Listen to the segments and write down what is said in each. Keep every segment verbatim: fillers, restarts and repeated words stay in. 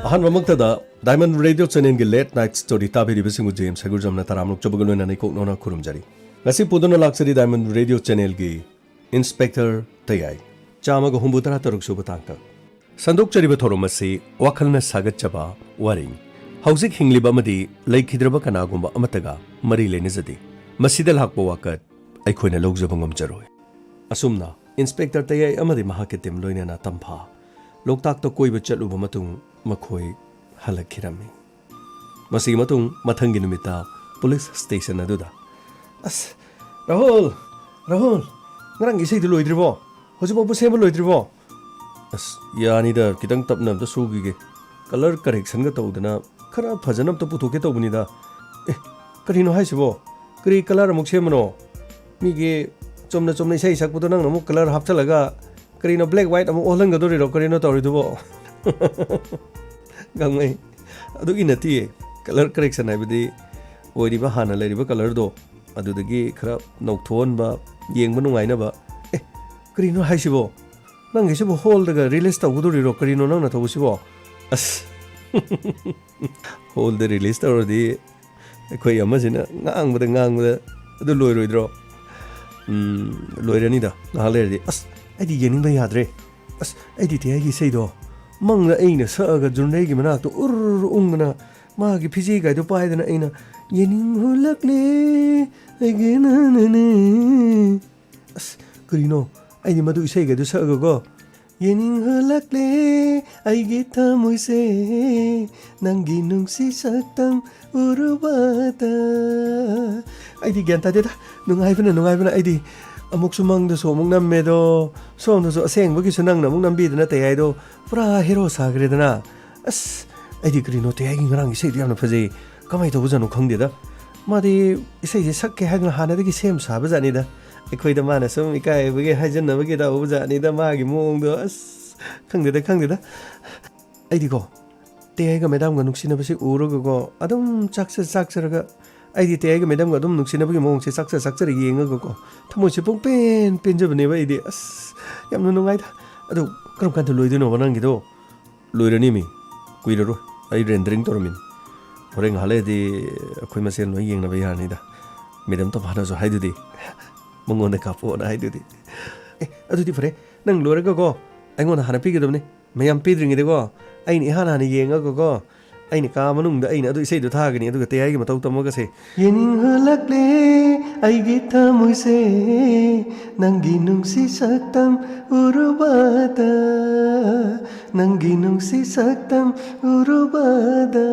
ꯑꯍꯥꯟꯕꯃꯛꯇꯗ Diamond Radio Channelꯒꯤ Late Night Story ꯇꯥꯕꯤꯔꯤꯕꯁꯤꯡꯕꯨ James ꯍꯩꯒꯨꯔꯖꯝꯅ ꯇꯔꯥꯝꯅ ꯑꯣꯛꯆꯕꯒ ꯂꯣꯏꯅꯅ ꯏꯀꯣꯛꯅꯧꯅ ꯈꯨꯔꯨꯝꯖꯔꯤ꯫ ꯉꯁꯤ ꯄꯨꯗꯨꯅ ꯂꯥꯛꯆꯔꯤ Diamond Radio Channelꯒꯤ Inspector ꯇꯌꯥꯏ, ꯆꯥꯝꯃꯒ ꯍꯨꯝꯐꯨ ꯇꯔꯥ ꯇꯔꯨꯛ ꯁꯨꯕ ꯇꯥꯡꯀꯛ꯫ ꯁꯟꯗꯣꯛꯆꯔꯤꯕ ꯊꯧꯔꯝ ꯑꯁꯤ ꯋꯥꯈꯜꯅ ꯁꯥꯒꯠꯆꯕ ꯋꯥꯔꯤꯅꯤ꯫ ꯍꯧꯖꯤꯛ ꯍꯤꯡꯂꯤꯕ ꯑꯃꯗꯤ ꯂꯩꯈꯤꯗ꯭ꯔꯕ ꯀꯅꯥꯒꯨꯝꯕ ꯑꯃꯠꯇꯒ ꯃꯔꯤ ꯂꯩꯅꯖꯗꯦ꯫ ꯃꯁꯤꯗ ꯂꯥꯛꯄ ꯋꯥꯀꯠ ꯑꯩꯈꯣꯏꯅ ꯂꯧꯖꯕ ꯉꯝꯖꯔꯣꯏ꯫ ꯑꯁꯨꯝꯅ Inspector ꯇꯌꯥꯏ ꯑꯃꯗꯤ ꯃꯍꯥꯛꯀꯤ team ꯂꯣꯏꯅꯅ ꯇꯝꯐꯥ ꯂꯣꯛꯇꯥꯛꯇ ꯀꯣꯏꯕ ꯆꯠꯂꯨꯕ ꯃꯇꯨꯡ ꯃꯈꯣꯏ ꯍꯜꯂꯛꯈꯤꯔꯝꯃꯤ꯫ ꯃꯁꯤꯒꯤ ꯃꯇꯨꯡ ꯃꯊꯪꯒꯤ ꯅꯨꯃꯤꯠꯇ police station ꯑꯗꯨꯗ, "ꯑꯁ, ꯔꯥꯍꯨꯜ, ꯔꯥꯍꯨꯜ, ꯉꯔꯥꯡꯒꯤ ꯏꯁꯩꯗꯨ ꯂꯣꯏꯗ꯭ꯔꯤꯕꯣ? ꯍꯧꯖꯤꯛꯐꯥꯎꯕ ꯁꯦꯝꯕ ꯂꯣꯏꯗ꯭ꯔꯤꯕꯣ?" "ꯑꯁ, ꯌꯥꯅꯤꯗ, ꯈꯤꯇꯪ ꯇꯞꯅ ꯑꯝꯇ ꯁꯨꯈꯤꯒꯦ꯫ Colour correctionꯒ ꯇꯧꯗꯅ ꯈꯔ ꯐꯖꯅ ꯑꯝꯇ ꯄꯨꯊꯣꯛꯀꯦ ꯇꯧꯕꯅꯤꯗ꯫ ꯑꯦ, ꯀꯔꯤꯅꯣ ꯍꯥꯏꯁꯤꯕꯣ? ꯀꯔꯤ colour ꯑꯃꯨꯛ ꯁꯦꯝꯕꯅꯣ? ꯃꯤꯒꯤ ꯆꯨꯝꯅ ꯆꯨꯝꯅ ꯏꯁꯩ ꯁꯛꯄꯗꯣ ꯅꯪꯅ ꯑꯃꯨꯛ colour ꯍꯥꯞꯆꯜꯂꯒ ꯀꯔꯤꯅꯣ, black white ꯑꯃꯨꯛ ꯑꯣꯜꯍꯟꯒꯗꯣꯔꯤꯔꯣ? ꯀꯔꯤꯅꯣ ꯇꯧꯔꯤꯗꯨꯕꯣ?" ꯒꯥꯡꯃꯩ, ꯑꯗꯨꯒꯤ ꯅꯠꯇꯤꯌꯦ꯫ Colour correction ꯍꯥꯏꯕꯗꯤ ꯑꯣꯏꯔꯤꯕ ꯍꯥꯟꯅ ꯂꯩꯔꯤꯕ colourꯗꯣ ꯑꯗꯨꯗꯒꯤ ꯈꯔ ꯅꯧꯊꯣꯛꯍꯟꯕ, ꯌꯦꯡꯕ ꯅꯨꯡꯉꯥꯏꯅꯕ꯫ "ꯑꯦ, ꯀꯔꯤꯅꯣ ꯍꯥꯏꯁꯤꯕꯣ? ꯅꯪꯒꯤꯁꯤꯕꯨ hallꯗꯒ release ꯇꯧꯒꯗꯣꯔꯤꯔꯣ? ꯀꯔꯤꯅꯣ ꯅꯪꯅ ꯇꯧꯕꯁꯤꯕꯣ?" ꯑꯁ, hallꯗ release ꯇꯧꯔꯗꯤ ꯑꯩꯈꯣꯏ ꯑꯃꯁꯤꯅ ꯉꯥꯡꯕꯗ ꯉꯥꯡꯕꯗ ꯑꯗꯨ ꯂꯣꯏꯔꯣꯏꯗ꯭ꯔꯣ? ꯎꯝ, ꯂꯣꯏꯔꯅꯤꯗ ꯉꯥꯏꯍꯥꯛ ꯂꯩꯔꯗꯤ꯫ "ꯑꯁ, ꯑꯩꯗꯤ ꯌꯦꯡꯅꯤꯡꯕ ꯌꯥꯗ꯭ꯔꯦ꯫ ꯑꯁ, ꯑꯩꯗꯤ ꯇꯌꯥꯏꯒꯤ ꯏꯁꯩꯗꯣ ꯃꯪꯗ ꯑꯩꯅ ꯁꯛꯑꯒ ꯖꯨꯔꯅꯩꯒꯤ ꯃꯅꯥꯛꯇ ꯎꯔ ꯎꯪꯗꯅ ꯃꯥꯒꯤ ꯐꯤꯖꯦꯒꯥꯏꯗꯣ ꯄꯥꯏꯗꯅ ꯑꯩꯅ ꯌꯦꯡꯅꯤꯡꯍꯜꯂꯛꯂꯦ ꯑꯩꯒꯤ ꯅꯅꯅꯦ꯫ ꯑꯁ, ꯀꯔꯤꯅꯣ? ꯑꯩꯗꯤ ꯃꯗꯨ ꯏꯁꯩꯒꯗꯨ ꯁꯛꯑꯒꯀꯣ, ꯌꯦꯡꯅꯤꯡꯍꯜꯂꯛꯂꯦ ꯑꯩꯒꯤ ꯊꯃꯣꯏꯁꯦ, ꯅꯪꯒꯤ ꯅꯨꯡꯁꯤ ꯁꯛꯇꯝ ꯎꯔꯨꯕꯗ꯫ ꯑꯩꯗꯤ ꯒ꯭ꯌꯥꯟ ꯇꯥꯗꯦꯗ, ꯅꯨꯡꯉꯥꯏꯕꯅ, ꯅꯨꯡꯉꯥꯏꯕꯅ꯫ ꯑꯩꯗꯤ ꯑꯃꯨꯛꯁꯨ ꯃꯪꯗꯁꯨ ꯑꯃꯨꯛ ꯅꯝꯃꯦꯗꯣ, ꯁꯣꯝꯗꯁꯨ ꯑꯁꯦꯡꯕꯒꯤꯁꯨ ꯅꯪꯅ ꯑꯃꯨꯛ ꯅꯝꯕꯤꯗꯅ ꯇꯌꯥꯏꯗꯣ ꯄꯨꯔꯥ hero ꯁꯥꯈ꯭ꯔꯦꯗꯅ꯫ ꯑꯁ, ꯑꯩꯗꯤ ꯀꯔꯤꯅꯣ, ꯇꯌꯥꯏꯒꯤ ꯉꯔꯥꯡ ꯏꯁꯩꯗꯣ ꯌꯥꯝꯅ ꯐꯖꯩ꯫ ꯀꯃꯥꯏꯅ ꯇꯧꯕꯖꯥꯠꯅꯣ ꯈꯪꯗꯦꯗ꯫ ꯃꯥꯗꯤ ꯏꯁꯩꯁꯦ ꯁꯛꯀꯦ ꯍꯥꯏꯗꯅ ꯍꯥꯟꯅꯗꯒꯤ ꯁꯦꯝ ꯁꯥꯕ ꯖꯥꯠꯅꯤꯗ꯫ ꯑꯩꯈꯣꯏꯗ ꯃꯥꯅ ꯁꯨꯝ ꯏꯀꯥꯏꯕꯒꯤ, ꯍꯥꯏꯖꯟꯅꯕꯒꯤ ꯇꯧꯕ ꯖꯥꯠꯅꯤꯗ, ꯃꯥꯒꯤ ꯃꯑꯣꯡꯗꯣ꯫ ꯑꯁ, ꯈꯪꯗꯦꯗ, ꯈꯪꯗꯦꯗ꯫ ꯑꯩꯗꯤꯀꯣ, ꯇꯌꯥꯏꯒ ꯃꯦꯗꯥꯝꯒ ꯅꯨꯡꯁꯤꯅꯕꯁꯤ ꯎꯔꯒꯀꯣ, ꯑꯗꯨꯝ ꯆꯥꯛꯆ ꯆꯥꯛꯆꯔꯒ, ꯑꯩꯗꯤ ꯇꯌꯥꯏꯒ ꯃꯦꯗꯥꯝꯒ ꯑꯗꯨꯝ ꯅꯨꯡꯁꯤꯅꯕꯒꯤ ꯃꯑꯣꯡꯁꯦ ꯆꯥꯛꯆ ꯆꯥꯛꯆꯔ ꯌꯦꯡꯉꯒꯀꯣ, ꯊꯃꯣꯏꯁꯦ ꯄꯨꯡꯄꯦꯟ ꯄꯦꯟꯖꯕꯅꯦꯕ ꯑꯩꯗꯤ꯫ ꯑꯁ, ꯌꯥꯝꯅ ꯅꯨꯡꯉꯥꯏꯗ꯫ ꯑꯗꯨ ꯀꯔꯝ ꯀꯥꯟꯗ ꯂꯣꯏꯗꯣꯏꯅꯣꯕ ꯅꯪꯒꯤꯗꯣ? ꯂꯣꯏꯔꯅꯤ ꯃꯤ꯫ ꯀꯨꯏꯔꯔꯣꯏ, ꯑꯩ ꯔꯦꯟꯗꯔꯤꯡ ꯇꯧꯔꯝꯃꯤꯅꯤ꯫ ꯍꯣꯔꯦꯟ ꯉꯥꯏꯍꯥꯛ ꯂꯩꯔꯗꯤ ꯑꯩꯈꯣꯏ ꯃꯁꯦꯟ ꯂꯣꯏ ꯌꯦꯡꯅꯕ ꯌꯥꯔꯅꯤꯗ꯫ ꯃꯦꯗꯝ ꯇꯣꯐꯥꯅꯁꯨ ꯍꯥꯏꯗꯨꯗꯤ, ꯃꯉꯣꯟꯗ ꯀꯥꯞꯄꯛꯑꯣꯅ ꯍꯥꯏꯗꯨꯗꯤ꯫ ꯑꯦ, ꯑꯗꯨꯗꯤ ꯐꯔꯦ, ꯅꯪ ꯂꯣꯏꯔꯒꯀꯣ ꯑꯩꯉꯣꯟꯗ ꯍꯥꯟꯅ ꯄꯤꯒꯗꯕꯅꯤ꯫ ꯃꯌꯥꯝ ꯄꯤꯗ꯭ꯔꯤꯉꯩꯗꯀꯣ ꯑꯩꯅ ꯏꯍꯥꯟ ꯍꯥꯟꯅ ꯌꯦꯡꯉꯒꯀꯣ, ꯑꯩꯅ ꯀꯥ ꯃꯅꯨꯡꯗ ꯑꯩꯅ ꯑꯗꯨ ꯏꯁꯩꯗꯣ ꯊꯥꯒꯅꯤ, ꯑꯗꯨꯒ ꯇꯌꯥꯏꯒꯤ ꯃꯇꯧ ꯇꯝꯃꯒꯁꯦ꯫ ꯌꯦꯡꯅꯤꯡꯍꯜꯂꯛꯂꯦ ꯑꯩꯒꯤ ꯊꯃꯣꯏꯁꯦ, ꯅꯪꯒꯤ ꯅꯨꯡꯁꯤ ꯁꯛꯇꯝ ꯎꯔꯨꯕꯗ, ꯅꯪꯒꯤ ꯅꯨꯡꯁꯤ ꯁꯛꯇꯝ ꯎꯔꯨꯕꯗ꯫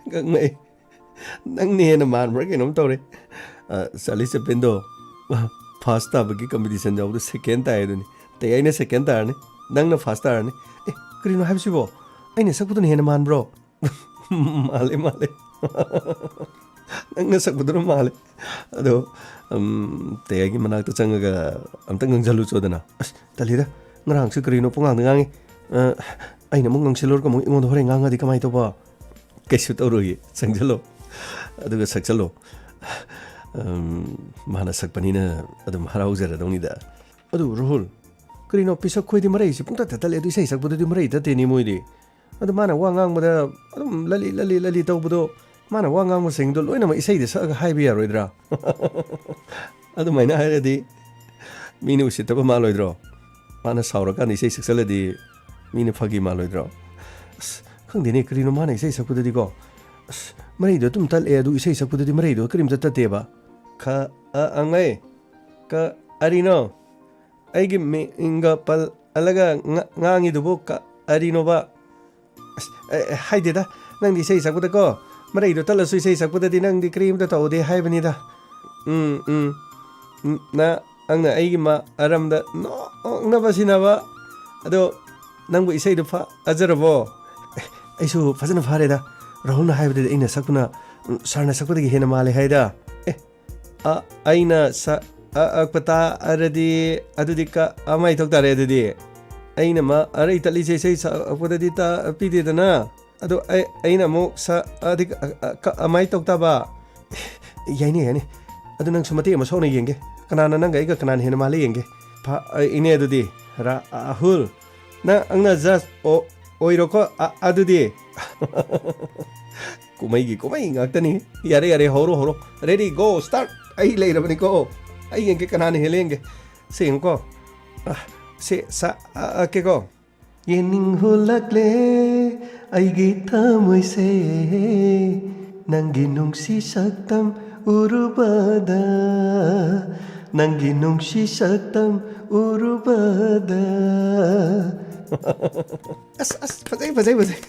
ꯉꯛꯉꯛꯑꯦ꯫ ꯅꯪꯅ ꯍꯦꯟꯅ ꯃꯥꯟꯕ꯭ꯔꯥ ꯀꯩꯅꯣꯝ ꯇꯧꯔꯦ꯫ ꯑ, ꯆꯥꯔꯂꯤ ꯆꯦꯄ꯭ꯂꯤꯟꯗꯣ ꯐꯥꯔꯁ ꯇꯥꯕꯒꯤ ꯀꯝꯄꯤꯇꯤꯁꯟ ꯌꯥꯎꯕꯗ ꯁꯦꯀꯦꯟ ꯇꯥꯏ ꯑꯗꯨꯅꯤ꯫ ꯇꯌꯥꯏꯅ ꯁꯦꯀꯦꯟ ꯇꯥꯔꯅꯤ, ꯅꯪꯅ ꯐꯥꯔꯁ ꯇꯥꯔꯅꯤ꯫ ꯑꯦ, ꯀꯔꯤꯅꯣ ꯍꯥꯏꯕꯁꯤꯕꯣ? ꯑꯩꯅ ꯁꯛꯄꯗꯨꯅ ꯍꯦꯟꯅ ꯃꯥꯟꯕ꯭ꯔꯣ? ꯃꯥꯜꯂꯦ, ꯃꯥꯜꯂꯦ꯫ ꯅꯪꯅ ꯁꯛꯄꯗꯨꯅ ꯃꯥꯜꯂꯦ꯫ ꯑꯗꯣ, ꯎꯝ, ꯇꯌꯥꯏꯒꯤ ꯃꯅꯥꯛꯇ ꯆꯪꯉꯒ ꯑꯝꯇ ꯉꯥꯡꯁꯤꯜꯂꯨ ꯆꯣꯗꯅ꯫ ꯑꯁ, ꯇꯜꯂꯤꯗ, ꯉꯔꯥꯡꯁꯨ ꯀꯔꯤꯅꯣ ꯄꯉꯥꯡꯗ ꯉꯥꯡꯉꯤ꯫ ꯑ, ꯑꯩꯅ ꯑꯃꯨꯛ ꯉꯥꯡꯁꯤꯜꯂꯨꯔꯒ ꯑꯃꯨꯛ ꯑꯩꯉꯣꯟꯗ ꯍꯣꯔꯦꯟ ꯉꯥꯡꯉꯗꯤ ꯀꯃꯥꯏꯅ ꯇꯧꯕ? ꯀꯩꯁꯨ ꯇꯧꯔꯣꯏꯌꯦ, ꯆꯪꯁꯤꯜꯂꯣ꯫ ꯑꯗꯨꯒ ꯁꯛꯆꯜꯂꯣ꯫ ꯎꯝ, ꯃꯥꯅ ꯁꯛꯄꯅꯤꯅ ꯑꯗꯨꯝ ꯍꯔꯥꯎꯖꯔꯗꯧꯅꯤꯗ꯫ ꯑꯗꯨ ꯔꯥꯍꯨꯜ, ꯀꯔꯤꯅꯣ ꯄꯤꯁꯛ ꯈꯣꯏꯗꯤ ꯃꯔꯩꯁꯤ ꯄꯨꯡꯇꯠꯇ ꯇꯠꯂꯦ, ꯑꯗꯨ ꯏꯁꯩ ꯁꯛꯄꯗꯨꯗꯤ ꯃꯔꯩ ꯇꯠꯇꯦꯅꯦ ꯃꯣꯏꯗꯤ꯫ ꯑꯗꯨ ꯃꯥꯅ ꯋꯥ ꯉꯥꯡꯕꯗ ꯑꯗꯨꯝ ꯂꯂꯤ, ꯂꯂꯤ, ꯂꯂꯤ ꯇꯧꯕꯗꯣ, ꯃꯥꯅ ꯋꯥ ꯉꯥꯡꯕꯁꯤꯡꯗꯣ ꯂꯣꯏꯅꯃꯛ ꯏꯁꯩꯗ ꯁꯛꯑꯒ ꯍꯥꯏꯕ ꯌꯥꯔꯣꯏꯗ꯭ꯔꯥ? ꯑꯗꯨꯃꯥꯏꯅ ꯍꯥꯏꯔꯗꯤ ꯃꯤꯅ ꯎꯁꯤꯠꯇꯕ ꯃꯥꯜꯂꯣꯏꯗ꯭ꯔꯣ? ꯃꯥꯅ ꯁꯥꯎꯔꯀꯥꯟꯗ ꯏꯁꯩ ꯁꯛꯆꯜꯂꯗꯤ ꯃꯤꯅ ꯐꯥꯒꯤ ꯃꯥꯜꯂꯣꯏꯗ꯭ꯔꯣ? ꯑꯁ, ꯈꯪꯗꯦꯅꯦ, ꯀꯔꯤꯅꯣ ꯃꯥꯅ ꯏꯁꯩ ꯁꯛꯄꯗꯗꯤꯀꯣ, ꯑꯁ, ꯃꯔꯩꯗꯣ ꯑꯗꯨꯝ ꯇꯠꯂꯦ, ꯑꯗꯨ ꯏꯁꯩ ꯁꯛꯄꯗꯗꯤ ꯃꯔꯩꯗꯣ ꯀꯔꯤꯝꯇ ꯇꯠꯇꯦꯕ꯫ ꯈ ꯑ ꯑꯉꯩ, ꯀ ꯑꯔꯤꯅꯣ? ꯑꯩꯒꯤ ꯃꯤꯡꯒ ꯄꯜꯂꯒ ꯉꯥ-, ꯉꯥꯡꯉꯤꯗꯨꯕꯨ ꯀ-, ꯀꯔꯤꯅꯣꯕ? ꯑꯁ, ꯑꯦ, ꯑꯦ, ꯍꯥꯏꯗꯦꯗ, ꯅꯪꯗꯤ ꯏꯁꯩ ꯁꯛꯄꯗꯀꯣ, ꯃꯔꯩꯗꯣ ꯇꯠꯂꯁꯨ ꯏꯁꯩ ꯁꯛꯄꯗꯗꯤ ꯅꯪꯗꯤ ꯀꯔꯤꯝꯇ ꯇꯧꯗꯦ ꯍꯥꯏꯕꯅꯤꯗ꯫ ꯎꯝ, ꯎꯝ, ꯎꯝ, ꯅ-, ꯅꯪꯅ ꯑꯩꯒꯤ ꯃꯔꯝꯗ ꯅꯣꯛꯅꯕ ꯁꯤꯟꯅꯕ꯫ ꯑꯗꯣ ꯅꯪꯕꯨ ꯏꯁꯩꯗꯣ ꯐꯖꯔꯕꯣ? ꯑꯦ, ꯑꯩꯁꯨ ꯐꯖꯅ ꯐꯥꯔꯦꯗ꯫ ꯔꯥꯍꯨꯜꯅ ꯍꯥꯏꯕꯗꯗꯤ ꯑꯩꯅ ꯁꯛꯄꯅ, ꯎꯝ, ꯁꯥꯔꯅ ꯁꯛꯄꯗꯒꯤ ꯍꯦꯟꯅ ꯃꯥꯜꯂꯦ ꯍꯥꯏꯗ꯫ ꯑꯦ, ꯑ, ꯑꯩꯅ ꯁꯛ-, ꯑ, ꯑꯛꯄ ꯇꯥꯔꯗꯤ ꯑꯗꯨꯗꯤ ꯀ-, ꯑꯃꯥꯏ ꯊꯣꯛ ꯇꯥꯔꯦ ꯑꯗꯨꯗꯤ꯫ ꯑꯩꯅ ꯃ-, ꯑꯔꯩ ꯇꯠꯂꯤꯁꯦ ꯏꯁꯩ ꯁꯛꯄꯗꯗꯤ ꯇꯥ-, ꯄꯤꯗꯦꯗꯅ꯫ ꯑꯗꯣ ꯑꯩ, ꯑꯩꯅ ꯑꯃꯨꯛ ꯁ-, ꯑꯗꯤ ꯀ-, ꯑ, ꯀ-, ꯑꯃꯥꯏ ꯇꯧ ꯇꯥꯕ? ꯌꯥꯏꯅꯦ, ꯌꯥꯏꯅꯦ꯫ ꯑꯗꯨ ꯅꯪꯁꯨ ꯃꯇꯦꯛ ꯑꯃ ꯁꯣꯛꯅ ꯌꯦꯡꯒꯦ꯫ ꯀꯅꯥꯅ ꯅꯪꯒ ꯑꯩꯒ ꯀꯅꯥꯅ ꯍꯦꯟꯅ ꯃꯥꯜꯂꯦ ꯌꯦꯡꯒꯦ꯫ ꯐ-, ꯑ, ꯏꯅꯦ ꯑꯗꯨꯗꯤ꯫ ꯔꯥꯍꯨꯜ, ꯅꯪ ꯑꯪꯅ ꯖꯁ ꯑꯣꯏꯔꯣꯀꯣ꯫ ꯑ- ꯑꯗꯨꯗꯤ ꯀꯨꯝꯍꯩꯒꯤ ꯀꯨꯝꯍꯩ ꯉꯥꯛꯇꯅꯤ꯫ ꯌꯥꯔꯦ, ꯌꯥꯔꯦ, ꯍꯧꯔꯣ, ꯍꯧꯔꯣ꯫ Ready, GO, start. ꯑꯩ ꯂꯩꯔꯕꯅꯤꯀꯣ꯫ ꯑꯩ ꯌꯦꯡꯒꯦ, ꯀꯅꯥꯅ ꯍꯦꯜꯂꯦ ꯌꯦꯡꯒꯦ꯫ ꯁꯤ ꯌꯦꯡꯉꯨꯀꯣ꯫ ꯑ, ꯁꯤ ꯁꯥ- ꯑ- ꯑ- ꯀꯦꯀꯣ꯫ ꯌꯦꯡꯅꯤꯡꯍꯜꯂꯛꯂꯦ ꯑꯩꯒꯤ ꯊꯃꯣꯏꯁꯦ, ꯅꯪꯒꯤ ꯅꯨꯡꯁꯤ ꯁꯛꯇꯝ ꯎꯔꯨꯕꯗ, ꯅꯪꯒꯤ ꯅꯨꯡꯁꯤ ꯁꯛꯇꯝ ꯎꯔꯨꯕꯗ꯫ ꯑꯁ, ꯑꯁ, ꯐꯖꯩ, ꯐꯖꯩ, ꯐꯖꯩ꯫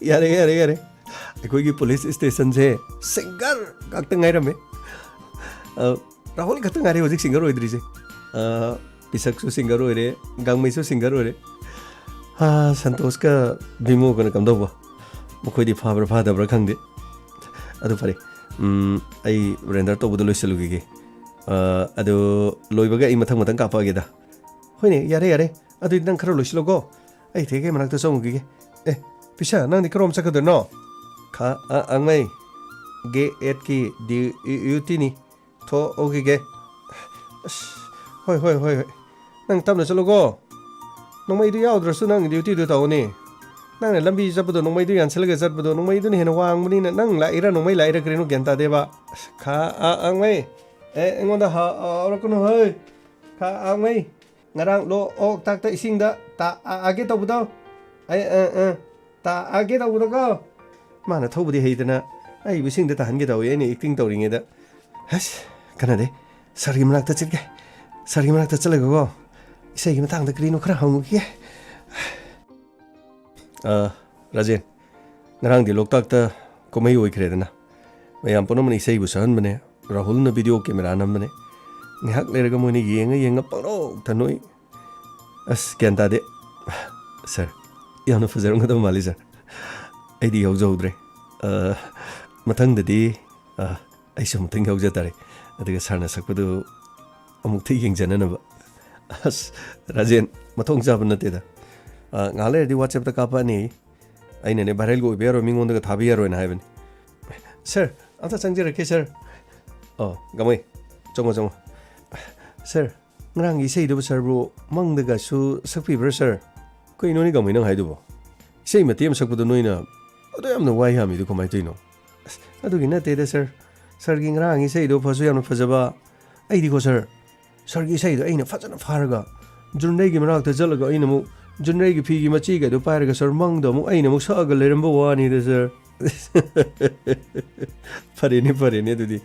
ꯌꯥꯔꯦ, ꯌꯥꯔꯦ, ꯌꯥꯔꯦ꯫ ꯑꯩꯈꯣꯏꯒꯤ ꯄꯨꯂꯤꯁ ꯁ꯭ꯇꯦꯁꯟꯁꯦ ꯁꯤꯡꯒꯔ ꯉꯥꯛꯇ ꯉꯥꯏꯔꯝꯃꯦ꯫ ꯑ, ꯔꯥꯍꯨꯜ ꯈꯛꯇ ꯉꯥꯏꯔꯦ ꯍꯧꯖꯤꯛ ꯁꯤꯡꯒꯔ ꯑꯣꯏꯗ꯭ꯔꯤꯁꯦ꯫ ꯑ, ꯄꯤꯁꯛꯁꯨ ꯁꯤꯡꯒꯔ ꯑꯣꯏꯔꯦ, ꯒꯥꯡꯃꯩꯁꯨ ꯁꯤꯡꯒꯔ ꯑꯣꯏꯔꯦ꯫ ꯑ, ꯁꯟꯇꯣꯁꯀ ꯕꯤꯃꯣꯒꯅ ꯀꯝꯗꯧꯕ? ꯃꯈꯣꯏꯗꯤ ꯐꯥꯕ꯭ꯔꯥ ꯐꯥꯗꯕ꯭ꯔꯥ ꯈꯪꯗꯦ꯫ ꯑꯗꯨ ꯐꯔꯦ, ꯎꯝ, ꯑꯩ ꯔꯦꯟꯗꯔ ꯇꯧꯕꯗꯣ ꯂꯣꯏꯁꯤꯜꯂꯨꯈꯤꯒꯦ꯫ ꯑ, ꯑꯗꯨ ꯂꯣꯏꯕꯒ ꯑꯩ ꯃꯊꯪ ꯃꯊꯪ ꯀꯥꯞꯄꯛꯑꯒꯦꯗ꯫ ꯍꯣꯏꯅꯦ, ꯌꯥꯔꯦ, ꯌꯥꯔꯦ꯫ ꯑꯗꯨꯗꯤ ꯅꯪ ꯈꯔ ꯂꯣꯏꯁꯤꯜꯂꯣꯀꯣ꯫ ꯑꯩ ꯊꯦꯛꯀꯦ ꯃꯅꯥꯛꯇ ꯆꯪꯉꯨꯈꯤꯒꯦ꯫ ꯑꯦ, ꯄꯤꯁꯥ, ꯅꯪꯗꯤ ꯀꯔꯣꯝ ꯆꯠꯀꯗꯣꯏꯅꯣ? ꯈꯥ, ꯑ, ꯑꯉꯩ, ꯒꯦ ꯑꯦꯠꯀꯤ ꯗ꯭ꯌꯨ-, ꯏ-, ꯏꯌꯨꯇꯤꯅꯤ꯫ ꯊꯣꯛꯎꯈꯤꯒꯦ꯫ ꯑꯁ, ꯍꯣꯏ, ꯍꯣꯏ, ꯍꯣꯏ, ꯍꯣꯏ꯫ ꯅꯪ ꯇꯞꯅ ꯆꯠꯂꯨꯀꯣ꯫ ꯅꯣꯡꯃꯩꯗꯨ ꯌꯥꯎꯗ꯭ꯔꯁꯨ ꯅꯪ ꯗ꯭ꯌꯨꯇꯤꯗꯨ ꯇꯧꯅꯤ꯫ ꯅꯪꯅ ꯂꯝꯕꯤ ꯆꯠꯄꯗꯣ ꯅꯣꯡꯃꯩꯗꯨ ꯌꯥꯟꯁꯤꯜꯂꯒ ꯆꯠꯄꯗꯣ, ꯅꯣꯡꯃꯩꯗꯨꯅ ꯍꯦꯟꯅ ꯋꯥꯡꯕꯅꯤꯅ ꯅꯪ ꯂꯥꯛꯏꯔꯥ ꯅꯣꯡꯃꯩ ꯂꯥꯛꯏꯔꯥ ꯀꯔꯤꯅꯣ ꯒ꯭ꯌꯥꯟ ꯇꯥꯗꯦꯕ꯫ ꯑꯁ, ꯈꯥ, ꯑ, ꯑꯉꯩ꯫ ꯑꯦ, ꯑꯩꯉꯣꯟꯗ ꯍ-, ꯍꯧꯔꯛꯀꯅꯨ ꯍꯣꯏ꯫ ꯈꯥ, ꯑꯉꯩ꯫ ꯉꯔꯥꯡ ꯂꯣ-, ꯑꯣꯛ ꯊꯥꯛꯇ ꯏꯁꯤꯡꯗ ꯇꯥ-, ꯑ-, ꯑꯒꯦ ꯇꯧꯕꯗꯣ꯫ ꯑꯩ, ꯑ, ꯑ, ꯇꯥ-, ꯑꯒꯦ ꯇꯧꯕꯗꯣꯀꯣ꯫ ꯃꯥꯅ ꯊꯧꯕꯗꯤ ꯍꯩꯗꯅ ꯑꯩꯕꯨ ꯏꯁꯤꯡꯗ ꯇꯥꯍꯟꯒꯦ ꯇꯧꯏ ꯑꯩꯅ ꯑꯦꯛꯇꯤꯡ ꯇꯧꯔꯤꯉꯩꯗ꯫ ꯍꯁ, ꯀꯥꯟꯅꯗꯦ꯫ ꯁꯥꯔꯒꯤ ꯃꯅꯥꯛꯇ ꯆꯠꯀꯦ꯫ ꯁꯥꯔꯒꯤ ꯃꯅꯥꯛꯇ ꯆꯠꯂꯒꯀꯣ, ꯏꯁꯩꯒꯤ ꯃꯇꯥꯡꯗ ꯀꯔꯤꯅꯣ ꯈꯔ ꯍꯪꯉꯨꯈꯤꯒꯦ꯫ ꯑ, ꯔꯥꯖꯦꯟ, ꯉꯔꯥꯡꯗꯤ ꯂꯣꯛꯇꯥꯛꯇ ꯀꯨꯝꯍꯩ ꯑꯣꯏꯈ꯭ꯔꯦꯗꯅ꯫ ꯃꯌꯥꯝ ꯄꯨꯝꯅꯃꯛꯅ ꯏꯁꯩꯕꯨ ꯁꯛꯍꯟꯕꯅꯦ, ꯔꯥꯍꯨꯜꯅ ꯚꯤꯗꯤꯑꯣ ꯀꯦꯃꯦꯔꯥ ꯅꯝꯕꯅꯦ꯫ ꯉꯥꯏꯍꯥꯛ ꯂꯩꯔꯒ ꯃꯣꯏꯅ ꯌꯦꯡꯉ ꯌꯦꯡꯉ ꯄꯪꯅꯣꯛꯇ ꯅꯣꯛꯏ꯫ ꯑꯁ, ꯒ꯭ꯌꯥꯟ ꯇꯥꯗꯦ꯫ ꯁꯥꯔ, ꯌꯥꯝꯅ ꯐꯖꯔꯝꯒꯗꯕ ꯃꯥꯜꯂꯤ, ꯁꯥꯔ꯫ ꯑꯩꯗꯤ ꯌꯥꯎꯖꯍꯧꯗ꯭ꯔꯦ꯫ ꯑ, ꯃꯊꯪꯗꯗꯤ, ꯑ, ꯑꯩꯁꯨ ꯑꯃꯨꯛꯇꯪ ꯌꯥꯎꯖ ꯇꯥꯔꯦ꯫ ꯑꯗꯨꯒ ꯁꯥꯔꯅ ꯁꯛꯄꯗꯨ ꯑꯃꯨꯛꯇ ꯌꯦꯡꯖꯅꯅꯕ꯫ ꯑꯁ, ꯔꯥꯖꯦꯟ, ꯃꯊꯣꯡ ꯆꯥꯕ ꯅꯠꯇꯦꯗ꯫ ꯑ, ꯉꯥꯏꯍꯥꯛ ꯂꯩꯔꯗꯤ WhatsApp-ꯇ ꯀꯥꯞꯄꯛꯑꯅꯤ꯫ ꯑꯩꯅꯅꯦ, viral-ꯒ ꯑꯣꯏꯕ ꯌꯥꯔꯣꯏ, ꯃꯤꯉꯣꯟꯗꯒ ꯊꯥꯕ ꯌꯥꯔꯣꯏꯅ ꯍꯥꯏꯕꯅꯤ꯫ ꯁꯥꯔ, ꯑꯝꯇ ꯆꯪꯖꯔꯛꯀꯦ, ꯁꯥꯔ꯫ ꯑꯣ, ꯒꯥꯡꯃꯩ, ꯆꯪꯉꯣ, ꯆꯪꯉꯣ꯫ ꯁꯥꯔ, ꯉꯔꯥꯡꯒꯤ ꯏꯁꯩꯗꯨꯕꯨ ꯁꯥꯔꯕꯨ ꯃꯪꯗꯒꯁꯨ ꯁꯛꯄꯤꯕ꯭ꯔꯥ ꯁꯥꯔ? ꯀꯩꯅꯣꯅꯦ ꯒꯥꯡꯃꯩ ꯅꯪ ꯍꯥꯏꯗꯨꯕꯣ? ꯏꯁꯩ ꯃꯇꯦꯛ ꯑꯃ ꯁꯛꯄꯗꯣ ꯅꯣꯏꯅ ꯑꯗꯨ ꯌꯥꯝꯅ ꯋꯥꯏ ꯍꯥꯝꯃꯤꯗꯨ ꯀꯃꯥꯏꯅ ꯇꯧꯔꯤꯅꯣ? ꯑꯁ, ꯑꯗꯨꯒꯤ ꯅꯠꯇꯦꯗ ꯁꯥꯔ꯫ ꯁꯥꯔꯒꯤ ꯉꯔꯥꯡꯒꯤ ꯏꯁꯩꯗꯣ ꯐꯁꯨ ꯌꯥꯝꯅ ꯐꯖꯕ꯫ ꯑꯩꯗꯤꯀꯣ ꯁꯥꯔ, ꯁꯥꯔꯒꯤ ꯏꯁꯩꯗꯣ ꯑꯩꯅ ꯐꯖꯅ ꯐꯥꯔꯒ ꯖꯨꯟꯔꯩꯒꯤ ꯃꯅꯥꯛꯇ ꯆꯠꯂꯒ ꯑꯩꯅ ꯑꯃꯨꯛ ꯖꯨꯟꯔꯩꯒꯤ ꯐꯤꯒꯤ ꯃꯆꯦꯒꯗꯣ ꯄꯥꯏꯔꯒ ꯁꯥꯔ ꯃꯪꯗ ꯑꯃꯨꯛ ꯑꯩꯅ ꯑꯃꯨꯛ ꯁꯛꯑꯒ ꯂꯩꯔꯝꯕ ꯋꯥꯅꯤꯗ ꯁꯥꯔ꯫ ꯐꯔꯦꯅꯦ, ꯐꯔꯦꯅꯦ ꯑꯗꯨꯗꯤ꯫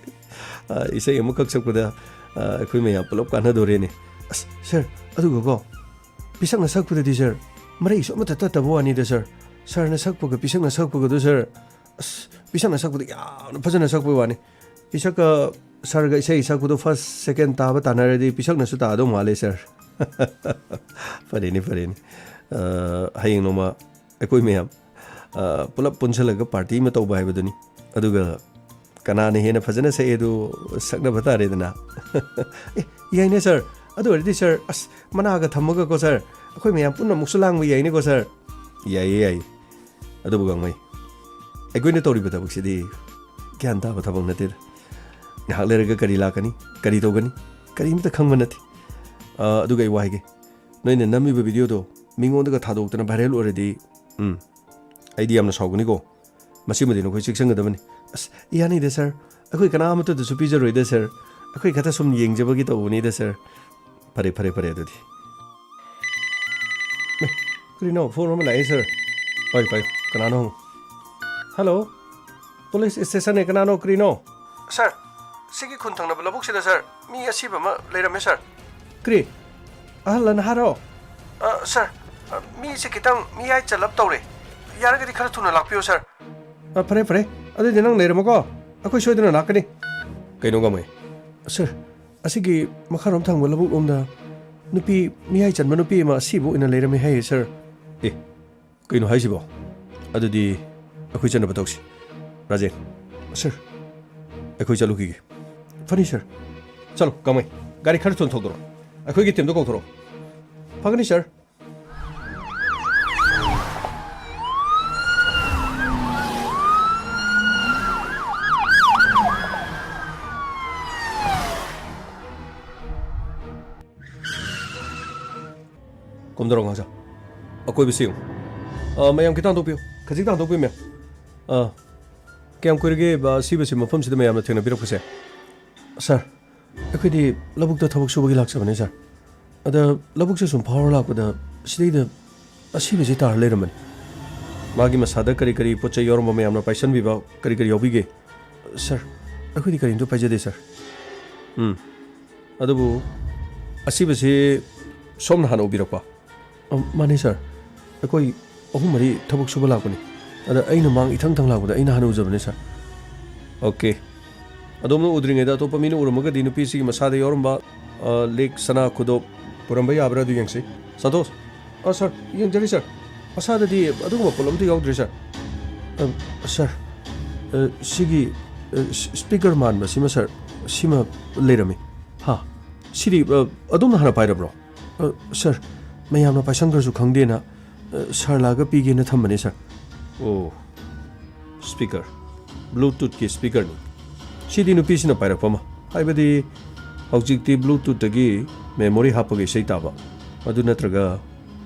ꯑ, ꯏꯁꯩ ꯑꯃꯈꯛ ꯁꯛꯄꯗ, ꯑ, ꯑꯩꯈꯣꯏ ꯃꯌꯥꯝ ꯄꯨꯂꯞ ꯀꯥꯟꯅꯗꯣꯔꯦꯅꯦ꯫ ꯑꯁ, ꯁꯥꯔ, ꯑꯗꯨꯒꯀꯣ, ꯄꯤꯁꯛꯅ ꯁꯛꯄꯗꯗꯤ ꯁꯥꯔ, ꯃꯔꯩꯁꯨ ꯑꯃꯠꯇ ꯇꯠꯇꯕ ꯋꯥꯅꯤꯗ ꯁꯥꯔ꯫ ꯁꯥꯔꯅ ꯁꯛꯄꯒ ꯄꯤꯁꯛꯅ ꯁꯛꯄꯒꯗꯣ ꯁꯥꯔ, ꯑꯁ, ꯄꯤꯁꯛꯅ ꯁꯛꯄꯗ ꯌꯥꯝꯅ ꯐꯖꯅ ꯁꯛꯄꯩ ꯋꯥꯅꯤ꯫ ꯄꯤꯁꯛꯀ ꯁꯥꯔꯒ ꯏꯁꯩ ꯁꯛꯄꯗꯣ first, second ꯇꯥꯕ ꯇꯥꯟꯅꯔꯗꯤ ꯄꯤꯁꯛꯅꯁꯨ ꯇꯥꯗꯧ ꯃꯥꯜꯂꯦ ꯁꯥꯔ꯫ ꯐꯔꯦꯅꯦ, ꯐꯔꯦꯅꯦ꯫ ꯑ, ꯍꯌꯦꯡ ꯅꯣꯡꯃ ꯑꯩꯈꯣꯏ ꯃꯌꯥꯝ, ꯑ, ꯄꯨꯂꯞ ꯄꯨꯟꯁꯜꯂꯒ party ꯑꯃ ꯇꯧꯕ ꯍꯥꯏꯕꯗꯨꯅꯤ꯫ ꯑꯗꯨꯒ ꯀꯅꯥꯅ ꯍꯦꯟꯅ ꯐꯖꯅ ꯁꯛꯑꯦ ꯑꯗꯨ ꯁꯛꯅꯕ ꯇꯥꯔꯦꯗꯅ꯫ ꯑꯦ, ꯌꯥꯏꯅꯦ ꯁꯥꯔ꯫ ꯑꯗꯨ ꯑꯣꯏꯔꯗꯤ ꯁꯥꯔ, ꯑꯁ, ꯃꯅꯥꯒ ꯊꯝꯃꯒꯀꯣ ꯁꯥꯔ, ꯑꯩꯈꯣꯏ ꯃꯌꯥꯝ ꯄꯨꯟꯅ ꯑꯃꯨꯛꯁꯨ ꯂꯥꯡꯕ ꯌꯥꯏꯅꯦꯀꯣ ꯁꯥꯔ꯫ ꯌꯥꯏꯌꯦ, ꯌꯥꯏꯌꯦ꯫ ꯑꯗꯨꯕꯨ ꯒꯥꯡꯃꯩ, ꯑꯩꯈꯣꯏꯅ ꯇꯧꯔꯤꯕ ꯊꯕꯛꯁꯤꯗꯤ ꯒ꯭ꯌꯥꯟ ꯇꯥꯕ ꯊꯕꯛ ꯅꯠꯇꯦꯗ꯫ ꯉꯥꯏꯍꯥꯛ ꯂꯩꯔꯒ ꯀꯔꯤ ꯂꯥꯛꯀꯅꯤ, ꯀꯔꯤ ꯇꯧꯒꯅꯤ, ꯀꯔꯤꯝꯇ ꯈꯪꯕ ꯅꯠꯇꯦ꯫ ꯑ, ꯑꯗꯨꯒ ꯑꯩ ꯋꯥ ꯍꯥꯏꯒꯦ, ꯅꯣꯏꯅ ꯅꯝꯃꯤꯕ videoꯗꯣ ꯃꯤꯉꯣꯟꯗꯒ ꯊꯥꯗꯣꯛꯇꯅ viral ꯑꯣꯏꯔꯗꯤ, ꯎꯝ, ꯑꯩꯗꯤ ꯌꯥꯝꯅ ꯁꯥꯎꯒꯅꯤꯀꯣ꯫ ꯃꯁꯤꯃꯗꯤ ꯅꯈꯣꯏ ꯆꯦꯛꯁꯤꯟꯒꯗꯕꯅꯤ꯫ ꯑꯁ, ꯌꯥꯅꯤꯗ ꯁꯥꯔ, ꯑꯩꯈꯣꯏ ꯀꯅꯥ ꯑꯃꯠꯇꯗꯁꯨ ꯄꯤꯖꯔꯣꯏꯗ ꯁꯥꯔ, ꯑꯩꯈꯣꯏ ꯈꯛꯇ ꯁꯨꯝ ꯌꯦꯡꯖꯕꯒꯤ ꯇꯧꯕꯅꯤꯗ ꯁꯥꯔ꯫ ꯐꯔꯦ, ꯐꯔꯦ, ꯐꯔꯦ ꯑꯗꯨꯗꯤ꯫ ꯑꯦ, ꯀꯔꯤꯅꯣ? Phone ꯑꯃ ꯂꯥꯛꯑꯦ ꯁꯥꯔ꯫ ꯄꯥꯏꯌꯨ, ꯄꯥꯏꯌꯨ, ꯀꯅꯥꯅꯣ ꯍꯪꯉꯨ꯫ Hello, police stationꯅꯦ, ꯀꯅꯥꯅꯣ, ꯀꯔꯤꯅꯣ? ꯁꯥꯔ, ꯁꯤꯒꯤ ꯈꯨꯟ ꯊꯪꯅꯕ ꯂꯧꯕꯨꯛꯁꯤꯗ ꯁꯥꯔ, ꯃꯤ ꯑꯁꯤꯕ ꯑꯃ ꯂꯩꯔꯝꯃꯦ ꯁꯥꯔ꯫ ꯀꯔꯤ? ꯑꯍꯜꯂ ꯅꯍꯥꯔꯣ? ꯑ, ꯁꯥꯔ, ꯑ, ꯃꯤꯁꯦ ꯈꯤꯇꯪ ꯃꯤꯌꯥꯏ ꯆꯜꯂꯞ ꯇꯧꯔꯦ꯫ ꯌꯥꯔꯒꯗꯤ ꯈꯔ ꯊꯨꯅ ꯂꯥꯛꯄꯤꯌꯨ ꯁꯥꯔ꯫ ꯑ, ꯐꯔꯦ, ꯐꯔꯦ꯫ ꯑꯗꯨꯗꯤ ꯅꯪ ꯂꯩꯔꯝꯃꯣꯀꯣ꯫ ꯑꯩꯈꯣꯏ ꯁꯣꯏꯗꯅ ꯂꯥꯛꯀꯅꯤ꯫ ꯀꯩꯅꯣ ꯒꯥꯡꯃꯩ? ꯁꯥꯔ, ꯑꯁꯤꯒꯤ ꯃꯈꯥꯔꯣꯝ ꯊꯪꯕ ꯂꯧꯕꯨꯛ ꯂꯣꯝꯗ ꯅꯨꯄꯤ, ꯃꯤꯌꯥꯏ ꯆꯟꯕ ꯅꯨꯄꯤ ꯑꯃ ꯑꯁꯤꯕ ꯑꯣꯏꯅ ꯂꯩꯔꯝꯃꯦ ꯍꯥꯏꯌꯦ ꯁꯥꯔ꯫ ꯑꯦ, ꯀꯩꯅꯣ ꯍꯥꯏꯁꯤꯕꯣ? ꯑꯗꯨꯗꯤ ꯑꯩꯈꯣꯏ ꯆꯠꯅꯕ ꯇꯧꯁꯤ꯫ ꯔꯥꯖꯦꯟ꯫ ꯁꯥꯔ꯫ ꯑꯩꯈꯣꯏ ꯆꯠꯂꯨꯈꯤꯒꯦ꯫ ꯐꯅꯤ ꯁꯥꯔ꯫ ꯆꯠꯂꯣ ꯒꯥꯡꯃꯩ, ꯒꯥꯔꯤ ꯈꯔ ꯊꯨꯅ ꯊꯧꯗꯣꯔꯛꯑꯣ꯫ ꯑꯩꯈꯣꯏꯒꯤ teamꯗꯣ ꯀꯧꯊꯣꯔꯛꯑꯣ꯫ ꯐꯒꯅꯤ ꯁꯥꯔ꯫ ꯗꯣꯔꯣ ꯉꯥꯡꯖꯥ꯫ ꯑꯀꯣꯏꯕꯁꯤ ꯌꯦꯡꯉꯨ꯫ ꯑ, ꯃꯌꯥꯝ ꯈꯤꯇꯪ ꯍꯟꯗꯣꯛꯄꯤꯌꯨ꯫ ꯈꯖꯤꯛꯇꯪ ꯍꯟꯗꯣꯛꯄꯤꯌꯨ, ꯃꯌꯥꯝ꯫ ꯑ, ꯀꯌꯥꯝ ꯀꯨꯏꯔꯒꯦ, ꯑ, ꯑꯁꯤꯕꯁꯤ ꯃꯐꯝꯁꯤꯗ ꯃꯌꯥꯝꯅ ꯊꯦꯡꯅꯕꯤꯔꯛꯄꯁꯦ? ꯁꯥꯔ, ꯑꯩꯈꯣꯏꯗꯤ ꯂꯧꯕꯨꯛꯇ ꯊꯕꯛ ꯁꯨꯕꯒꯤ ꯂꯥꯛꯆꯕꯅꯦ, ꯁꯥꯔ꯫ ꯑꯗ ꯂꯧꯕꯨꯛꯁꯦ ꯁꯨꯝ ꯐꯥꯎꯔ ꯂꯥꯛꯄꯗ ꯁꯤꯗꯩꯗ ꯑꯁꯤꯕꯁꯤ ꯇꯥꯔ ꯂꯩꯔꯝꯕꯅꯤ꯫ ꯃꯥꯒꯤ ꯃꯁꯥꯗ ꯀꯔꯤ ꯀꯔꯤ ꯄꯣꯠ ꯆꯩ ꯌꯥꯎꯔꯝꯕ ꯃꯌꯥꯝꯅ ꯄꯥꯏꯁꯟꯕꯤꯕ ꯀꯔꯤ ꯀꯔꯤ ꯌꯥꯎꯕꯤꯒꯦ? ꯁꯥꯔ, ꯑꯩꯈꯣꯏꯗꯤ ꯀꯔꯤꯝꯇ ꯄꯥꯏꯖꯗꯦ, ꯁꯥꯔ꯫ ꯎꯝ꯫ ꯑꯗꯨꯕꯨ ꯑꯁꯤꯕꯁꯤ ꯁꯣꯝꯅ ꯍꯥꯟꯅ ꯎꯕꯤꯔꯛꯄ? ꯑ, ꯃꯥꯅꯦ, ꯁꯥꯔ꯫ ꯑꯩꯈꯣꯏ ꯑꯍꯨꯝ ꯃꯔꯤ ꯊꯕꯛ ꯁꯨꯕ ꯂꯥꯛꯄꯅꯤ꯫ ꯑꯗ ꯑꯩꯅ ꯃꯥꯡ ꯏꯊꯪ ꯊꯪ ꯂꯥꯛꯄꯗ ꯑꯩꯅ ꯍꯥꯟꯅ ꯎꯖꯕꯅꯦ, ꯁꯥꯔ꯫ ꯑꯣꯀꯦ꯫ ꯑꯗꯣꯝꯅ ꯎꯗ꯭ꯔꯤꯉꯩꯗ ꯑꯇꯣꯞꯄ ꯃꯤꯅ ꯎꯔꯝꯃꯒꯗꯤ ꯅꯨꯄꯤꯁꯤꯒꯤ ꯃꯁꯥꯗ ꯌꯥꯎꯔꯝꯕ, ꯑ, ꯂꯤꯛ, ꯁꯅꯥ, ꯈꯨꯗꯣꯞ ꯄꯨꯔꯝꯕ ꯌꯥꯕ꯭ꯔꯥ, ꯑꯗꯨ ꯌꯦꯡꯁꯤ꯫ ꯁꯟꯇꯣꯁ꯫ ꯑ, ꯁꯥꯔ, ꯌꯦꯡꯖꯔꯤ, ꯁꯥꯔ꯫ ꯃꯁꯥꯗꯗꯤ ꯑꯗꯨꯒꯨꯝꯕ ꯄꯣꯠ ꯑꯝꯇ ꯌꯥꯎꯗ꯭ꯔꯤ, ꯁꯥꯔ꯫ ꯑ, ꯁꯥꯔ, ꯑ, ꯁꯤꯒꯤ, ꯑ, ꯁ-, ꯁ꯭ꯄꯤꯀꯔ ꯃꯥꯟꯕ ꯁꯤꯃ, ꯁꯥꯔ, ꯁꯤꯃ ꯂꯩꯔꯝꯃꯤ꯫ ꯍꯥ? ꯁꯤꯗꯤ, ꯑ, ꯑꯗꯣꯝꯅ ꯍꯥꯟꯅ ꯄꯥꯏꯔꯕ꯭ꯔꯣ? ꯑ, ꯁꯥꯔ, ꯃꯌꯥꯝꯅ ꯄꯥꯏꯁꯟꯈ꯭ꯔꯁꯨ ꯈꯪꯗꯦꯅ, ꯑ, ꯁꯥꯔ ꯂꯥꯛꯑꯒ ꯄꯤꯒꯦꯅ ꯊꯝꯕꯅꯤ, ꯁꯥꯔ꯫ ꯑꯣ, ꯁ꯭ꯄꯤꯀꯔ꯫ ꯕ꯭ꯂꯨꯇꯨꯠꯀꯤ ꯁ꯭ꯄꯤꯀꯔꯅꯤ꯫ ꯁꯤꯗꯤ ꯅꯨꯄꯤꯁꯤꯅ ꯄꯥꯏꯔꯛꯄ ꯑꯃ꯫ ꯍꯥꯏꯕꯗꯤ, ꯍꯧꯖꯤꯛꯇꯤ ꯕ꯭ꯂꯨꯇꯨꯠꯇꯒꯤ ꯃꯦꯃꯣꯔꯤ ꯍꯥꯞꯄꯒ ꯏꯁꯩ ꯇꯥꯕ꯫ ꯑꯗꯨ ꯅꯠꯇ꯭ꯔꯒ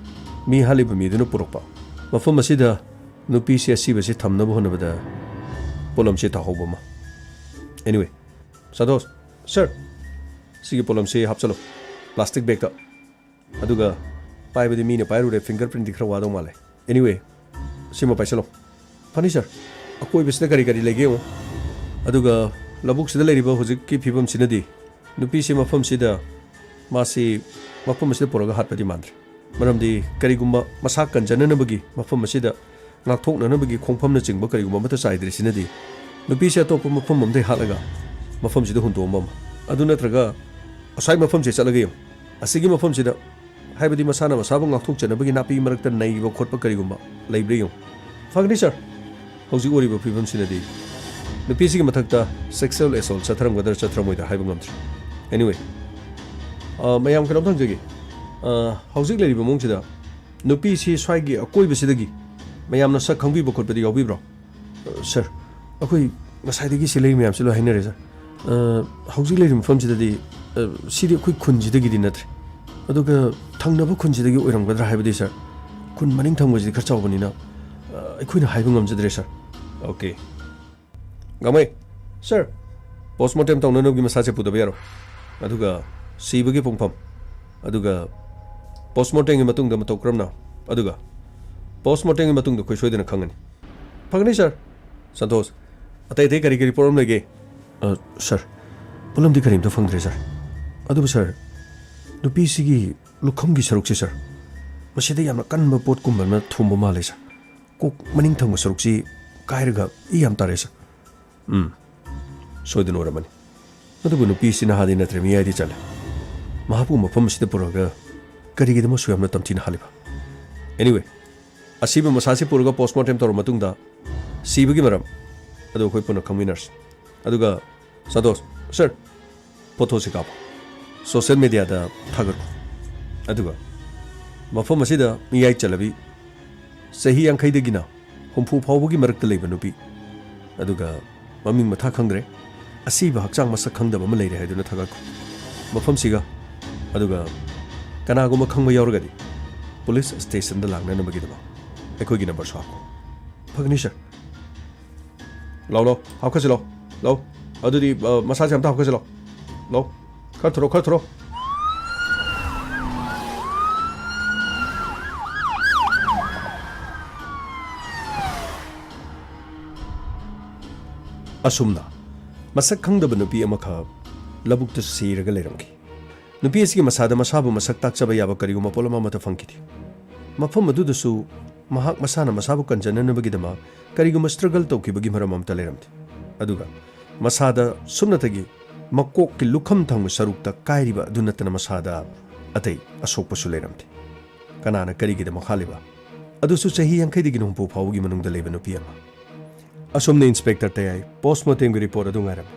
ꯃꯤ ꯍꯥꯠꯂꯤꯕ ꯃꯤꯗꯨꯅ ꯄꯨꯔꯛꯄ꯫ ꯃꯐꯝ ꯑꯁꯤꯗ ꯅꯨꯄꯤꯁꯤ ꯑꯁꯤꯕꯁꯤ ꯊꯝꯅꯕ ꯍꯣꯠꯅꯕꯗ ꯄꯣꯠꯂꯝꯁꯤ ꯇꯥꯍꯧꯕ ꯑꯃ꯫ Anyway, ꯁꯟꯇꯣꯁ, ꯁꯥꯔ, ꯁꯤꯒꯤ ꯄꯣꯠꯂꯝꯁꯤ ꯍꯥꯞꯆꯜꯂꯨ ꯄ꯭ꯂꯥꯁꯇꯤꯛ ꯕꯦꯒꯇ꯫ ꯑꯗꯨꯒ ꯄꯥꯏꯕꯗꯤ ꯃꯤꯅ ꯄꯥꯏꯔꯨꯔꯦ, ꯐꯤꯡꯒꯔ ꯄ꯭ꯔꯤꯟꯇꯤ ꯈꯔ ꯋꯥꯗꯧ ꯃꯥꯜꯂꯦ꯫ Anyway, ꯁꯤꯃ ꯄꯥꯏꯁꯜꯂꯣ꯫ ꯐꯅꯤ, ꯁꯥꯔ꯫ ꯑꯀꯣꯏꯕꯁꯤꯗ ꯀꯔꯤ ꯀꯔꯤ ꯂꯩꯒꯦ ꯌꯦꯡꯉꯨ꯫ ꯑꯗꯨꯒ ꯂꯧꯕꯨꯛꯁꯤꯗ ꯂꯩꯔꯤꯕ ꯍꯧꯖꯤꯛꯀꯤ ꯐꯤꯕꯝꯁꯤꯅꯗꯤ ꯅꯨꯄꯤꯁꯤ ꯃꯐꯝꯁꯤꯗ, ꯃꯥꯁꯤ ꯃꯐꯝ ꯑꯁꯤꯗ ꯄꯨꯔꯒ ꯍꯥꯠꯄꯗꯤ ꯃꯥꯟꯗ꯭ꯔꯦ꯫ ꯃꯔꯝꯗꯤ ꯀꯔꯤꯒꯨꯝꯕ ꯃꯁꯥ ꯀꯟꯖꯅꯅꯕꯒꯤ ꯃꯐꯝ ꯑꯁꯤꯗ ꯉꯥꯛꯊꯣꯛꯅꯅꯕꯒꯤ ꯈꯣꯡꯐꯝꯅꯆꯤꯡꯕ ꯀꯔꯤꯒꯨꯝꯕ ꯑꯃꯠꯇ ꯆꯥꯏꯗ꯭ꯔꯤꯁꯤꯅꯗꯤ ꯅꯨꯄꯤꯁꯦ ꯑꯇꯣꯞꯄ ꯃꯐꯝ ꯑꯃꯗꯒꯤ ꯍꯥꯠꯂꯒ ꯃꯐꯝꯁꯤꯗ ꯍꯨꯟꯗꯣꯛꯑꯝꯕ ꯑꯃ, ꯑꯗꯨ ꯅꯠꯇ꯭ꯔꯒ ꯉꯁꯥꯏ ꯃꯐꯝꯁꯦ ꯆꯠꯂꯒ ꯌꯦꯡꯉꯨ꯫ ꯑꯁꯤꯒꯤ ꯃꯐꯝꯁꯤꯗ, ꯍꯥꯏꯕꯗꯤ ꯃꯁꯥꯅ ꯃꯁꯥꯕꯨ ꯉꯥꯛꯊꯣꯛꯆꯅꯕꯒꯤ ꯅꯥꯄꯤ ꯃꯔꯛꯇ ꯅꯩꯕ ꯈꯣꯠꯄ ꯀꯔꯤꯒꯨꯝꯕ ꯂꯩꯕ꯭ꯔꯥ ꯌꯦꯡꯉꯨ꯫ ꯐꯒꯅꯤ, ꯁꯥꯔ꯫ ꯍꯧꯖꯤꯛ ꯑꯣꯏꯔꯤꯕ ꯐꯤꯕꯝꯁꯤꯅꯗꯤ ꯅꯨꯄꯤꯁꯤꯒꯤ ꯃꯊꯛꯇ sexual assault ꯆꯠꯊꯔꯝꯒꯗ꯭ꯔꯥ ꯆꯠꯊꯔꯝꯃꯣꯏꯗ꯭ꯔꯥ ꯍꯥꯏꯕ ꯉꯝꯗ꯭ꯔꯤ꯫ Anyway, ꯑ, ꯃꯌꯥꯝ ꯀꯩꯅꯣꯝꯇ ꯍꯪꯖꯒꯦ꯫ ꯑ, ꯍꯧꯖꯤꯛ ꯂꯩꯔꯤꯕ ꯃꯑꯣꯡꯁꯤꯗ ꯅꯨꯄꯤꯁꯤ ꯁ꯭ꯋꯥꯏꯒꯤ ꯑꯀꯣꯏꯕꯁꯤꯗꯒꯤ ꯃꯌꯥꯝꯅ ꯁꯛ ꯈꯪꯕꯤꯕ ꯈꯣꯠꯄꯗꯤ ꯌꯥꯎꯕꯤꯕ꯭ꯔꯣ? ꯑ, ꯁꯥꯔ, ꯑꯩꯈꯣꯏ ꯉꯁꯥꯏꯗꯒꯤ ꯁꯤ ꯂꯩꯔꯤ ꯃꯌꯥꯝꯁꯤ ꯂꯣꯏ ꯍꯥꯏꯅꯔꯦ, ꯁꯥꯔ꯫ ꯑ, ꯍꯧꯖꯤꯛ ꯂꯩꯔꯤꯕ ꯃꯐꯝꯁꯤꯗꯗꯤ, ꯑ, ꯁꯤꯗꯤ ꯑꯩꯈꯣꯏ ꯈꯨꯟꯁꯤꯗꯒꯤꯗꯤ ꯅꯠꯇ꯭ꯔꯦ꯫ ꯑꯗꯨꯒ ꯊꯪꯅꯕ ꯈꯨꯟꯁꯤꯗꯒꯤ ꯑꯣꯏꯔꯝꯒꯗ꯭ꯔꯥ ꯍꯥꯏꯕꯗꯤ, ꯁꯥꯔ, ꯈꯨꯟ ꯃꯅꯤꯡ ꯊꯪꯕꯁꯤꯗꯤ ꯈꯔ ꯆꯥꯎꯕꯅꯤꯅ, ꯑ, ꯑꯩꯈꯣꯏꯅ ꯍꯥꯏꯕ ꯉꯝꯖꯗ꯭ꯔꯦ, ꯁꯥꯔ꯫ ꯑꯣꯀꯦ꯫ ꯒꯥꯡꯃꯩ, ꯁꯥꯔ, ꯄꯣꯁꯃꯣꯔꯇꯦꯝ ꯇꯧꯅꯅꯕꯒꯤ ꯃꯁꯥꯁꯦ ꯄꯨꯗꯕ ꯌꯥꯔꯣꯏ꯫ ꯑꯗꯨꯒ ꯁꯤꯕꯒꯤ ꯄꯨꯡꯐꯝ, ꯑꯗꯨꯒ ꯄꯣꯁꯃꯣꯔꯇꯦꯝꯒꯤ ꯃꯇꯨꯡꯗ ꯃꯇꯧ ꯀꯔꯝꯅ, ꯑꯗꯨꯒ ꯄꯣꯁꯃꯣꯔꯇꯦꯝꯒꯤ ꯃꯇꯨꯡꯗ ꯑꯩꯈꯣꯏ ꯁꯣꯏꯗꯅ ꯈꯪꯒꯅꯤ꯫ ꯐꯒꯅꯤ, ꯁꯥꯔ꯫ ꯁꯟꯇꯣꯁ, ꯑꯇꯩ ꯑꯇꯩ ꯀꯔꯤ ꯀꯔꯤ ꯄꯣꯠꯂꯝ ꯂꯩꯒꯦ? ꯑ, ꯁꯥꯔ, ꯄꯣꯠꯂꯝꯗꯤ ꯀꯔꯤꯝꯇ ꯐꯪꯗ꯭ꯔꯦ, ꯁꯥꯔ꯫ ꯑꯗꯨꯕꯨ, ꯁꯥꯔ, ꯅꯨꯄꯤꯁꯤꯒꯤ ꯂꯨꯈꯝꯒꯤ ꯁꯔꯨꯛꯁꯦ, ꯁꯥꯔ, ꯃꯁꯤꯗ ꯌꯥꯝꯅ ꯀꯟꯕ ꯄꯣꯠꯀꯨꯝꯕ ꯑꯃ ꯊꯣꯝꯕ ꯃꯥꯜꯂꯦ, ꯁꯥꯔ꯫ ꯀꯣꯛ ꯃꯅꯤꯡ ꯊꯪꯕ ꯁꯔꯨꯛꯁꯤ ꯀꯥꯏꯔꯒ ꯏ ꯌꯥꯝ ꯇꯥꯔꯦ, ꯁꯥꯔ꯫ ꯎꯝ, ꯁꯣꯏꯗꯅ ꯑꯣꯏꯔꯝꯃꯅꯤ꯫ ꯑꯗꯨꯕꯨ ꯅꯨꯄꯤꯁꯤ ꯅꯍꯥꯗꯤ ꯅꯠꯇ꯭ꯔꯦ, ꯃꯤꯌꯥꯏꯗꯤ ꯆꯜꯂꯦ꯫ ꯃꯍꯥꯛꯄꯨ ꯃꯐꯝ ꯑꯁꯤꯗ ꯄꯨꯔꯛꯑꯒ ꯀꯔꯤꯒꯤꯗꯃꯛ ꯑꯁꯨꯛ ꯌꯥꯝꯅ ꯇꯝꯊꯤꯅ ꯍꯥꯠꯂꯤꯕ? Anyway, ꯑꯁꯤꯕ ꯃꯁꯥꯁꯤ ꯄꯨꯔꯒ ꯄꯣꯁꯃꯣꯔꯇꯦꯝ ꯇꯧꯔꯕ ꯃꯇꯨꯡꯗ ꯁꯤꯕꯒꯤ ꯃꯔꯝ ꯑꯗꯨ ꯑꯩꯈꯣꯏ ꯄꯨꯟꯅ ꯈꯪꯃꯤꯟꯅꯔꯁꯤ꯫ ꯑꯗꯨꯒ ꯁꯟꯇꯣꯁ, ꯁꯥꯔ, ꯐꯣꯇꯣꯁꯤ ꯀꯥꯞꯄꯣ, ꯁꯣꯁꯤꯌꯦꯜ ꯃꯦꯗꯤꯌꯥꯗ ꯊꯥꯒꯠꯂꯨ꯫ ꯑꯗꯨꯒ ꯃꯐꯝ ꯑꯁꯤꯗ ꯃꯤꯌꯥꯏ ꯆꯜꯂꯕꯤ ꯆꯍꯤ ꯌꯥꯡꯈꯩꯗꯒꯤꯅ ꯍꯨꯝꯐꯨ ꯐꯥꯎꯕꯒꯤ ꯃꯔꯛꯇ ꯂꯩꯕ ꯅꯨꯄꯤ, ꯑꯗꯨꯒ ꯃꯃꯤꯡ ꯃꯊꯥ ꯈꯪꯗ꯭ꯔꯦ, ꯑꯁꯤꯕ ꯍꯛꯆꯥꯡ ꯃꯁꯛ ꯈꯪꯗꯕ ꯑꯃ ꯂꯩꯔꯦ ꯍꯥꯏꯗꯨꯅ ꯊꯥꯒꯠꯈꯣ꯫ ꯃꯐꯝꯁꯤꯒ, ꯑꯗꯨꯒ ꯀꯅꯥꯒꯨꯝꯕ ꯈꯪꯕ ꯌꯥꯎꯔꯒꯗꯤ ꯄꯨꯂꯤꯁ ꯁ꯭ꯇꯦꯁꯟꯗ ꯂꯥꯛꯅꯅꯕꯒꯤꯗꯃꯛ ꯑꯩꯈꯣꯏꯒꯤ ꯅꯝꯕꯔꯁꯨ ꯍꯥꯞꯈꯣ꯫ ꯐꯒꯅꯤ, ꯁꯥꯔ꯫ ꯂꯥꯎ, ꯂꯥꯎ, ꯍꯥꯞꯀꯠꯁꯤ ꯂꯥꯎ꯫ ꯂꯥꯎ꯫ ꯑꯗꯨꯗꯤ, ꯑ, ꯃꯁꯥꯁꯦ ꯑꯝꯇ ꯍꯥꯞꯀꯠꯁꯤ ꯂꯥꯎ꯫ ꯂꯥꯎ꯫ ꯈꯔ ꯊꯨꯔꯣ, ꯈꯔ ꯊꯨꯔꯣ꯫ ꯑꯁꯨꯝꯅ ꯃꯁꯛ ꯈꯪꯗꯕ ꯅꯨꯄꯤ ꯑꯃꯈꯛ ꯂꯧꯕꯨꯛꯇ ꯁꯤꯔꯒ ꯂꯩꯔꯝꯈꯤ꯫ ꯅꯨꯄꯤ ꯑꯁꯤꯒꯤ ꯃꯁꯥꯗ ꯃꯁꯥꯕꯨ ꯃꯁꯛ ꯇꯥꯛꯆꯕ ꯌꯥꯕ ꯀꯔꯤꯒꯨꯝꯕ ꯄꯣꯠꯂꯝ ꯑꯃꯠꯇ ꯐꯪꯈꯤꯗꯦ꯫ ꯃꯐꯝ ꯑꯗꯨꯗꯁꯨ ꯃꯍꯥꯛ ꯃꯁꯥꯅ ꯃꯁꯥꯕꯨ ꯀꯟꯖꯅꯅꯕꯒꯤꯗꯃꯛ ꯀꯔꯤꯒꯨꯝꯕ struggle ꯇꯧꯈꯤꯕꯒꯤ ꯃꯔꯝ ꯑꯃꯠꯇ ꯂꯩꯔꯝꯗꯦ꯫ ꯑꯗꯨꯒ ꯃꯁꯥꯗ ꯁꯨꯞꯅꯇꯒꯤ ꯃꯀꯣꯛꯀꯤ ꯂꯨꯈꯝ ꯊꯪꯕ ꯁꯔꯨꯛꯇ ꯀꯥꯏꯔꯤꯕ ꯑꯗꯨ ꯅꯠꯇꯅ ꯃꯁꯥꯗ ꯑꯇꯩ ꯑꯁꯣꯛꯄꯁꯨ ꯂꯩꯔꯝꯗꯦ꯫ ꯀꯅꯥꯅ ꯀꯔꯤꯒꯤꯗꯃꯛ ꯍꯥꯠꯂꯤꯕ? ꯑꯗꯨꯁꯨ ꯆꯍꯤ ꯌꯥꯡꯈꯩꯗꯒꯤ ꯍꯨꯝꯐꯨ ꯐꯥꯎꯕꯒꯤ ꯃꯅꯨꯡꯗ ꯂꯩꯕ ꯅꯨꯄꯤ ꯑꯃ꯫ ꯑꯁꯨꯝꯅ ꯏꯟꯁꯄꯦꯛꯇꯔ ꯇꯌꯥꯏ ꯄꯣꯁꯃꯣꯔꯇꯦꯝꯒꯤ ꯔꯤꯄꯣꯔꯠ ꯑꯗꯨ ꯉꯥꯏꯔꯝꯃꯤ꯫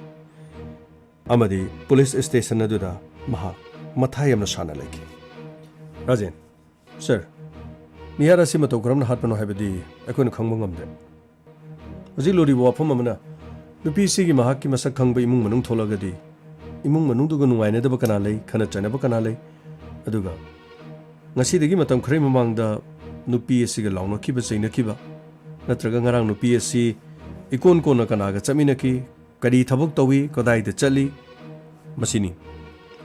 ꯑꯃꯗꯤ ꯄꯨꯂꯤꯁ ꯁ꯭ꯇꯦꯁꯟ ꯑꯗꯨꯗ ꯃꯍꯥꯛ ꯃꯊꯥ ꯌꯥꯝꯅ ꯁꯥꯅ ꯂꯩꯈꯤ꯫ ꯔꯥꯖꯦꯟ, ꯁꯥꯔ, ꯃꯤꯍꯥꯠ ꯑꯁꯤ ꯃꯇꯧ ꯀꯔꯝꯅ ꯍꯥꯠꯄꯅꯣ ꯍꯥꯏꯕꯗꯤ ꯑꯩꯈꯣꯏꯅ ꯈꯪꯕ ꯉꯝꯗ꯭ꯔꯦ꯫ ꯍꯧꯖꯤꯛ ꯂꯨꯔꯤꯕ ꯋꯥꯐꯝ ꯑꯃꯅ, ꯅꯨꯄꯤꯁꯤꯒꯤ ꯃꯍꯥꯛꯀꯤ ꯃꯁꯛ ꯈꯪꯕ ꯏꯃꯨꯡ ꯃꯅꯨꯡ ꯊꯣꯛꯂꯒꯗꯤ, ꯏꯃꯨꯡ ꯃꯅꯨꯡꯗꯨꯒ ꯅꯨꯡꯉꯥꯏꯅꯗꯕ ꯀꯅꯥ ꯂꯩ, ꯈꯠꯅ ꯆꯩꯅꯕ ꯀꯅꯥ ꯂꯩ, ꯑꯗꯨꯒ ꯉꯁꯤꯗꯒꯤ ꯃꯇꯝ ꯈꯔꯒꯤ ꯃꯃꯥꯡꯗ ꯅꯨꯄꯤ ꯑꯁꯤꯒ ꯂꯥꯎꯅꯈꯤꯕ, ꯆꯩꯅꯈꯤꯕ, ꯅꯠꯇ꯭ꯔꯒ ꯉꯔꯥꯡ ꯅꯨꯄꯤ ꯑꯁꯤ ꯏꯀꯣꯟ ꯀꯣꯟꯅ ꯀꯅꯥꯒ ꯆꯠꯃꯤꯟꯅꯈꯤ, ꯀꯔꯤ ꯊꯕꯛ ꯇꯧꯏ, ꯀꯗꯥꯏꯗ ꯆꯠꯂꯤ, ꯃꯁꯤꯅꯤ꯫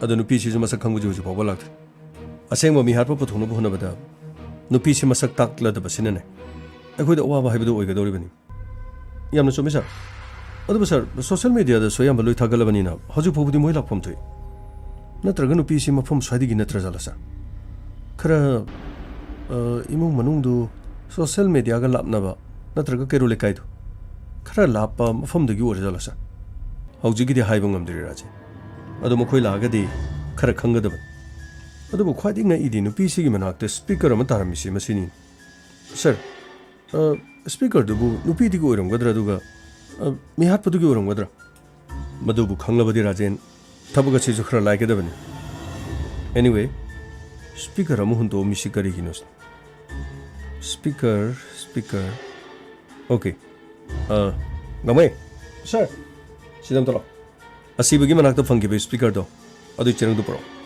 ꯑꯗꯣ ꯅꯨꯄꯤꯁꯤꯁꯨ ꯃꯁꯛ ꯈꯪꯕꯁꯤ ꯍꯧꯖꯤꯛ ꯐꯥꯎꯕ ꯂꯥꯛꯇ꯭ꯔꯤ꯫ ꯑꯁꯦꯡꯕ ꯃꯤꯍꯥꯠꯄ ꯄꯨꯊꯣꯛꯅꯕ ꯍꯣꯠꯅꯕꯗ ꯅꯨꯄꯤꯁꯤ ꯃꯁꯛ ꯇꯥꯛꯂꯗꯕꯁꯤꯅꯅꯦ ꯑꯩꯈꯣꯏꯗ ꯑꯋꯥꯕ ꯍꯥꯏꯕꯗꯨ ꯑꯣꯏꯒꯗꯧꯔꯤꯕꯅꯤ꯫ ꯌꯥꯝꯅ ꯆꯨꯝꯃꯤ, ꯁꯥꯔ꯫ ꯑꯗꯨꯕꯨ, ꯁꯥꯔ, ꯁꯣꯁꯤꯌꯦꯜ ꯃꯦꯗꯤꯌꯥꯗꯁꯨ ꯑꯌꯥꯝꯕ ꯂꯣꯏ ꯊꯥꯒꯠꯂꯕꯅꯤꯅ ꯍꯧꯖꯤꯛ ꯐꯥꯎꯕꯗꯤ ꯃꯣꯏ ꯂꯥꯛꯐꯝ ꯊꯣꯛꯏ꯫ ꯅꯠꯇ꯭ꯔꯒ ꯅꯨꯄꯤꯁꯤ ꯃꯐꯝ ꯁ꯭ꯋꯥꯏꯗꯒꯤ ꯅꯠꯇ꯭ꯔꯖꯥꯠꯂ, ꯁꯥꯔ? ꯈꯔ, ꯑ, ꯏꯃꯨꯡ ꯃꯅꯨꯡꯗꯨ ꯁꯣꯁꯤꯌꯦꯜ ꯃꯦꯗꯤꯌꯥꯒ ꯂꯥꯞꯅꯕ ꯅꯠꯇ꯭ꯔꯒ ꯀꯩꯔꯣꯜ ꯂꯩꯀꯥꯏꯗꯨ ꯈꯔ ꯂꯥꯞꯄ ꯃꯐꯝꯗꯒꯤ ꯑꯣꯏꯔꯖꯥꯠꯂ, ꯁꯥꯔ? ꯍꯧꯖꯤꯛꯀꯤꯗꯤ ꯍꯥꯏꯕ ꯉꯝꯗ꯭ꯔꯤ, ꯔꯥꯖꯦꯟ꯫ ꯑꯗꯣ ꯃꯈꯣꯏ ꯂꯥꯛꯑꯒꯗꯤ ꯈꯔ ꯈꯪꯒꯗꯕꯅꯤ꯫ ꯑꯗꯨꯕꯨ ꯈ꯭ꯋꯥꯏꯗꯒꯤ ꯉꯛꯏꯗꯤ ꯅꯨꯄꯤꯁꯤꯒꯤ ꯃꯅꯥꯛꯇ ꯁ꯭ꯄꯤꯀꯔ ꯑꯃ ꯇꯥꯔꯝꯃꯤꯁꯤ ꯃꯁꯤꯅꯤ꯫ ꯁꯥꯔ, ꯑ, ꯁ꯭ꯄꯤꯀꯔꯗꯨꯕꯨ ꯅꯨꯄꯤꯗꯨꯒꯤ ꯑꯣꯏꯔꯝꯒꯗ꯭ꯔꯥ, ꯑꯗꯨꯒ, ꯑ, ꯃꯤꯍꯥꯠꯄꯗꯨꯒꯤ ꯑꯣꯏꯔꯝꯒꯗ꯭ꯔꯥ? ꯃꯗꯨꯕꯨ ꯈꯪꯂꯕꯗꯤ, ꯔꯥꯖꯦꯟ, ꯊꯕꯛ ꯑꯁꯤꯁꯨ ꯈꯔ ꯂꯥꯏꯒꯗꯕꯅꯤ꯫ Anyway, ꯁ꯭ꯄꯤꯀꯔ ꯑꯃ ꯍꯨꯟꯗꯣꯛꯑꯝꯃꯤꯁꯤ ꯀꯔꯤꯒꯤꯅꯣ? Speaker, speaker. ꯑꯣꯀꯦ꯫ ꯑ, ꯒꯥꯡꯃꯩ꯫ ꯁꯥꯔ꯫ ꯁꯤꯗ ꯑꯝꯇ ꯂꯥꯛꯑꯣ꯫ ꯑꯁꯤꯕꯒꯤ ꯃꯅꯥꯛꯇ ꯐꯪꯈꯤꯕ ꯁ꯭ꯄꯤꯀꯔꯗꯣ, ꯑꯗꯨꯒꯤ ꯆꯦꯔꯪꯗꯨ ꯄꯨꯔꯛꯑꯣ꯫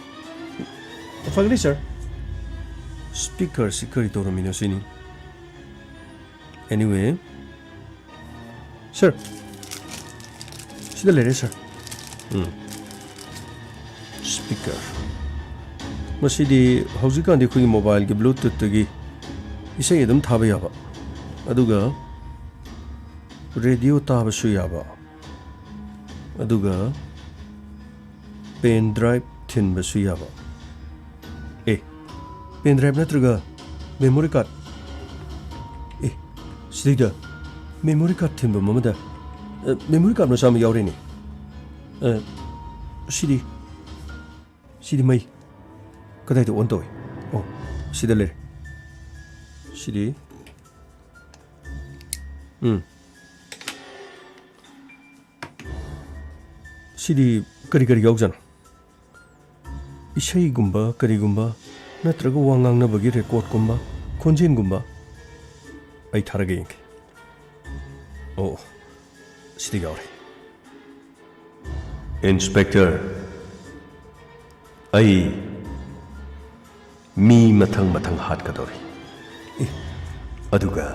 ꯐꯒꯅꯤ, ꯁꯥꯔ꯫ ꯁ꯭ꯄꯤꯀꯔꯁꯤ ꯀꯔꯤ ꯇꯧꯔꯝꯃꯤꯅꯣ ꯁꯤꯅꯤ꯫ Anyway, ꯁꯥꯔ, ꯁꯤꯗ ꯂꯩꯔꯦ, ꯁꯥꯔ꯫ ꯎꯝ꯫ ꯁ꯭ꯄꯤꯀꯔ꯫ ꯃꯁꯤꯗꯤ ꯍꯧꯖꯤꯛꯀꯥꯟꯗꯤ ꯑꯩꯈꯣꯏꯒꯤ ꯃꯣꯕꯥꯏꯜꯒꯤ ꯕ꯭ꯂꯨꯇꯨꯠꯇꯒꯤ ꯏꯁꯩ ꯑꯗꯨꯝ ꯊꯥꯕ ꯌꯥꯕ, ꯑꯗꯨꯒ ꯔꯦꯗꯤꯑꯣ ꯇꯥꯕꯁꯨ ꯌꯥꯕ, ꯑꯗꯨꯒ ꯄꯦꯟ ꯗ꯭ꯔꯥꯏꯚ ꯊꯤꯟꯕꯁꯨ ꯌꯥꯕ꯫ ꯑꯦ, ꯄꯦꯟ ꯗ꯭ꯔꯥꯏꯚ ꯅꯠꯇ꯭ꯔꯒ ꯃꯦꯃꯣꯔꯤ ꯀꯥꯔꯗ? ꯑꯦ, ꯁꯤꯗꯩꯗ ꯃꯦꯃꯣꯔꯤ ꯀꯥꯔꯗ ꯊꯤꯟꯐꯝ ꯑꯃꯗ, ꯑ, ꯃꯦꯃꯣꯔꯤ ꯀꯥꯔꯗ ꯃꯆꯥ ꯑꯃ ꯌꯥꯎꯔꯦꯅꯦ꯫ ꯑ, ꯁꯤꯗꯤ, ꯁꯤꯗꯤ ꯃꯩ ꯀꯗꯥꯏꯗ ꯑꯣꯟ ꯇꯧꯏ? ꯑꯣ, ꯁꯤꯗ ꯂꯩꯔꯦ꯫ ꯁꯤꯗꯤ, ꯎꯝ꯫ ꯁꯤꯗꯤ ꯀꯔꯤ ꯀꯔꯤ ꯌꯥꯎꯖꯥꯠꯅꯣ? ꯏꯁꯩꯒꯨꯝꯕ ꯀꯔꯤꯒꯨꯝꯕ, ꯅꯠꯇ꯭ꯔꯒ ꯋꯥ ꯉꯥꯡꯅꯕꯒꯤ ꯔꯦꯀꯣꯔꯗꯀꯨꯝꯕ, ꯈꯣꯟꯖꯦꯜꯒꯨꯝꯕ? ꯑꯩ ꯊꯥꯔꯒ ꯌꯦꯡꯒꯦ꯫ ꯑꯣ, ꯁꯤꯗ ꯌꯥꯎꯔꯦ꯫ ꯏꯟꯁꯄꯦꯛꯇꯔ, ꯑꯩ ꯃꯤ ꯃꯊꯪ ꯃꯊꯪ ꯍꯥꯠꯀꯗꯧꯔꯤ꯫ ꯑꯦ, ꯑꯗꯨꯒ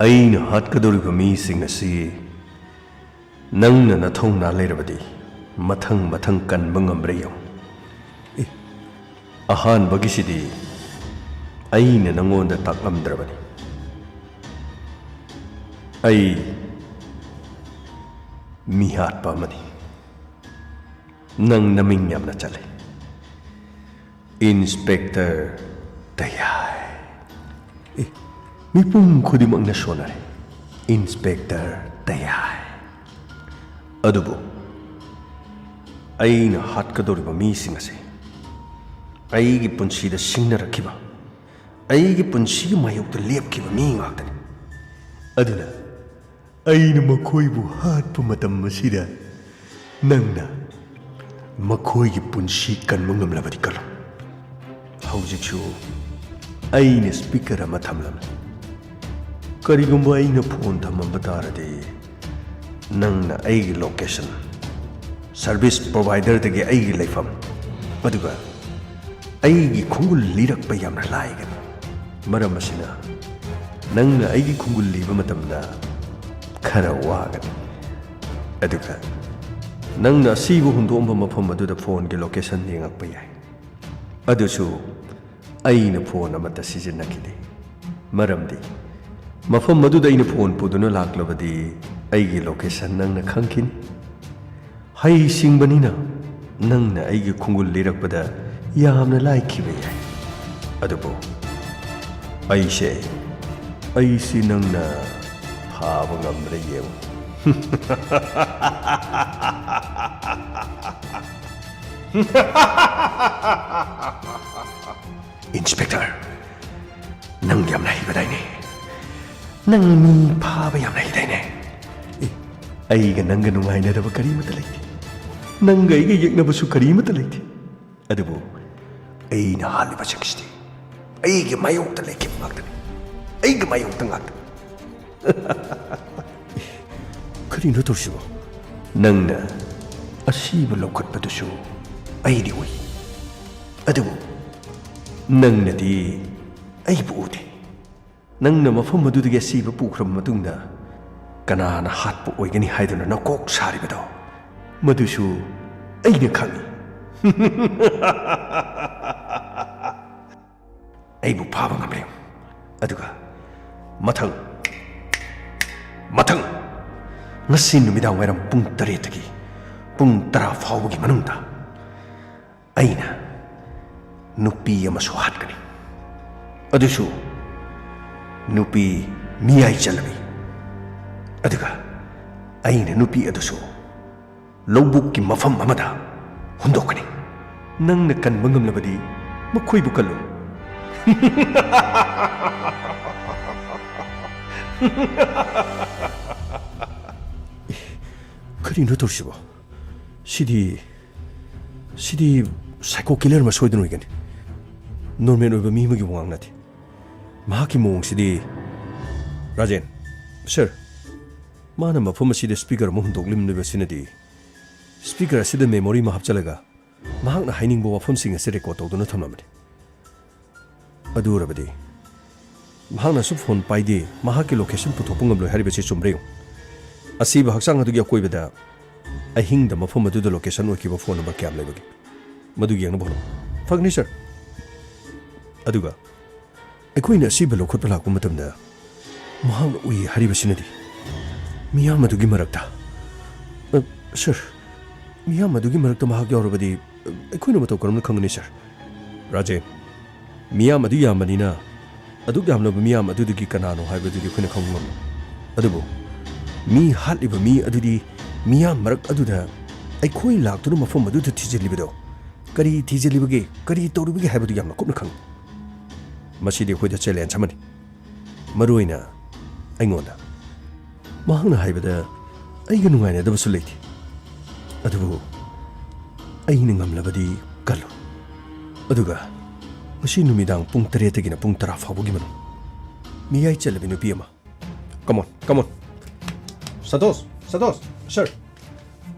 ꯑꯩꯅ ꯍꯥꯠꯀꯗꯧꯔꯤꯕ ꯃꯤꯁꯤꯡ ꯑꯁꯤ ꯅꯪꯅ ꯅꯊꯧꯅꯥ ꯂꯩꯔꯕꯗꯤ ꯃꯊꯪ ꯃꯊꯪ ꯀꯟꯕ ꯉꯝꯕ꯭ꯔꯥ ꯌꯦꯡꯉꯨ꯫ ꯑꯦ, ꯑꯍꯥꯟꯕꯒꯤꯁꯤꯗꯤ ꯑꯩꯅ ꯅꯪꯉꯣꯟꯗ ꯇꯥꯛꯂꯝꯗ꯭ꯔꯕꯅꯤ꯫ ꯑꯩ ꯃꯤꯍꯥꯠꯄ ꯑꯃꯅꯤ꯫ ꯅꯪ ꯅꯃꯤꯡ ꯌꯥꯝꯅ ꯆꯠꯂꯦ, ꯏꯟꯁꯄꯦꯛꯇꯔ ꯇꯌꯥꯏ꯫ ꯑꯦ, ꯃꯤꯄꯨꯝ ꯈꯨꯗꯤꯡꯃꯛꯅ ꯁꯣꯟꯅꯔꯦ, ꯏꯟꯁꯄꯦꯛꯇꯔ ꯇꯌꯥꯏ꯫ ꯑꯗꯨꯕꯨ ꯑꯩꯅ ꯍꯥꯠꯀꯗꯧꯔꯤꯕ ꯃꯤꯁꯤꯡ ꯑꯁꯤ ꯑꯩꯒꯤ ꯄꯨꯟꯁꯤꯗ ꯁꯤꯡꯅꯔꯛꯈꯤꯕ, ꯑꯩꯒꯤ ꯄꯨꯟꯁꯤꯒꯤ ꯃꯥꯌꯣꯛꯇ ꯂꯦꯞꯈꯤꯕ ꯃꯤ ꯉꯥꯛꯇꯅꯤ꯫ ꯑꯗꯨꯅ ꯑꯩꯅ ꯃꯈꯣꯏꯕꯨ ꯍꯥꯠꯄ ꯃꯇꯝ ꯑꯁꯤꯗ ꯅꯪꯅ ꯃꯈꯣꯏꯒꯤ ꯄꯨꯟꯁꯤ ꯀꯟꯕ ꯉꯝꯂꯕꯗꯤ ꯀꯜꯂꯨ꯫ ꯍꯧꯖꯤꯛꯁꯨ ꯑꯩꯅ ꯁ꯭ꯄꯤꯀꯔ ꯑꯃ ꯊꯝꯂꯝꯃꯤ꯫ ꯀꯔꯤꯒꯨꯝꯕ ꯑꯩꯅ ꯐꯣꯟ ꯊꯝꯃꯝꯕ ꯇꯥꯔꯗꯤ, ꯅꯪꯅ ꯑꯩꯒꯤ ꯂꯣꯀꯦꯁꯟ, ꯁꯔꯚꯤꯁ ꯄ꯭ꯔꯣꯚꯥꯏꯗꯔꯗꯒꯤ ꯑꯩꯒꯤ ꯂꯩꯐꯝ, ꯑꯗꯨꯒ ꯑꯩꯒꯤ ꯈꯣꯡꯒꯨꯜ ꯂꯤꯔꯛꯄ ꯌꯥꯝꯅ ꯂꯥꯏꯒꯅꯤ꯫ ꯃꯔꯝ ꯑꯁꯤꯅ, ꯅꯪꯅ ꯑꯩꯒꯤ ꯈꯣꯡꯒꯨꯜ ꯂꯤꯕ ꯃꯇꯝꯗ ꯈꯔ ꯋꯥꯒꯅꯤ꯫ ꯑꯗꯨꯒ ꯅꯪꯅ ꯑꯁꯤꯕꯨ ꯍꯨꯟꯗꯣꯛꯑꯝꯕ ꯃꯐꯝ ꯑꯗꯨꯗ ꯐꯣꯟꯒꯤ ꯂꯣꯀꯦꯁꯟ ꯌꯦꯡꯉꯛꯄ ꯌꯥꯏ꯫ ꯑꯗꯨꯁꯨ ꯑꯩꯅ ꯐꯣꯟ ꯑꯃꯠꯇ ꯁꯤꯖꯤꯟꯅꯈꯤꯗꯦ꯫ ꯃꯔꯝꯗꯤ ꯃꯐꯝ ꯑꯗꯨꯗ ꯑꯩꯅ ꯐꯣꯟ ꯄꯨꯗꯨꯅ ꯂꯥꯛꯂꯕꯗꯤ ꯑꯩꯒꯤ ꯂꯣꯀꯦꯁꯟ ꯅꯪꯅ ꯈꯪꯈꯤꯅꯤ꯫ ꯍꯩꯁꯤꯡꯕꯅꯤꯅ ꯅꯪꯅ ꯑꯩꯒꯤ ꯈꯣꯡꯒꯨꯜ ꯂꯤꯔꯛꯄꯗ ꯌꯥꯝꯅ ꯂꯥꯏꯈꯤꯕ ꯌꯥꯏ꯫ ꯑꯗꯨꯕꯨ ꯑꯩꯁꯦ, ꯑꯩꯁꯤ ꯅꯪꯅ ꯐꯥꯕ ꯉꯝꯕ꯭ꯔꯥ ꯌꯦꯡꯉꯨ꯫ ꯏꯟꯁꯄꯦꯛꯇꯔ, ꯅꯪ ꯌꯥꯝꯅ ꯍꯩꯕꯗꯥꯏꯅꯦ? ꯅꯪ ꯃꯤ ꯐꯥꯕ ꯌꯥꯝꯅ ꯍꯩꯗꯥꯏꯅꯦ? ꯑꯦ, ꯑꯩꯒ ꯅꯪꯒ ꯅꯨꯡꯉꯥꯏꯅꯗꯕ ꯀꯔꯤꯃꯠꯇ ꯂꯩꯇꯦ꯫ ꯅꯪꯒ ꯑꯩꯒ ꯌꯦꯛꯅꯕꯁꯨ ꯀꯔꯤꯃꯠꯇ ꯂꯩꯇꯦ꯫ ꯑꯗꯨꯕꯨ ꯑꯩꯅ ꯍꯥꯠꯂꯤꯕꯁꯤꯡꯁꯤꯗꯤ ꯑꯩꯒꯤ ꯃꯥꯌꯣꯛꯇ ꯂꯩꯈꯤꯕ ꯉꯥꯛꯇꯅꯤ꯫ ꯑꯩꯒꯤ ꯃꯥꯌꯣꯛꯇ ꯉꯥꯛꯇ꯫ ꯀꯔꯤꯅꯣ ꯇꯧꯔꯤꯁꯤꯕꯣ? ꯅꯪꯅ ꯑꯁꯤꯕ ꯂꯧꯈꯠꯄꯗꯨꯁꯨ ꯑꯩꯗꯤ ꯎꯏ꯫ ꯑꯗꯨꯕꯨ ꯅꯪꯅꯗꯤ ꯑꯩꯕꯨ ꯎꯗꯦ꯫ ꯅꯪꯅ ꯃꯐꯝ ꯑꯗꯨꯗꯒꯤ ꯑꯁꯤꯕ ꯄꯨꯈ꯭ꯔꯕ ꯃꯇꯨꯡꯗ ꯀꯅꯥꯅ ꯍꯥꯠꯄ ꯑꯣꯏꯒꯅꯤ ꯍꯥꯏꯗꯨꯅ ꯅꯀꯣꯛ ꯁꯥꯔꯤꯕꯗꯣ, ꯃꯗꯨꯁꯨ ꯑꯩꯅ ꯈꯪꯏ꯫ ꯑꯩꯕꯨ ꯐꯥꯕ ꯉꯝꯂꯦ꯫ ꯑꯗꯨꯒ ꯃꯊꯪ, ꯃꯊꯪ, ꯉꯁꯤ ꯅꯨꯃꯤꯗꯥꯡ ꯋꯥꯏꯔꯝ ꯄꯨꯡ ꯇꯔꯦꯠꯇꯒꯤ ꯄꯨꯡ ꯇꯔꯥ ꯐꯥꯎꯕꯒꯤ ꯃꯅꯨꯡꯗ ꯑꯩꯅ ꯅꯨꯄꯤ ꯑꯃꯁꯨ ꯍꯥꯠꯀꯅꯤ꯫ ꯑꯗꯨꯁꯨ ꯅꯨꯄꯤ ꯃꯤꯌꯥꯏ ꯆꯜꯂꯕꯤ꯫ ꯑꯗꯨꯒ ꯑꯩꯅ ꯅꯨꯄꯤ ꯑꯗꯨꯁꯨ ꯂꯧꯕꯨꯛꯀꯤ ꯃꯐꯝ ꯑꯃꯗ ꯍꯨꯟꯗꯣꯛꯀꯅꯤ꯫ ꯅꯪꯅ ꯀꯟꯕ ꯉꯝꯂꯕꯗꯤ ꯃꯈꯣꯏꯕꯨ ꯀꯜꯂꯨ꯫ ꯀꯔꯤꯅꯣ ꯇꯧꯔꯤꯁꯤꯕꯣ? ꯁꯤꯗꯤ, ꯁꯤꯗꯤ psycho killer ꯑꯃ ꯁꯣꯏꯗꯅ ꯑꯣꯏꯒꯅꯤ꯫ Normal ꯑꯣꯏꯕ ꯃꯤ ꯑꯃꯒꯤ ꯋꯥꯉꯥꯡ ꯅꯠꯇꯦ꯫ ꯃꯍꯥꯛꯀꯤ ꯃꯑꯣꯡꯁꯤꯗꯤ, ꯔꯥꯖꯦꯟ, ꯁꯔ, ꯃꯥꯅ ꯃꯐꯝ ꯑꯁꯤꯗ speaker ꯑꯃ ꯍꯨꯟꯗꯣꯛꯂꯝꯂꯤꯕꯁꯤꯅꯗꯤ speaker ꯑꯁꯤꯗ memory ꯑꯃ ꯍꯥꯞꯆꯤꯜꯂꯒ ꯃꯍꯥꯛꯅ ꯍꯥꯏꯅꯤꯡꯕ ꯋꯥꯐꯝꯁꯤꯡ ꯑꯁꯤ record ꯇꯧꯗꯨꯅ ꯊꯝꯂꯝꯕꯅꯤ꯫ ꯑꯗꯨ ꯑꯣꯏꯔꯕꯗꯤ ꯃꯍꯥꯛꯅꯁꯨ phone ꯄꯥꯏꯗꯦ, ꯃꯍꯥꯛꯀꯤ location ꯄꯨꯊꯣꯛꯄ ꯉꯝꯂꯣꯏ ꯍꯥꯏꯔꯤꯕꯁꯤ ꯆꯨꯝꯕ꯭ꯔꯥ ꯌꯦꯡꯉꯨ꯫ ꯑꯁꯤꯕ ꯍꯛꯆꯥꯡ ꯑꯗꯨꯒꯤ ꯑꯀꯣꯏꯕꯗ ꯑꯍꯤꯡꯗ ꯃꯐꯝ ꯑꯗꯨꯗ location ꯑꯣꯏꯈꯤꯕ phone number ꯀꯌꯥꯝ ꯂꯩꯕꯒꯦ? ꯃꯗꯨ ꯌꯦꯡꯅꯕ ꯍꯣꯠꯅꯧ꯫ ꯐꯒꯅꯤ, ꯁꯔ꯫ ꯑꯗꯨꯒ ꯑꯩꯈꯣꯏꯅ ꯑꯁꯤꯕ ꯂꯧꯈꯠꯄ ꯂꯥꯛꯄ ꯃꯇꯝꯗ ꯃꯍꯥꯛꯅ ꯎꯏ ꯍꯥꯏꯔꯤꯕꯁꯤꯅꯗꯤ ꯃꯤꯌꯥꯝ ꯑꯗꯨꯒꯤ ꯃꯔꯛꯇ, ꯑ, ꯁꯔ, ꯃꯤꯌꯥꯝ ꯑꯗꯨꯒꯤ ꯃꯔꯛꯇ ꯃꯍꯥꯛ ꯌꯥꯎꯔꯕꯗꯤ, ꯑ, ꯑꯩꯈꯣꯏꯅ ꯃꯇꯧ ꯀꯔꯝꯅ ꯈꯪꯒꯅꯤ, ꯁꯔ? ꯔꯥꯖꯦꯟ, ꯃꯤꯌꯥꯝ ꯑꯗꯨ ꯌꯥꯝꯕꯅꯤꯅ ꯑꯗꯨꯛ ꯌꯥꯝꯂꯕ ꯃꯤꯌꯥꯝ ꯑꯗꯨꯗꯒꯤ ꯀꯅꯥꯅꯣ ꯍꯥꯏꯕꯗꯨꯗꯤ ꯑꯩꯈꯣꯏꯅ ꯈꯪꯕ ꯉꯝꯂꯣꯏ꯫ ꯑꯗꯨꯕꯨ ꯃꯤ ꯍꯥꯠꯂꯤꯕ ꯃꯤ ꯑꯗꯨꯗꯤ ꯃꯤꯌꯥꯝ ꯃꯔꯛ ꯑꯗꯨꯗ ꯑꯩꯈꯣꯏ ꯂꯥꯛꯇꯨꯅ ꯃꯐꯝ ꯑꯗꯨꯗ ꯊꯤꯖꯤꯜꯂꯤꯕꯗꯣ ꯀꯔꯤ ꯊꯤꯖꯤꯜꯂꯤꯕꯒꯦ, ꯀꯔꯤ ꯇꯧꯔꯤꯕꯒꯦ ꯍꯥꯏꯕꯗꯨ ꯌꯥꯝꯅ ꯀꯨꯞꯅ ꯈꯪꯏ꯫ ꯃꯁꯤꯗꯤ ꯑꯩꯈꯣꯏꯗ challenge ꯑꯃꯅꯤ, ꯃꯔꯨꯑꯣꯏꯅ ꯑꯩꯉꯣꯟꯗ꯫ ꯃꯍꯥꯛꯅ ꯍꯥꯏꯕꯗ ꯑꯩꯒ ꯅꯨꯡꯉꯥꯏꯅꯗꯕꯁꯨ ꯂꯩꯇꯦ, ꯑꯗꯨꯕꯨ ꯑꯩꯅ ꯉꯝꯂꯕꯗꯤ ꯀꯜꯂꯨ꯫ ꯑꯗꯨꯒ ꯉꯁꯤ ꯅꯨꯃꯤꯗꯥꯡ ꯄꯨꯡ ꯇꯔꯦꯠꯇꯒꯤꯅ ꯄꯨꯡ ꯇꯔꯥ ꯐꯥꯎꯕꯒꯤ ꯃꯅꯨꯡ ꯃꯤꯌꯥꯏ ꯆꯜꯂꯕꯤ ꯅꯨꯄꯤ ꯑꯃ, come on, come on. Santosh, Santosh, sir.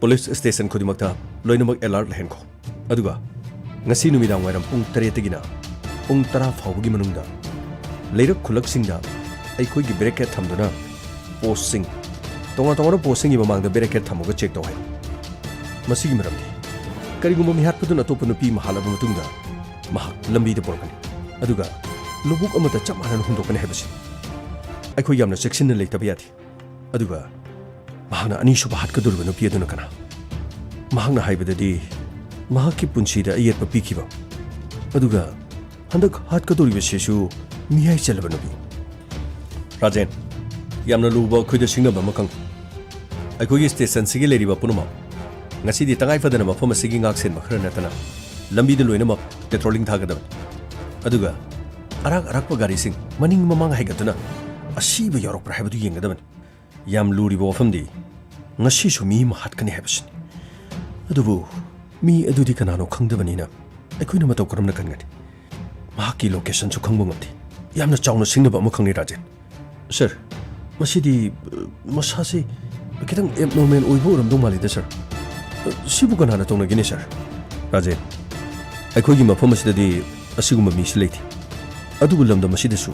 Police station ꯈꯨꯗꯤꯡꯃꯛꯇ ꯂꯣꯏꯅꯃꯛ alert ꯂꯩꯍꯟꯈꯣ꯫ ꯑꯗꯨꯒ ꯉꯁꯤ ꯅꯨꯃꯤꯗꯥꯡ ꯋꯥꯏꯔꯝ ꯄꯨꯡ ꯇꯔꯦꯠꯇꯒꯤꯅ ꯄꯨꯡ ꯇꯔꯥ ꯐꯥꯎꯕꯒꯤ ꯃꯅꯨꯡꯗ ꯂꯩꯔꯛ ꯈꯨꯜꯂꯛꯁꯤꯡꯗ ꯑꯩꯈꯣꯏꯒꯤ ꯕꯦꯔꯤꯀꯦꯗ ꯊꯝꯗꯨꯅ ꯄꯣꯁꯁꯤꯡ, ꯇꯣꯉꯥꯟ ꯇꯣꯉꯥꯟꯕ ꯄꯣꯁꯁꯤꯡꯒꯤ ꯃꯃꯥꯡꯗ ꯕꯦꯔꯤꯀꯦꯗ ꯊꯝꯃꯒ ꯆꯦꯛ ꯇꯧ ꯍꯥꯏ꯫ ꯃꯁꯤꯒꯤ ꯃꯔꯝꯗꯤ, ꯀꯔꯤꯒꯨꯝꯕ ꯃꯤꯍꯥꯠꯄꯗꯨꯅ ꯑꯇꯣꯞꯄ ꯅꯨꯄꯤ ꯑꯃ ꯍꯥꯠꯂꯕ ꯃꯇꯨꯡꯗ, ꯃꯍꯥꯛ ꯂꯝꯕꯤꯗ ꯄꯨꯔꯛꯀꯅꯤ, ꯑꯗꯨꯒ ꯂꯧꯕꯨꯛ ꯑꯃꯗ ꯆꯞ ꯃꯥꯟꯅꯅ ꯍꯨꯟꯗꯣꯛꯀꯅꯤ ꯍꯥꯏꯕꯁꯤ꯫ ꯑꯩꯈꯣꯏ ꯌꯥꯝꯅ ꯆꯦꯛꯁꯤꯟꯅ ꯂꯩꯇꯕ ꯌꯥꯗꯦ꯫ ꯑꯗꯨꯒ ꯃꯍꯥꯛꯅ ꯑꯅꯤꯁꯨꯕ ꯍꯥꯠꯀꯗꯧꯔꯤꯕ ꯅꯨꯄꯤ ꯑꯗꯨꯅ ꯀꯅꯥ? ꯃꯍꯥꯛꯅ ꯍꯥꯏꯕꯗꯗꯤ, ꯃꯍꯥꯛꯀꯤ ꯄꯨꯟꯁꯤꯗ ꯑꯌꯦꯠꯄ ꯄꯤꯈꯤꯕ, ꯑꯗꯨꯒ ꯍꯟꯗꯛ ꯍꯥꯠꯀꯗꯧꯔꯤꯕꯁꯤꯁꯨ ꯃꯤꯌꯥꯏ ꯆꯜꯂꯕ ꯅꯨꯄꯤ꯫ ꯔꯥꯖꯦꯟ, ꯌꯥꯝꯅ ꯂꯨꯕ ꯑꯩꯈꯣꯏꯗ ꯁꯤꯡꯅꯕ ꯑꯃ ꯈꯪꯉꯤ꯫ ꯑꯩꯈꯣꯏꯒꯤ ꯁ꯭ꯇꯦꯁꯟꯁꯤꯒꯤ ꯂꯩꯔꯤꯕ ꯄꯨꯝꯅꯃꯛ ꯉꯁꯤꯗꯤ ꯇꯉꯥꯏ ꯐꯗꯅ ꯃꯐꯝ ꯑꯁꯤꯒꯤ ꯉꯥꯛ ꯁꯦꯟꯕ ꯈꯔ ꯅꯠꯇꯅ ꯂꯝꯕꯤꯗ ꯂꯣꯏꯅꯃꯛ ꯄꯦꯇ꯭ꯔꯣꯂꯤꯡ ꯊꯥꯒꯗꯕꯅꯤ꯫ ꯑꯗꯨꯒ ꯑꯔꯥꯛ ꯑꯔꯥꯛꯄ ꯒꯥꯔꯤꯁꯤꯡ ꯃꯅꯤꯡ ꯃꯃꯥꯡ ꯍꯥꯏꯒꯠꯇꯨꯅ ꯑꯁꯤꯕ ꯌꯥꯎꯔꯛꯄ꯭ꯔꯥ ꯍꯥꯏꯕꯗꯨ ꯌꯦꯡꯒꯗꯕꯅꯤ꯫ ꯌꯥꯝ ꯂꯨꯔꯤꯕ ꯋꯥꯐꯝꯗꯤ ꯉꯁꯤꯁꯨ ꯃꯤ ꯑꯃ ꯍꯥꯠꯀꯅꯤ ꯍꯥꯏꯕꯁꯤꯅꯤ꯫ ꯑꯗꯨꯕꯨ ꯃꯤ ꯑꯗꯨꯗꯤ ꯀꯅꯥꯅꯣ ꯈꯪꯗꯕꯅꯤꯅ ꯑꯩꯈꯣꯏꯅ ꯃꯇꯧ ꯀꯔꯝꯅ ꯀꯟꯒꯅꯤ? ꯃꯍꯥꯛꯀꯤ ꯂꯣꯀꯦꯁꯟꯁꯨ ꯈꯪꯕ ꯉꯝꯗꯦ꯫ ꯌꯥꯝꯅ ꯆꯥꯎꯅ ꯁꯤꯡꯅꯕ ꯑꯃ ꯈꯪꯂꯦ, ꯔꯥꯖꯦꯟ꯫ ꯁꯔ, ꯃꯁꯤꯗꯤ, ꯑ, ꯃꯁꯥꯁꯤ ꯈꯤꯇꯪ ꯑꯦꯕꯅꯣꯔꯃꯦꯜ ꯑꯣꯏꯕ ꯑꯣꯏꯔꯝꯗꯧ ꯃꯥꯜꯂꯤꯗ, ꯁꯔ꯫ ꯑ, ꯁꯤꯕꯨ ꯀꯅꯥꯅ ꯇꯧꯅꯒꯦꯅꯦ, ꯁꯔ? ꯔꯥꯖꯦꯟ, ꯑꯩꯈꯣꯏꯒꯤ ꯃꯐꯝ ꯑꯁꯤꯗꯗꯤ ꯑꯁꯤꯒꯨꯝꯕ ꯃꯤꯁꯤ ꯂꯩꯇꯦ꯫ ꯑꯗꯨꯕꯨ ꯂꯝꯗꯝ ꯑꯁꯤꯗꯁꯨ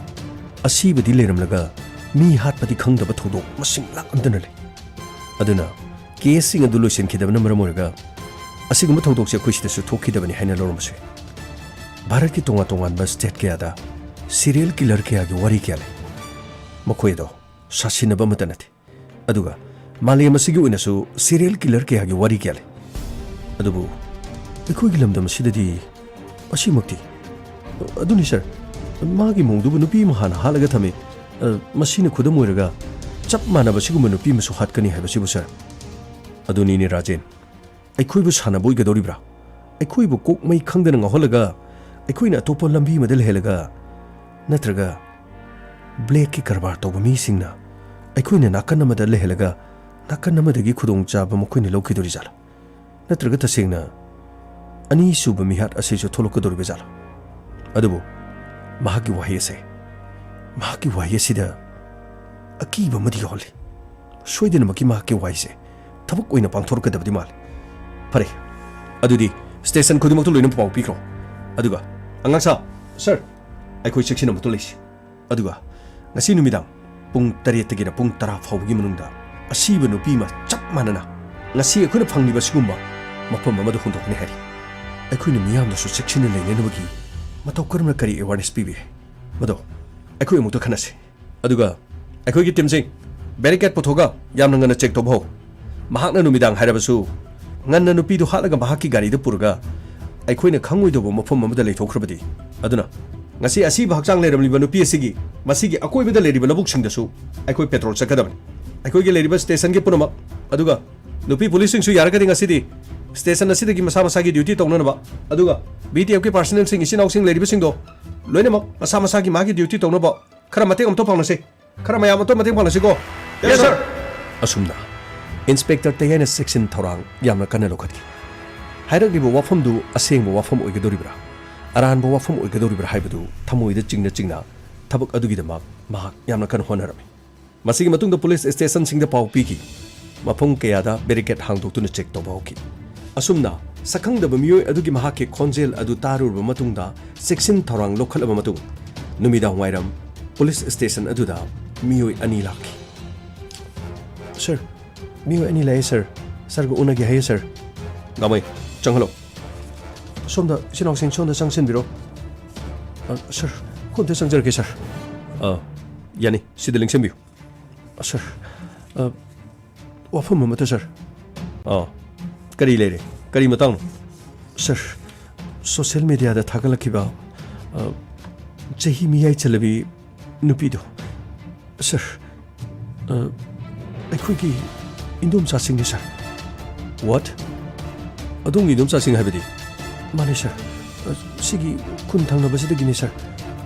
ꯑꯁꯤꯕꯗꯤ ꯂꯩꯔꯝꯂꯒ ꯃꯤ ꯍꯥꯠꯄꯗꯤ ꯈꯪꯗꯕ ꯊꯧꯗꯣꯛ ꯃꯁꯤꯡ ꯂꯥꯛ ꯑꯃꯗꯅ ꯂꯩ꯫ ꯑꯗꯨꯅ ꯀꯦꯁꯁꯤꯡ ꯑꯗꯨ ꯂꯣꯏꯁꯤꯟꯈꯤꯗꯕꯅ ꯃꯔꯝ ꯑꯣꯏꯔꯒ ꯑꯁꯤꯒꯨꯝꯕ ꯊꯧꯗꯣꯛꯁꯦ ꯑꯩꯈꯣꯏ ꯁꯤꯗꯁꯨ ꯊꯣꯛꯈꯤꯗꯕꯅꯤ ꯍꯥꯏꯅ ꯂꯧꯔꯝꯕꯁꯨ ꯌꯥꯏ꯫ ꯚꯥꯔꯠꯀꯤ ꯇꯣꯉꯥꯟ ꯇꯣꯉꯥꯟꯕ ꯁ꯭ꯇꯦꯠ ꯀꯌꯥꯗ ꯁꯤꯔꯤꯌꯦꯜ ꯀꯤꯂꯔ ꯀꯌꯥꯒꯤ ꯋꯥꯔꯤ ꯀꯌꯥ ꯂꯩ꯫ ꯃꯈꯣꯏ ꯑꯗꯣ ꯁꯥꯁꯤꯟꯅꯕ ꯑꯃꯠꯇ ꯅꯠꯇꯦ꯫ ꯑꯗꯨꯒ ꯃꯥꯂꯦꯝ ꯑꯁꯤꯒꯤ ꯑꯣꯏꯅꯁꯨ ꯁꯤꯔꯤꯌꯦꯜ ꯀꯤꯂꯔ ꯀꯌꯥꯒꯤ ꯋꯥꯔꯤ ꯀꯌꯥ ꯂꯩ꯫ ꯑꯗꯨꯕꯨ ꯑꯩꯈꯣꯏꯒꯤ ꯂꯝꯗꯝ ꯑꯁꯤꯗꯗꯤ ꯑꯁꯤꯃꯛꯇꯤ꯫ ꯑꯗꯨꯅꯤ ꯁꯔ, ꯃꯥꯒꯤ ꯃꯑꯣꯡꯗꯨꯕꯨ ꯅꯨꯄꯤ ꯑꯃ ꯍꯥꯟꯅ ꯍꯥꯠꯂꯒ ꯊꯝꯃꯤ꯫ ꯑ, ꯃꯁꯤꯅ ꯈꯨꯗꯝ ꯑꯣꯏꯔꯒ ꯆꯞ ꯃꯥꯟꯅꯕ ꯁꯤꯒꯨꯝꯕ ꯅꯨꯄꯤ ꯑꯃꯁꯨ ꯍꯥꯠꯀꯅꯤ ꯍꯥꯏꯕꯁꯤꯕꯨ, ꯁꯔ꯫ ꯑꯗꯨꯅꯤꯅꯦ ꯔꯥꯖꯦꯟ, ꯑꯩꯈꯣꯏꯕꯨ ꯁꯥꯟꯅꯕ ꯑꯣꯏꯒꯗꯧꯔꯤꯕ꯭ꯔꯥ? ꯑꯩꯈꯣꯏꯕꯨ ꯀꯣꯛ ꯃꯩ ꯈꯪꯗꯅ ꯉꯥꯎꯍꯜꯂꯒ ꯑꯩꯈꯣꯏꯅ ꯑꯇꯣꯞꯄ ꯂꯝꯕꯤ ꯑꯃꯗ ꯂꯩꯍꯜꯂꯒ, ꯅꯠꯇ꯭ꯔꯒ ꯕ꯭ꯂꯦꯛꯀꯤ ꯀꯔꯕꯥꯔ ꯇꯧꯕ ꯃꯤꯁꯤꯡꯅ ꯑꯩꯈꯣꯏꯅ ꯅꯥꯀꯟ ꯑꯃꯗ ꯂꯩꯍꯜꯂꯒ ꯅꯥꯀꯟ ꯑꯃꯗꯒꯤ ꯈꯨꯗꯣꯡꯆꯥꯕ ꯃꯈꯣꯏꯅ ꯂꯧꯈꯤꯗꯣꯔꯤꯖꯥꯠꯂꯥ? ꯅꯠꯇ꯭ꯔꯒ ꯇꯁꯦꯡꯅ ꯑꯅꯤꯁꯨꯕ ꯃꯤꯍꯥꯠ ꯑꯁꯤꯁꯨ ꯊꯣꯛꯂꯛꯀꯗꯧꯔꯤꯕ ꯖꯥꯠꯂꯥ? ꯑꯗꯨꯕꯨ ꯃꯍꯥꯛꯀꯤ ꯋꯥꯍꯩ ꯑꯁꯦ, ꯃꯍꯥꯛꯀꯤ ꯋꯥꯍꯩ ꯑꯁꯤꯗ ꯑꯀꯤꯕ ꯑꯃꯗꯤ ꯌꯥꯎꯍꯜꯂꯤ꯫ ꯁꯣꯏꯗꯅꯃꯛꯀꯤ ꯃꯍꯥꯛꯀꯤ ꯋꯥꯍꯩꯁꯦ ꯊꯕꯛ ꯑꯣꯏꯅ ꯄꯥꯡꯊꯣꯔꯛꯀꯗꯕꯗꯤ ꯃꯥꯜꯂꯤ꯫ ꯐꯔꯦ, ꯑꯗꯨꯗꯤ ꯁ꯭ꯇꯦꯁꯟ ꯈꯨꯗꯤꯡꯃꯛꯇ ꯂꯣꯏꯅ ꯄꯥꯎ ꯄꯤꯈ꯭ꯔꯣ꯫ ꯑꯗꯨꯒ, "ꯑꯉꯥꯡ ꯁꯥ, ꯁꯔ, ꯑꯩꯈꯣꯏ ꯆꯦꯛꯁꯤꯟꯅ ꯑꯃꯠꯇ ꯂꯩꯁꯤ꯫ ꯑꯗꯨꯒ ꯉꯁꯤ ꯅꯨꯃꯤꯗꯥꯡ ꯄꯨꯡ ꯇꯔꯦꯠꯇꯒꯤꯅ ꯄꯨꯡ ꯇꯔꯥ ꯐꯥꯎꯕꯒꯤ ꯃꯅꯨꯡꯗ ꯑꯁꯤꯕ ꯅꯨꯄꯤ ꯑꯃ ꯆꯞ ꯃꯥꯟꯅꯅ ꯉꯁꯤ ꯑꯩꯈꯣꯏꯅ ꯐꯪꯂꯤꯕ ꯑꯁꯤꯒꯨꯝꯕ ꯃꯐꯝ ꯑꯃꯗ ꯍꯨꯟꯗꯣꯛꯀꯅꯤ ꯍꯥꯏꯔꯤ꯫ ꯑꯩꯈꯣꯏꯅ ꯃꯤꯌꯥꯝꯗꯁꯨ ꯆꯦꯛꯁꯤꯟꯅ ꯂꯩꯅꯅꯕꯒꯤ ꯃꯇꯧ ꯀꯔꯝꯅ ꯀꯔꯤ awareness ꯄꯤꯕ ꯌꯥꯏ? ꯃꯗꯣ ꯑꯩꯈꯣꯏ ꯑꯃꯨꯛꯇ ꯈꯟꯅꯁꯤ꯫ ꯑꯗꯨꯒ ꯑꯩꯈꯣꯏꯒꯤ ꯇꯤꯝꯁꯤꯡ, barricade ꯄꯨꯊꯣꯛꯑꯒ ꯌꯥꯝꯅ ꯉꯟꯅ check ꯇꯧꯕ ꯍꯧ꯫ ꯃꯍꯥꯛꯅ ꯅꯨꯃꯤꯗꯥꯡ ꯍꯥꯏꯔꯕꯁꯨ ꯉꯟꯅ ꯅꯨꯄꯤꯗꯨ ꯍꯥꯠꯂꯒ ꯃꯍꯥꯛꯀꯤ ꯒꯥꯔꯤꯗ ꯄꯨꯔꯒ ꯑꯩꯈꯣꯏꯅ ꯈꯪꯉꯣꯏꯗꯧꯕ ꯃꯐꯝ ꯑꯃꯗ ꯂꯩꯊꯣꯛꯈ꯭ꯔꯕꯗꯤ? ꯑꯗꯨꯅ ꯉꯁꯤ ꯑꯁꯤꯕ ꯍꯛꯆꯥꯡ ꯂꯩꯔꯝꯂꯤꯕ ꯅꯨꯄꯤ ꯑꯁꯤꯒꯤ ꯃꯁꯤꯒꯤ ꯑꯀꯣꯏꯕꯗ ꯂꯩꯔꯤꯕ ꯂꯧꯕꯨꯛꯁꯤꯡꯗꯁꯨ ꯑꯩꯈꯣꯏ patrol ꯆꯠꯀꯗꯕꯅꯤ꯫ ꯑꯩꯈꯣꯏꯒꯤ ꯂꯩꯔꯤꯕ stationꯒꯤ ꯄꯨꯝꯅꯃꯛ, ꯑꯗꯨꯒ ꯅꯨꯄꯤ ꯄꯨꯂꯤꯁꯁꯤꯡꯁꯨ ꯌꯥꯔꯒꯗꯤ ꯉꯁꯤꯗꯤ station ꯑꯁꯤꯗꯒꯤ ꯃꯁꯥ ꯃꯁꯥꯒꯤ duty ꯇꯧꯅꯅꯕ, ꯑꯗꯨꯒ BTFꯀꯤ personnelꯁꯤꯡ, ꯏꯆꯤꯟ ꯏꯅꯥꯎꯁꯤꯡ ꯂꯩꯔꯤꯕꯁꯤꯡꯗꯣ ꯂꯣꯏꯅꯃꯛ ꯃꯁꯥ ꯃꯁꯥꯒꯤ ꯃꯥꯒꯤ duty ꯇꯧꯅꯕ ꯈꯔ ꯃꯇꯦꯡ ꯑꯝꯇ ꯄꯥꯡꯅꯁꯤ꯫ ꯈꯔ ꯃꯌꯥꯝ ꯑꯝꯇ ꯃꯇꯦꯡ ꯄꯥꯡꯅꯁꯤꯀꯣ꯫ Yes, sir. ꯑꯁꯨꯝꯅ Inspector ꯇꯌꯥꯏꯅ ꯆꯦꯛꯁꯤꯟ ꯊꯧꯔꯥꯡ ꯌꯥꯝꯅ ꯀꯟꯅ ꯂꯧꯈꯠꯈꯤ꯫ ꯍꯥꯏꯔꯛꯂꯤꯕ ꯋꯥꯐꯝꯗꯨ ꯑꯁꯦꯡꯕ ꯋꯥꯐꯝ ꯑꯣꯏꯒꯗꯧꯔꯤꯕ꯭ꯔꯥ, ꯑꯔꯥꯟꯕ ꯋꯥꯐꯝ ꯑꯣꯏꯒꯗꯧꯔꯤꯕ꯭ꯔꯥ ꯍꯥꯏꯕꯗꯨ ꯊꯃꯣꯏꯗ ꯆꯤꯡꯅ ꯆꯤꯡꯅ ꯊꯕꯛ ꯑꯗꯨꯒꯤꯗꯃꯛ ꯃꯍꯥꯛ ꯌꯥꯝꯅ ꯀꯟꯅ ꯍꯣꯠꯅꯔꯝꯃꯤ꯫ ꯃꯁꯤꯒꯤ ꯃꯇꯨꯡꯗ ꯄꯨꯂꯤꯁ stationꯁꯤꯡꯗ ꯄꯥꯎ ꯄꯤꯈꯤ꯫ ꯃꯐꯝ ꯀꯌꯥꯗ barricade ꯍꯥꯡꯗꯣꯛꯇꯨꯅ check ꯇꯧꯕ ꯍꯧꯈꯤ꯫ ꯑꯁꯨꯝꯅ ꯁꯛꯈꯪꯗꯕ ꯃꯤꯑꯣꯏ ꯑꯗꯨꯒꯤ ꯃꯍꯥꯛꯀꯤ ꯈꯣꯟꯖꯦꯜ ꯑꯗꯨ ꯇꯥꯔꯨꯔꯕ ꯃꯇꯨꯡꯗ ꯆꯦꯛꯁꯤꯟ ꯊꯧꯔꯥꯡ ꯂꯧꯈꯠꯂꯕ ꯃꯇꯨꯡ ꯅꯨꯃꯤꯗꯥꯡ ꯋꯥꯏꯔꯝ ꯄꯨꯂꯤꯁ station ꯑꯗꯨꯗ ꯃꯤꯑꯣꯏ ꯑꯅꯤ ꯂꯥꯛꯈꯤ꯫ Sir, ꯃꯤꯑꯣꯏ ꯑꯅꯤ ꯂꯥꯛꯑꯦ, sir꯫ Sirꯒ ꯎꯅꯒꯦ ꯍꯥꯏꯌꯦ, sir꯫ ꯒꯥꯃꯩ, ꯆꯪꯍꯜꯂꯣ꯫ ꯁꯣꯝꯗ, ꯏꯆꯤꯟ ꯏꯅꯥꯎꯁꯤꯡ, ꯁꯣꯝꯗ ꯆꯪꯁꯤꯟꯕꯤꯔꯣ꯫ ꯑ, sir, ꯈꯨꯠꯇ ꯆꯪꯖꯔꯛꯀꯦ, sir꯫ ꯑ, ꯌꯥꯅꯤ, ꯁꯤꯗ ꯂꯦꯡꯁꯤꯟꯕꯤꯌꯨ꯫ ꯑ, sir, ꯑ, ꯋꯥꯐꯝ ꯑꯃꯇ, sir꯫ ꯑ, ꯀꯔꯤ ꯂꯩꯔꯦ? ꯀꯔꯤ ꯃꯇꯥꯡꯅꯣ? Sir, social mediaꯗ ꯊꯥꯒꯠꯂꯛꯈꯤꯕ, ꯑ, ꯆꯍꯤ ꯃꯤꯌꯥꯏ ꯆꯜꯂꯕꯤ ꯅꯨꯄꯤꯗꯣ, sir, ꯑ, ꯑꯩꯈꯣꯏꯒꯤ ꯏꯟꯗꯣꯝꯆꯥꯁꯤꯡꯅꯤ, sir꯫ What? ꯑꯗꯣꯝꯒꯤ ꯏꯟꯗꯣꯝꯆꯥꯁꯤꯡ ꯍꯥꯏꯕꯗꯤ? ꯃꯥꯅꯦ, sir꯫ ꯑ, ꯁꯤꯒꯤ ꯈꯨꯟ ꯊꯪꯅꯕꯁꯤꯗꯒꯤꯅꯤ, sir꯫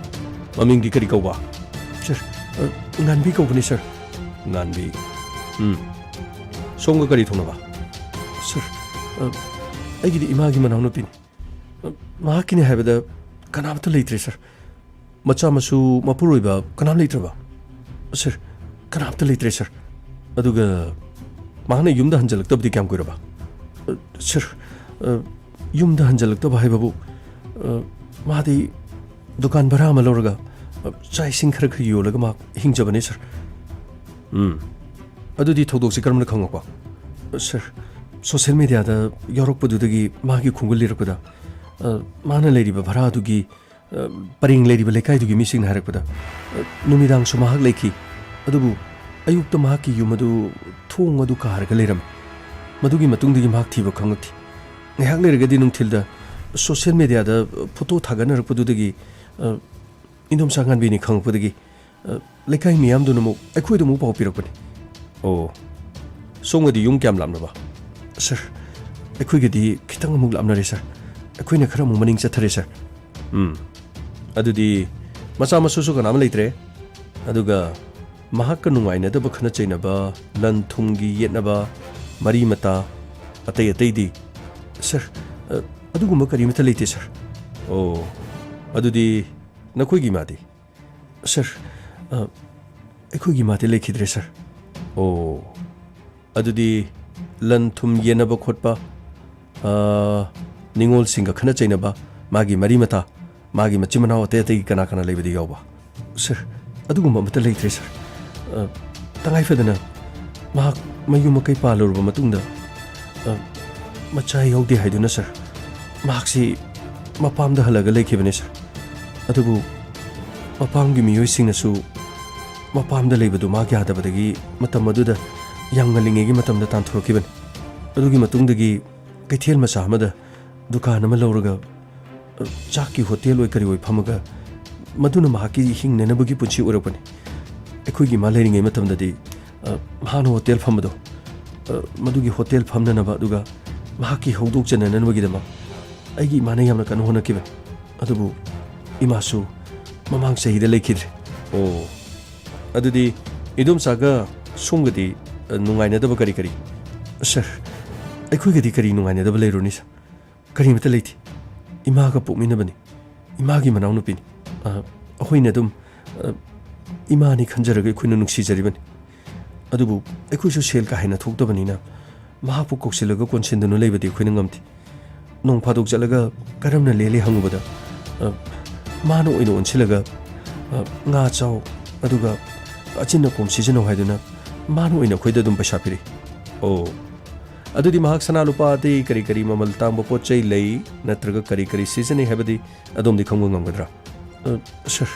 ꯃꯃꯤꯡꯗꯤ ꯀꯔꯤ ꯀꯧꯕ? Sir, ꯑ, ꯉꯥꯟꯕꯤ ꯀꯧꯕꯅꯤ, sir꯫ ꯉꯥꯟꯕꯤ꯫ ꯎꯝ꯫ ꯁꯣꯝꯒ ꯀꯔꯤ ꯊꯣꯡꯅꯕ? Sir, ꯑ, ꯑꯩꯒꯤꯗꯤ ꯏꯃꯥꯒꯤ ꯃꯅꯥꯎꯅꯨꯄꯤꯅꯤ꯫ ꯃꯍꯥꯛꯀꯤꯅꯤ ꯍꯥꯏꯕꯗ ꯀꯅꯥꯃꯠꯇ ꯂꯩꯇ꯭ꯔꯦ, sir꯫ ꯃꯆꯥ ꯃꯁꯨ, ꯃꯄꯨꯔꯣꯏꯕ ꯀꯅꯥꯝ ꯂꯩꯇ꯭ꯔꯕ? Sir, ꯀꯅꯥꯝꯇ ꯂꯩꯇ꯭ꯔꯦ, sir꯫ ꯑꯗꯨꯒ ꯃꯍꯥꯛꯅ ꯌꯨꯝꯗ ꯍꯟꯖꯜꯂꯛꯇꯕꯗꯤ ꯀꯌꯥꯝ ꯀꯨꯏꯔꯕ? Sir, ꯑ, ꯌꯨꯝꯗ ꯍꯟꯖꯜꯂꯛꯇꯕ ꯍꯥꯏꯕꯕꯨ, ꯑ, ꯃꯥꯗꯤ ꯗꯨꯀꯥꯟ ꯚꯔꯥ ꯑꯃ ꯂꯧꯔꯒ, ꯑ, ꯆꯥꯛ ꯏꯁꯤꯡ ꯈꯔ ꯈꯔ ꯌꯣꯜꯂꯒ ꯃꯍꯥꯛ ꯍꯤꯡꯖꯕꯅꯦ, ꯁꯥꯔ꯫ ꯎꯝ꯫ ꯑꯗꯨꯗꯤ ꯊꯧꯗꯣꯛꯁꯤ ꯀꯔꯝꯅ ꯈꯪꯉꯛꯄ? ꯁꯥꯔ, ꯁꯣꯁꯤꯌꯦꯜ ꯃꯤꯗꯤꯌꯥꯗ ꯌꯥꯎꯔꯛꯄꯗꯨꯗꯒꯤ ꯃꯥꯒꯤ ꯈꯣꯡꯒꯨꯜ ꯂꯤꯔꯛꯄꯗ, ꯑ, ꯃꯥꯅ ꯂꯩꯔꯤꯕ ꯚꯔꯥꯗꯨꯒꯤ, ꯑ, ꯄꯔꯦꯡ ꯂꯩꯔꯤꯕ ꯂꯩꯀꯥꯏꯗꯨꯒꯤ ꯃꯤꯁꯤꯡꯅ ꯍꯥꯏꯔꯛꯄꯗ, ꯑ, ꯅꯨꯃꯤꯗꯥꯡꯁꯨ ꯃꯍꯥꯛ ꯂꯩꯈꯤ꯫ ꯑꯗꯨꯕꯨ ꯑꯌꯨꯛꯇ ꯃꯍꯥꯛꯀꯤ ꯌꯨꯝ ꯑꯗꯨ ꯊꯣꯡ ꯑꯗꯨ ꯀꯥꯔꯒ ꯂꯩꯔꯝꯃꯤ꯫ ꯃꯗꯨꯒꯤ ꯃꯇꯨꯡꯗꯒꯤ ꯃꯍꯥꯛ ꯊꯤꯕ ꯈꯪꯂꯛꯈꯤ꯫ ꯉꯥꯏꯍꯥꯛ ꯂꯩꯔꯒꯗꯤ ꯅꯨꯡꯊꯤꯜꯗ ꯁꯣꯁꯤꯌꯦꯜ ꯃꯤꯗꯤꯌꯥꯗ ꯐꯣꯇꯣ ꯊꯥꯒꯠꯅꯔꯛꯄꯗꯨꯗꯒꯤ, ꯑ, ꯏꯟꯗꯣꯝꯆꯥ ꯉꯥꯟꯕꯤꯅꯤ ꯈꯪꯂꯛꯄꯗꯒꯤ, ꯑ, ꯂꯩꯀꯥꯏ ꯃꯤꯌꯥꯝꯗꯨꯅ ꯑꯃꯨꯛ ꯑꯩꯈꯣꯏꯗ ꯑꯃꯨꯛ ꯄꯥꯎ ꯄꯤꯔꯛꯄꯅꯤ꯫ ꯑꯣ, ꯁꯣꯝꯒꯗꯤ ꯌꯨꯝ ꯀꯌꯥꯝ ꯂꯥꯞꯅꯕ? ꯁꯥꯔ, ꯑꯩꯈꯣꯏꯒꯗꯤ ꯈꯤꯇꯪ ꯑꯃꯨꯛ ꯂꯥꯞꯅꯔꯦ, ꯁꯥꯔ꯫ ꯑꯩꯈꯣꯏꯅ ꯈꯔ ꯑꯃꯨꯛ ꯃꯅꯤꯡ ꯆꯠꯊꯔꯦ, ꯁꯥꯔ꯫ ꯎꯝ, ꯑꯗꯨꯗꯤ ꯃꯆꯥ ꯃꯁꯨꯁꯨ ꯀꯅꯥꯝ ꯂꯩꯇ꯭ꯔꯦ? ꯑꯗꯨꯒ ꯃꯍꯥꯛꯀ ꯅꯨꯡꯉꯥꯏꯅꯗꯕ, ꯈꯠꯅ ꯆꯩꯅꯕ, ꯂꯟ ꯊꯨꯝꯒꯤ ꯌꯦꯠꯅꯕ, ꯃꯔꯤ ꯃꯇꯥ, ꯑꯇꯩ ꯑꯇꯩꯗꯤ? ꯁꯥꯔ, ꯑ, ꯑꯗꯨꯒꯨꯝꯕ ꯀꯔꯤꯃꯠꯇ ꯂꯩꯇꯦ, ꯁꯥꯔ꯫ ꯑꯣ, ꯑꯗꯨꯗꯤ ꯅꯈꯣꯏꯒꯤ ꯏꯃꯥꯗꯤ? ꯁꯥꯔ, ꯑ, ꯑꯩꯈꯣꯏꯒꯤ ꯏꯃꯥꯗꯤ ꯂꯩꯈꯤꯗ꯭ꯔꯦ, ꯁꯥꯔ꯫ ꯑꯣ, ꯑꯗꯨꯗꯤ ꯂꯟ ꯊꯨꯝ ꯌꯦꯟꯅꯕ ꯈꯣꯠꯄ, ꯑ, ꯅꯤꯉꯣꯜꯁꯤꯡꯒ ꯈꯠꯅ ꯆꯩꯅꯕ, ꯃꯥꯒꯤ ꯃꯔꯤ ꯃꯇꯥ, ꯃꯥꯒꯤ ꯃꯆꯤꯟ ꯃꯅꯥꯎ ꯑꯇꯩ ꯑꯇꯩ ꯀꯅꯥ ꯀꯅꯥ ꯂꯩꯕꯗꯤ ꯌꯥꯎꯕ? ꯁꯥꯔ, ꯑꯗꯨꯒꯨꯝꯕ ꯑꯃꯠꯇ ꯂꯩꯇ꯭ꯔꯦ, ꯁꯥꯔ꯫ ꯑ, ꯇꯉꯥꯏ ꯐꯗꯅ ꯃꯍꯥꯛ ꯃꯌꯨꯝ ꯃꯀꯩ ꯄꯥꯜꯂꯨꯔꯕ ꯃꯇꯨꯡꯗ, ꯑ, ꯃꯆꯥ ꯌꯥꯎꯗꯦ ꯍꯥꯏꯗꯨꯅ, ꯁꯥꯔ, ꯃꯍꯥꯛꯁꯤ ꯃꯄꯥꯝꯗ ꯍꯜꯂꯒ ꯂꯩꯈꯤꯕꯅꯤ, ꯁꯥꯔ꯫ ꯑꯗꯨꯕꯨ ꯃꯄꯥꯝꯒꯤ ꯃꯤꯑꯣꯏꯁꯤꯡꯅꯁꯨ ꯃꯄꯥꯝꯗ ꯂꯩꯕꯗꯨ ꯃꯍꯥꯛ ꯌꯥꯗꯕꯗꯒꯤ ꯃꯇꯝ ꯑꯗꯨꯗ ꯌꯥꯝ ꯉꯜꯂꯤꯉꯩꯒꯤ ꯃꯇꯝꯗ ꯇꯥꯟꯊꯣꯔꯛꯈꯤꯕꯅꯤ꯫ ꯑꯗꯨꯒꯤ ꯃꯇꯨꯡꯗꯒꯤ ꯀꯩꯊꯦꯜ ꯃꯆꯥ ꯑꯃꯗ ꯗꯨꯀꯥꯟ ꯑꯃ ꯂꯧꯔꯒ, ꯑ, ꯆꯥꯛꯀꯤ ꯍꯣꯇꯦꯜ ꯑꯣꯏ ꯀꯔꯤ ꯑꯣꯏ ꯐꯝꯃꯒ, ꯃꯗꯨꯅ ꯃꯍꯥꯛꯀꯤ ꯍꯤꯡꯅꯅꯕꯒꯤ ꯄꯨꯟꯁꯤ ꯑꯣꯏꯔꯛꯄꯅꯤ꯫ ꯑꯩꯈꯣꯏꯒꯤ ꯏꯃꯥ ꯂꯩꯔꯤꯉꯩ ꯃꯇꯝꯗꯗꯤ, ꯑ, ꯃꯍꯥꯛꯅ ꯍꯣꯇꯦꯜ ꯐꯝꯕꯗꯣ, ꯑ, ꯃꯗꯨꯒꯤ ꯍꯣꯇꯦꯜ ꯐꯝꯅꯅꯕ, ꯑꯗꯨꯒ ꯃꯍꯥꯛꯀꯤ ꯍꯧꯗꯣꯛꯆꯅꯅꯕꯒꯤꯗꯃꯛ ꯑꯩꯒꯤ ꯏꯃꯥꯅ ꯌꯥꯝꯅ ꯀꯟꯅ ꯍꯣꯠꯅꯈꯤꯕꯅꯤ꯫ ꯑꯗꯨꯕꯨ ꯏꯃꯥꯁꯨ ꯃꯃꯥꯡ ꯆꯍꯤꯗ ꯂꯩꯈꯤꯗ꯭ꯔꯦ꯫ ꯑꯣ, ꯑꯗꯨꯗꯤ ꯏꯗꯣꯝꯆꯥꯒ ꯁꯣꯝꯒꯗꯤ, ꯑ, ꯅꯨꯡꯉꯥꯏꯅꯗꯕ ꯀꯔꯤ ꯀꯔꯤ? ꯁꯥꯔ, ꯑꯩꯈꯣꯏꯒꯗꯤ ꯀꯔꯤ ꯅꯨꯡꯉꯥꯏꯅꯗꯕ ꯂꯩꯔꯨꯅꯤ, ꯁꯥꯔ? ꯀꯔꯤꯃꯠꯇ ꯂꯩꯇꯦ꯫ ꯏꯃꯥꯒ ꯄꯣꯛꯃꯤꯟꯅꯕꯅꯤ꯫ ꯏꯃꯥꯒꯤ ꯃꯅꯥꯎꯅꯨꯄꯤꯅꯤ꯫ ꯑ, ꯑꯩꯈꯣꯏꯅ ꯑꯗꯨꯝ, ꯑ, ꯏꯃꯥꯅꯤ ꯈꯟꯖꯔꯒ ꯑꯩꯈꯣꯏꯅ ꯅꯨꯡꯁꯤꯖꯔꯤꯕꯅꯤ꯫ ꯑꯗꯨꯕꯨ ꯑꯩꯈꯣꯏꯁꯨ ꯁꯦꯜ ꯀꯥ ꯍꯦꯟꯅ ꯊꯣꯛꯇꯕꯅꯤꯅ ꯃꯍꯥꯛꯄꯨ ꯀꯧꯁꯤꯜꯂꯒ ꯀꯣꯟꯁꯤꯟꯗꯨꯅ ꯂꯩꯕꯗꯤ ꯑꯩꯈꯣꯏꯅ ꯉꯝꯗꯦ꯫ ꯅꯣꯡ ꯐꯥꯗꯣꯛ ꯆꯠꯂꯒ ꯀꯔꯝꯅ ꯂꯦꯜꯂꯤ ꯍꯪꯉꯨꯕꯗ, "ꯑ, ꯃꯥꯅ ꯑꯣꯏꯅ ꯑꯣꯟꯁꯤꯜꯂꯒ, "ꯑ, ꯉꯥ ꯆꯥꯎ, ꯑꯗꯨꯒ ꯑꯆꯤꯟ ꯑꯀꯣꯝ ꯁꯤꯖꯤꯟꯅꯧ" ꯍꯥꯏꯗꯨꯅ ꯃꯥꯅ ꯑꯣꯏꯅ ꯑꯩꯈꯣꯏꯗ ꯑꯗꯨꯝ ꯄꯩꯁꯥ ꯄꯤꯔꯛꯏ꯫ ꯑꯣ, ꯑꯗꯨꯗꯤ ꯃꯍꯥꯛ ꯁꯅꯥ ꯂꯨꯄꯥ ꯑꯇꯩ ꯀꯔꯤ ꯀꯔꯤ ꯃꯃꯜ ꯇꯥꯡꯕ ꯄꯣꯠ ꯆꯩ ꯂꯩ, ꯅꯠꯇ꯭ꯔꯒ ꯀꯔꯤ ꯀꯔꯤ ꯁꯤꯖꯤꯟꯅꯩ ꯍꯥꯏꯕꯗꯤ ꯑꯗꯣꯝꯗꯤ ꯈꯪꯕ ꯉꯝꯒꯗ꯭ꯔꯥ? ꯑ, ꯁꯥꯔ,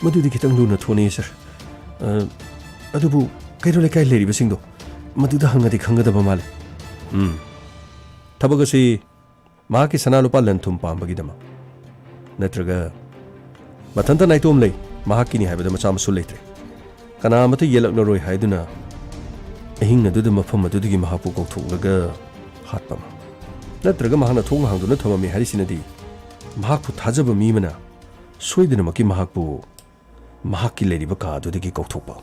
ꯃꯗꯨꯗꯤ ꯈꯤꯇꯪ ꯂꯨꯅ ꯊꯣꯛꯅꯩ, ꯁꯥꯔ꯫ ꯑ, ꯑꯗꯨꯕꯨ ꯀꯩꯔꯣꯜ ꯂꯩꯀꯥꯏ ꯂꯩꯔꯤꯕꯁꯤꯡꯗꯣ ꯃꯗꯨꯗ ꯍꯪꯉꯗꯤ ꯈꯪꯒꯗꯕ ꯃꯥꯜꯂꯤ꯫ ꯎꯝ꯫ ꯊꯕꯛ ꯑꯁꯤ ꯃꯍꯥꯛꯀꯤ ꯁꯅꯥ ꯂꯨꯄꯥ ꯂꯟ ꯊꯨꯝ ꯄꯥꯝꯕꯒꯤꯗꯃꯛ, ꯅꯠꯇ꯭ꯔꯒ ꯃꯊꯟꯇ ꯅꯥꯏꯇꯣꯝ ꯂꯩ, ꯃꯍꯥꯛꯀꯤꯅꯤ ꯍꯥꯏꯕꯗ ꯃꯆꯥ ꯃꯁꯨ ꯂꯩꯇ꯭ꯔꯦ, ꯀꯅꯥ ꯑꯃꯠꯇ ꯌꯦꯜꯂꯛꯂꯔꯣꯏ ꯍꯥꯏꯗꯨꯅ ꯑꯍꯤꯡ ꯑꯗꯨꯗ ꯃꯐꯝ ꯑꯗꯨꯗꯒꯤ ꯃꯍꯥꯛꯄꯨ ꯀꯧꯊꯣꯛꯂꯒ ꯍꯥꯠꯄ ꯑꯃ? ꯅꯠꯇ꯭ꯔꯒ ꯃꯍꯥꯛꯅ ꯊꯣꯡ ꯍꯥꯡꯗꯨꯅ ꯊꯝꯃꯝꯃꯤ ꯍꯥꯏꯔꯤꯁꯤꯅꯗꯤ ꯃꯍꯥꯛꯄꯨ ꯊꯥꯖꯕ ꯃꯤ ꯑꯃꯅ ꯁꯣꯏꯗꯅꯃꯛꯀꯤ ꯃꯍꯥꯛꯄꯨ ꯃꯍꯥꯛꯀꯤ ꯂꯩꯔꯤꯕ ꯀꯥ ꯑꯗꯨꯗꯒꯤ ꯀꯧꯊꯣꯛꯄ?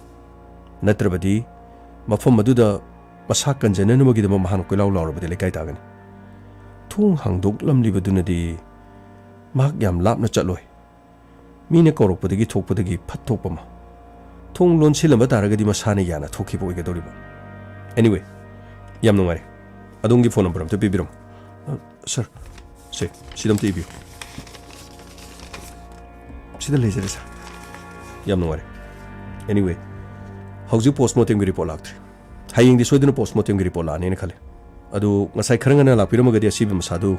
ꯅꯠꯇ꯭ꯔꯕꯗꯤ ꯃꯐꯝ ꯑꯗꯨꯗ ꯃꯁꯥ ꯀꯟꯖꯅꯅꯕꯒꯤꯗꯃꯛ ꯃꯍꯥꯛꯅ ꯀꯣꯏꯂꯥꯎ ꯂꯥꯎꯔꯕꯗꯤ ꯂꯩꯀꯥꯏ ꯇꯥꯒꯅꯤ꯫ ꯊꯣꯡ ꯍꯥꯡꯗꯣꯛꯂꯝꯂꯤꯕꯗꯨꯅꯗꯤ ꯃꯍꯥꯛ ꯌꯥꯝ ꯂꯥꯞꯅ ꯆꯠꯂꯣꯏ꯫ ꯃꯤꯅ ꯀꯧꯔꯛꯄꯗꯒꯤ ꯊꯣꯛꯄꯗꯒꯤ ꯐꯠ ꯊꯣꯛꯄ ꯑꯃ꯫ ꯊꯣꯡ ꯂꯣꯟꯁꯤꯜꯂꯝꯕ ꯇꯥꯔꯒꯗꯤ ꯃꯁꯥꯅ ꯌꯥꯅ ꯊꯣꯛꯈꯤꯕ ꯑꯣꯏꯒꯗꯧꯔꯤꯕ꯫ Anyway, ꯌꯥꯝ ꯅꯨꯡꯉꯥꯏꯔꯦ꯫ ꯑꯗꯣꯝꯒꯤ ꯐꯣꯟ ꯅꯝꯕꯔ ꯑꯝꯇ ꯄꯤꯕꯤꯔꯝꯃꯨ꯫ ꯑ, ꯁꯥꯔ, ꯁꯦ, ꯁꯤꯗ ꯑꯝꯇ ꯏꯕꯤꯌꯨ꯫ ꯁꯤꯗ ꯂꯩꯖꯔꯦ, ꯁꯥꯔ꯫ ꯌꯥꯝ ꯅꯨꯡꯉꯥꯏꯔꯦ꯫ Anyway, ꯍꯧꯖꯤꯛ ꯄꯣꯁꯃꯣꯔꯇꯦꯝꯒꯤ ꯔꯤꯄꯣꯔꯠ ꯂꯥꯛꯇ꯭ꯔꯤ꯫ ꯍꯌꯦꯡꯗꯤ ꯁꯣꯏꯗꯅ ꯄꯣꯁꯃꯣꯔꯇꯦꯝꯒꯤ ꯔꯤꯄꯣꯔꯠ ꯂꯥꯛꯑꯅꯦꯅ ꯈꯜꯂꯦ꯫ ꯑꯗꯨ ꯉꯁꯥꯏ ꯈꯔ ꯉꯟꯅ ꯂꯥꯛꯄꯤꯔꯝꯃꯒꯗꯤ ꯑꯁꯤꯕ ꯃꯁꯥꯗꯨ,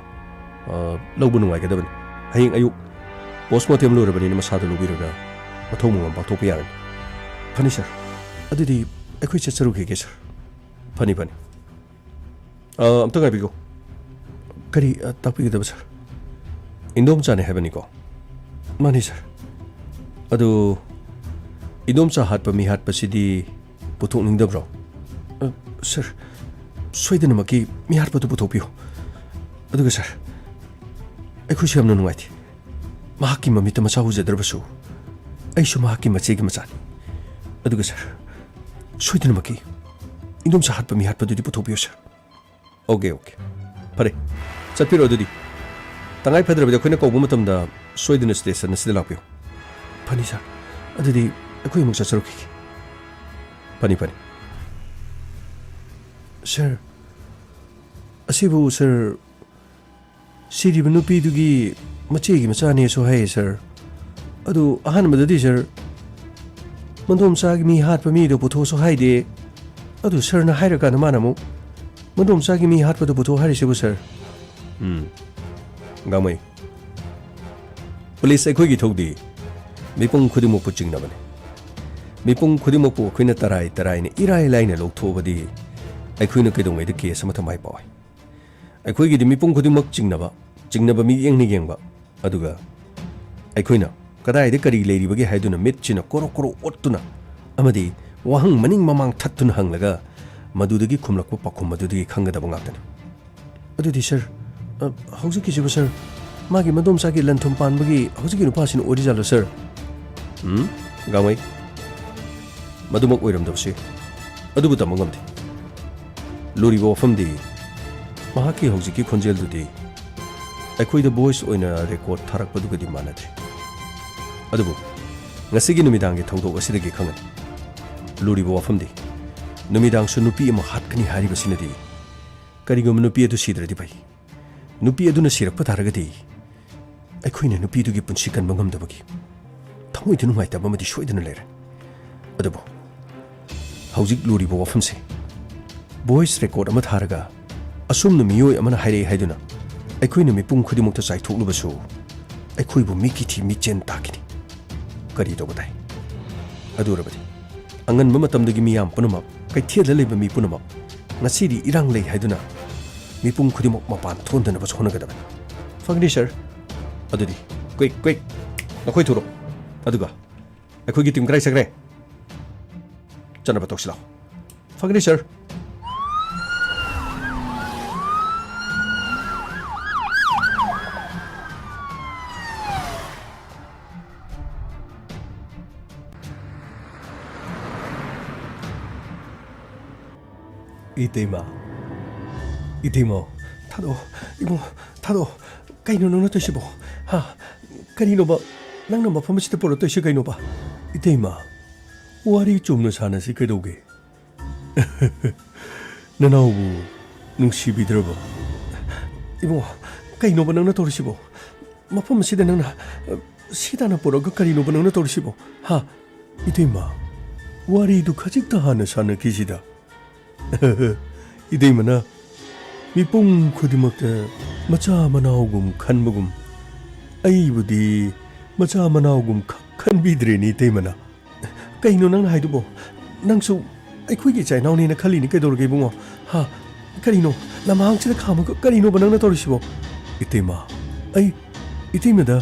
ꯑ, ꯂꯧꯕ ꯅꯨꯡꯉꯥꯏꯒꯗꯕꯅꯤ꯫ ꯍꯌꯦꯡ ꯑꯌꯨꯛ ꯄꯣꯁꯃꯣꯔꯇꯦꯝ ꯂꯣꯏꯔꯕꯅꯤꯅ ꯃꯁꯥꯗꯨ ꯂꯧꯕꯤꯔꯒ ꯃꯊꯧ ꯃꯉꯝ ꯄꯥꯡꯊꯣꯛꯄ ꯌꯥꯔꯅꯤ꯫ ꯐꯅꯤ, ꯁꯥꯔ꯫ ꯑꯗꯨꯗꯤ ꯑꯩꯈꯣꯏ ꯆꯠꯆꯔꯨꯈꯤꯒꯦ, ꯁꯥꯔ꯫ ꯐꯅꯤ, ꯐꯅꯤ꯫ ꯑ, ꯑꯝꯇ ꯉꯥꯏꯕꯤꯈꯣ꯫ ꯀꯔꯤ, ꯑ, ꯇꯥꯛꯄꯤꯒꯗꯕ, ꯁꯥꯔ? ꯏꯟꯗꯣꯝꯆꯥꯅꯦ ꯍꯥꯏꯕꯅꯤꯀꯣ? ꯃꯥꯅꯤ, ꯁꯥꯔ꯫ ꯑꯗꯨ, ꯏꯟꯗꯣꯝꯆꯥ ꯍꯥꯠꯄ ꯃꯤ ꯍꯥꯠꯄꯁꯤꯗꯤ ꯄꯨꯊꯣꯛꯅꯤꯡꯗꯕ꯭ꯔꯣ? ꯑ, ꯁꯥꯔ, ꯁꯣꯏꯗꯅꯃꯛꯀꯤ ꯃꯤ ꯍꯥꯠꯄꯗꯨ ꯄꯨꯊꯣꯛꯄꯤꯌꯨ꯫ ꯑꯗꯨꯒ, ꯁꯥꯔ, ꯑꯩꯈꯣꯏꯁꯨ ꯌꯥꯝꯅ ꯅꯨꯡꯉꯥꯏꯇꯦ꯫ ꯃꯍꯥꯛꯀꯤ ꯃꯃꯤꯠꯇ ꯃꯆꯥ ꯎꯖꯗ꯭ꯔꯕꯁꯨ, ꯑꯩꯁꯨ ꯃꯍꯥꯛꯀꯤ ꯃꯆꯦꯒꯤ ꯃꯆꯥꯅꯤ꯫ ꯑꯗꯨꯒ, ꯁꯥꯔ, ꯁꯣꯏꯗꯅꯃꯛꯀꯤ ꯏꯟꯗꯣꯝꯆꯥ ꯍꯥꯠꯄ ꯃꯤ ꯍꯥꯠꯄꯗꯨꯗꯤ ꯄꯨꯊꯣꯛꯄꯤꯌꯨ, ꯁꯥꯔ꯫ Okay, okay. ꯐꯔꯦ, ꯆꯠꯄꯤꯔꯣ ꯑꯗꯨꯗꯤ꯫ ꯇꯉꯥꯏ ꯐꯗ꯭ꯔꯕꯗꯤ ꯑꯩꯈꯣꯏꯅ ꯀꯧꯕ ꯃꯇꯝꯗ ꯁꯣꯏꯗꯅ ꯁ꯭ꯇꯦꯁꯟ ꯑꯁꯤꯗ ꯂꯥꯛꯄꯤꯌꯨ꯫ ꯐꯅꯤ, ꯁꯥꯔ꯫ ꯑꯗꯨꯗꯤ ꯑꯩꯈꯣꯏ ꯑꯃꯨꯛ ꯆꯠꯆꯔꯨꯈꯤꯒꯦ꯫ ꯐꯅꯤ, ꯐꯅꯤ꯫ ꯁꯥꯔ, ꯑꯁꯤꯕꯨ, ꯁꯥꯔ, ꯁꯤꯔꯤꯕ ꯅꯨꯄꯤꯗꯨꯒꯤ ꯃꯆꯦꯒꯤ ꯃꯆꯥꯅꯦꯁꯨ ꯍꯥꯏꯌꯦ, ꯁꯥꯔ꯫ ꯑꯗꯨ ꯑꯍꯥꯟꯕꯗꯗꯤ, ꯁꯥꯔ, ꯃꯗꯣꯝꯆꯥꯒꯤ ꯃꯤ ꯍꯥꯠꯄ ꯃꯤꯗꯣ ꯄꯨꯊꯣꯛꯑꯁꯨ ꯍꯥꯏꯗꯦ꯫ ꯑꯗꯨ ꯁꯥꯔꯅ ꯍꯥꯏꯔꯀꯥꯟꯗ ꯃꯥꯅ ꯑꯃꯨꯛ ꯃꯗꯣꯝꯆꯥꯒꯤ ꯃꯤ ꯍꯥꯠꯄꯗꯣ ꯄꯨꯊꯣꯛ ꯍꯥꯏꯔꯤꯁꯤꯕꯨ, ꯁꯥꯔ? ꯎꯝ, ꯒꯥꯡꯃꯩ, ꯄꯨꯂꯤꯁ ꯑꯩꯈꯣꯏꯒꯤ ꯏꯊꯧꯗꯤ ꯃꯤꯄꯨꯝ ꯈꯨꯗꯤꯡꯃꯛꯄꯨ ꯆꯤꯡꯅꯕꯅꯤ꯫ ꯃꯤꯄꯨꯝ ꯈꯨꯗꯤꯡꯃꯛꯄꯨ ꯑꯩꯈꯣꯏꯅ ꯇꯔꯥꯏ ꯇꯔꯥꯏꯅ ꯏꯔꯥꯏ ꯂꯥꯏꯅ ꯂꯧꯊꯣꯛꯑꯕꯗꯤ ꯑꯩꯈꯣꯏꯅ ꯀꯩꯗꯧꯉꯩꯗ ꯀꯦꯁ ꯑꯃꯠꯇ ꯃꯥꯏ ꯄꯥꯛꯑꯣꯏ꯫ ꯑꯩꯈꯣꯏꯒꯤꯗꯤ ꯃꯤꯄꯨꯝ ꯈꯨꯗꯤꯡꯃꯛ ꯆꯤꯡꯅꯕ, ꯆꯤꯡꯅꯕ ꯃꯤꯠꯌꯦꯡꯅ ꯌꯦꯡꯕ, ꯑꯗꯨꯒ ꯑꯩꯈꯣꯏꯅ ꯀꯗꯥꯏꯗ ꯀꯔꯤ ꯂꯩꯔꯤꯕꯒꯦ ꯍꯥꯏꯗꯨꯅ ꯃꯤꯠꯁꯤꯅ ꯀꯣꯔꯣ ꯀꯣꯔꯣ ꯑꯣꯠꯇꯨꯅ ꯑꯃꯗꯤ ꯋꯥꯍꯪ ꯃꯅꯤꯡ ꯃꯃꯥꯡ ꯊꯠꯇꯨꯅ ꯍꯪꯂꯒ ꯃꯗꯨꯗꯒꯤ ꯈꯨꯝꯂꯛꯄ ꯄꯥꯎꯈꯨꯝ ꯑꯗꯨꯗꯒꯤ ꯈꯪꯒꯗꯕ ꯉꯥꯛꯇꯅꯤ꯫ ꯑꯗꯨꯗꯤ ꯁꯥꯔ, ꯑ, ꯍꯧꯖꯤꯛꯀꯤꯁꯤꯕꯨ ꯁꯥꯔ, ꯃꯥꯒꯤ ꯃꯗꯣꯝꯆꯥꯒꯤ ꯂꯟ ꯊꯨꯝ ꯄꯥꯟꯕꯒꯤ ꯍꯧꯖꯤꯛꯀꯤ ꯅꯨꯄꯥꯁꯤꯅ ꯑꯣꯏꯔꯤꯖꯥꯠꯂꯣ ꯁꯥꯔ? ꯎꯝ, ꯒꯥꯡꯃꯩ, ꯃꯗꯨꯃꯛ ꯑꯣꯏꯔꯝꯗꯕꯁꯨ ꯌꯥꯏ꯫ ꯑꯗꯨꯕꯨ ꯇꯝꯕ ꯉꯝꯗꯦ꯫ ꯂꯨꯔꯤꯕ ꯋꯥꯐꯝꯗꯤ ꯃꯍꯥꯛꯀꯤ ꯍꯧꯖꯤꯛꯀꯤ ꯈꯣꯟꯖꯦꯜꯗꯨꯗꯤ ꯑꯩꯈꯣꯏꯗ ꯚꯣꯏꯁ ꯑꯣꯏꯅ ꯔꯦꯀꯣꯔꯗ ꯊꯥꯔꯛꯄꯗꯨꯒꯗꯤ ꯃꯥꯟꯅꯗ꯭ꯔꯦ꯫ ꯑꯗꯨꯕꯨ ꯉꯁꯤꯒꯤ ꯅꯨꯃꯤꯗꯥꯡꯒꯤ ꯊꯧꯗꯣꯛ ꯑꯁꯤꯗꯒꯤ ꯈꯪꯒꯅꯤ꯫ ꯂꯨꯔꯤꯕ ꯋꯥꯐꯝꯗꯤ ꯅꯨꯃꯤꯗꯥꯡꯁꯨ ꯅꯨꯄꯤ ꯑꯃ ꯍꯥꯠꯀꯅꯤ ꯍꯥꯏꯔꯤꯕꯁꯤꯅꯗꯤ ꯀꯔꯤꯒꯨꯝꯕ ꯅꯨꯄꯤ ꯑꯗꯨ ꯁꯤꯗ꯭ꯔꯗꯤ ꯐꯩ꯫ ꯅꯨꯄꯤ ꯑꯗꯨꯅ ꯁꯤꯔꯛꯄ ꯇꯥꯔꯒꯗꯤ ꯑꯩꯈꯣꯏꯅ ꯅꯨꯄꯤꯗꯨꯒꯤ ꯄꯨꯟꯁꯤ ꯀꯟꯕ ꯉꯝꯗꯕꯒꯤ ꯊꯃꯣꯏꯗ ꯅꯨꯡꯉꯥꯏꯇꯕ ꯑꯃꯗꯤ ꯁꯣꯏꯗꯅ ꯂꯩꯔꯦ꯫ ꯑꯗꯨꯕꯨ ꯍꯧꯖꯤꯛ ꯂꯨꯔꯤꯕ ꯋꯥꯐꯝꯁꯦ, ꯚꯣꯏꯁ ꯔꯦꯀꯣꯔꯗ ꯑꯃ ꯊꯥꯔꯒ ꯑꯁꯨꯝꯅ ꯃꯤꯑꯣꯏ ꯑꯃꯅ ꯍꯥꯏꯔꯛꯏ ꯍꯥꯏꯗꯨꯅ ꯑꯩꯈꯣꯏꯅ ꯃꯤꯄꯨꯝ ꯈꯨꯗꯤꯡꯃꯛꯇ ꯆꯥꯏꯊꯣꯛꯂꯨꯕꯁꯨ ꯑꯩꯈꯣꯏꯕꯨ ꯃꯤꯀꯤꯊꯤ ꯃꯤꯠꯆꯦꯟ ꯇꯥꯛꯈꯤꯅꯤ꯫ ꯀꯔꯤ ꯇꯧꯕ ꯇꯥꯏ? ꯑꯗꯨ ꯑꯣꯏꯔꯕꯗꯤ ꯑꯉꯟꯕ ꯃꯇꯝꯗꯒꯤ ꯃꯤꯌꯥꯝ ꯄꯨꯝꯅꯃꯛ, ꯀꯩꯊꯦꯜꯗ ꯂꯩꯕ ꯃꯤ ꯄꯨꯝꯅꯃꯛ ꯉꯁꯤꯗꯤ ꯏꯔꯥꯡ ꯂꯩ ꯍꯥꯏꯗꯨꯅ ꯃꯤꯄꯨꯝ ꯈꯨꯗꯤꯡꯃꯛ ꯃꯄꯥꯟ ꯊꯣꯛꯍꯟꯗꯅꯕꯁꯨ ꯍꯣꯠꯅꯒꯗꯕꯅꯤ꯫ ꯐꯒꯅꯤ, ꯁꯥꯔ꯫ ꯑꯗꯨꯗꯤ, ꯀ꯭ꯋꯤꯛ, ꯀ꯭ꯋꯤꯛ, ꯅꯈꯣꯏ ꯊꯨꯔꯣ꯫ ꯑꯗꯨꯒ ꯑꯩꯈꯣꯏꯒꯤ ꯇꯤꯝ ꯀꯗꯥꯏ ꯆꯠꯈ꯭ꯔꯦ? ꯆꯠꯅꯕ ꯇꯧꯁꯤ ꯂꯥꯎ꯫ ꯐꯒꯅꯤ, ꯁꯥꯔ꯫ ꯏꯇꯩꯃ, ꯏꯇꯩꯃ, ꯊꯥꯗꯣꯛꯑꯣ, ꯏꯕꯨꯡꯉꯣ, ꯊꯥꯗꯣꯛꯑꯣ꯫ ꯀꯩꯅꯣ ꯅꯪꯅ ꯇꯧꯏꯁꯤꯕꯣ? ꯍꯥ? ꯀꯔꯤꯅꯣꯕ? ꯅꯪꯅ ꯃꯐꯝ ꯑꯁꯤꯗ ꯄꯨꯔꯛꯇꯣꯏꯁꯤ ꯀꯩꯅꯣꯕ? ꯏꯇꯩꯃ, ꯋꯥꯔꯤ ꯆꯨꯝꯅ ꯁꯥꯟꯅꯁꯤ ꯀꯩꯗꯧꯒꯦ? ꯅꯅꯥꯎꯕꯨ ꯅꯨꯡꯁꯤꯕꯤꯗ꯭ꯔꯕ? ꯏꯕꯨꯡꯉꯣ, ꯀꯩꯅꯣꯕ ꯅꯪꯅ ꯇꯧꯔꯤꯁꯤꯕꯣ? ꯃꯐꯝ ꯑꯁꯤꯗ ꯅꯪꯅ, ꯑ, ꯁꯤ ꯇꯥꯟꯅ ꯄꯨꯔꯛꯑꯒ ꯀꯔꯤꯅꯣꯕ ꯅꯪꯅ ꯇꯧꯔꯤꯁꯤꯕꯣ? ꯍꯥ? ꯏꯇꯩꯃ, ꯋꯥꯔꯤꯗꯨ ꯈꯖꯤꯛꯇ ꯍꯥꯟꯅ ꯁꯥꯟꯅꯈꯤꯁꯤꯗ꯫ ꯏꯇꯩꯃꯅ ꯃꯤꯄꯨꯝ ꯈꯨꯗꯤꯡꯃꯛꯇ ꯃꯆꯥ ꯃꯅꯥꯎꯒꯨꯝ ꯈꯟꯕꯒꯨꯝ, ꯑꯩꯕꯨꯗꯤ ꯃꯆꯥ ꯃꯅꯥꯎꯒꯨꯝ ꯈꯛ ꯈꯟꯕꯤꯗ꯭ꯔꯦꯅꯦ, ꯏꯇꯩꯃꯅ꯫ ꯀꯩꯅꯣ ꯅꯪꯅ ꯍꯥꯏꯗꯨꯕꯣ? ꯅꯪꯁꯨ ꯑꯩꯈꯣꯏꯒꯤ ꯏꯆꯥ ꯏꯅꯥꯎꯅꯦꯅ ꯈꯜꯂꯤꯅꯤ ꯀꯩꯗꯧꯔꯒꯦ, ꯏꯕꯨꯡꯉꯣ? ꯍꯥ? ꯀꯔꯤꯅꯣ? ꯂꯝꯍꯥꯡꯁꯤꯗ ꯈꯥꯝꯃꯒ ꯀꯔꯤꯅꯣꯕ ꯅꯪꯅ ꯇꯧꯔꯤꯁꯤꯕꯣ? ꯏꯇꯩꯃ, ꯑꯩ ꯏꯇꯩꯃꯗ,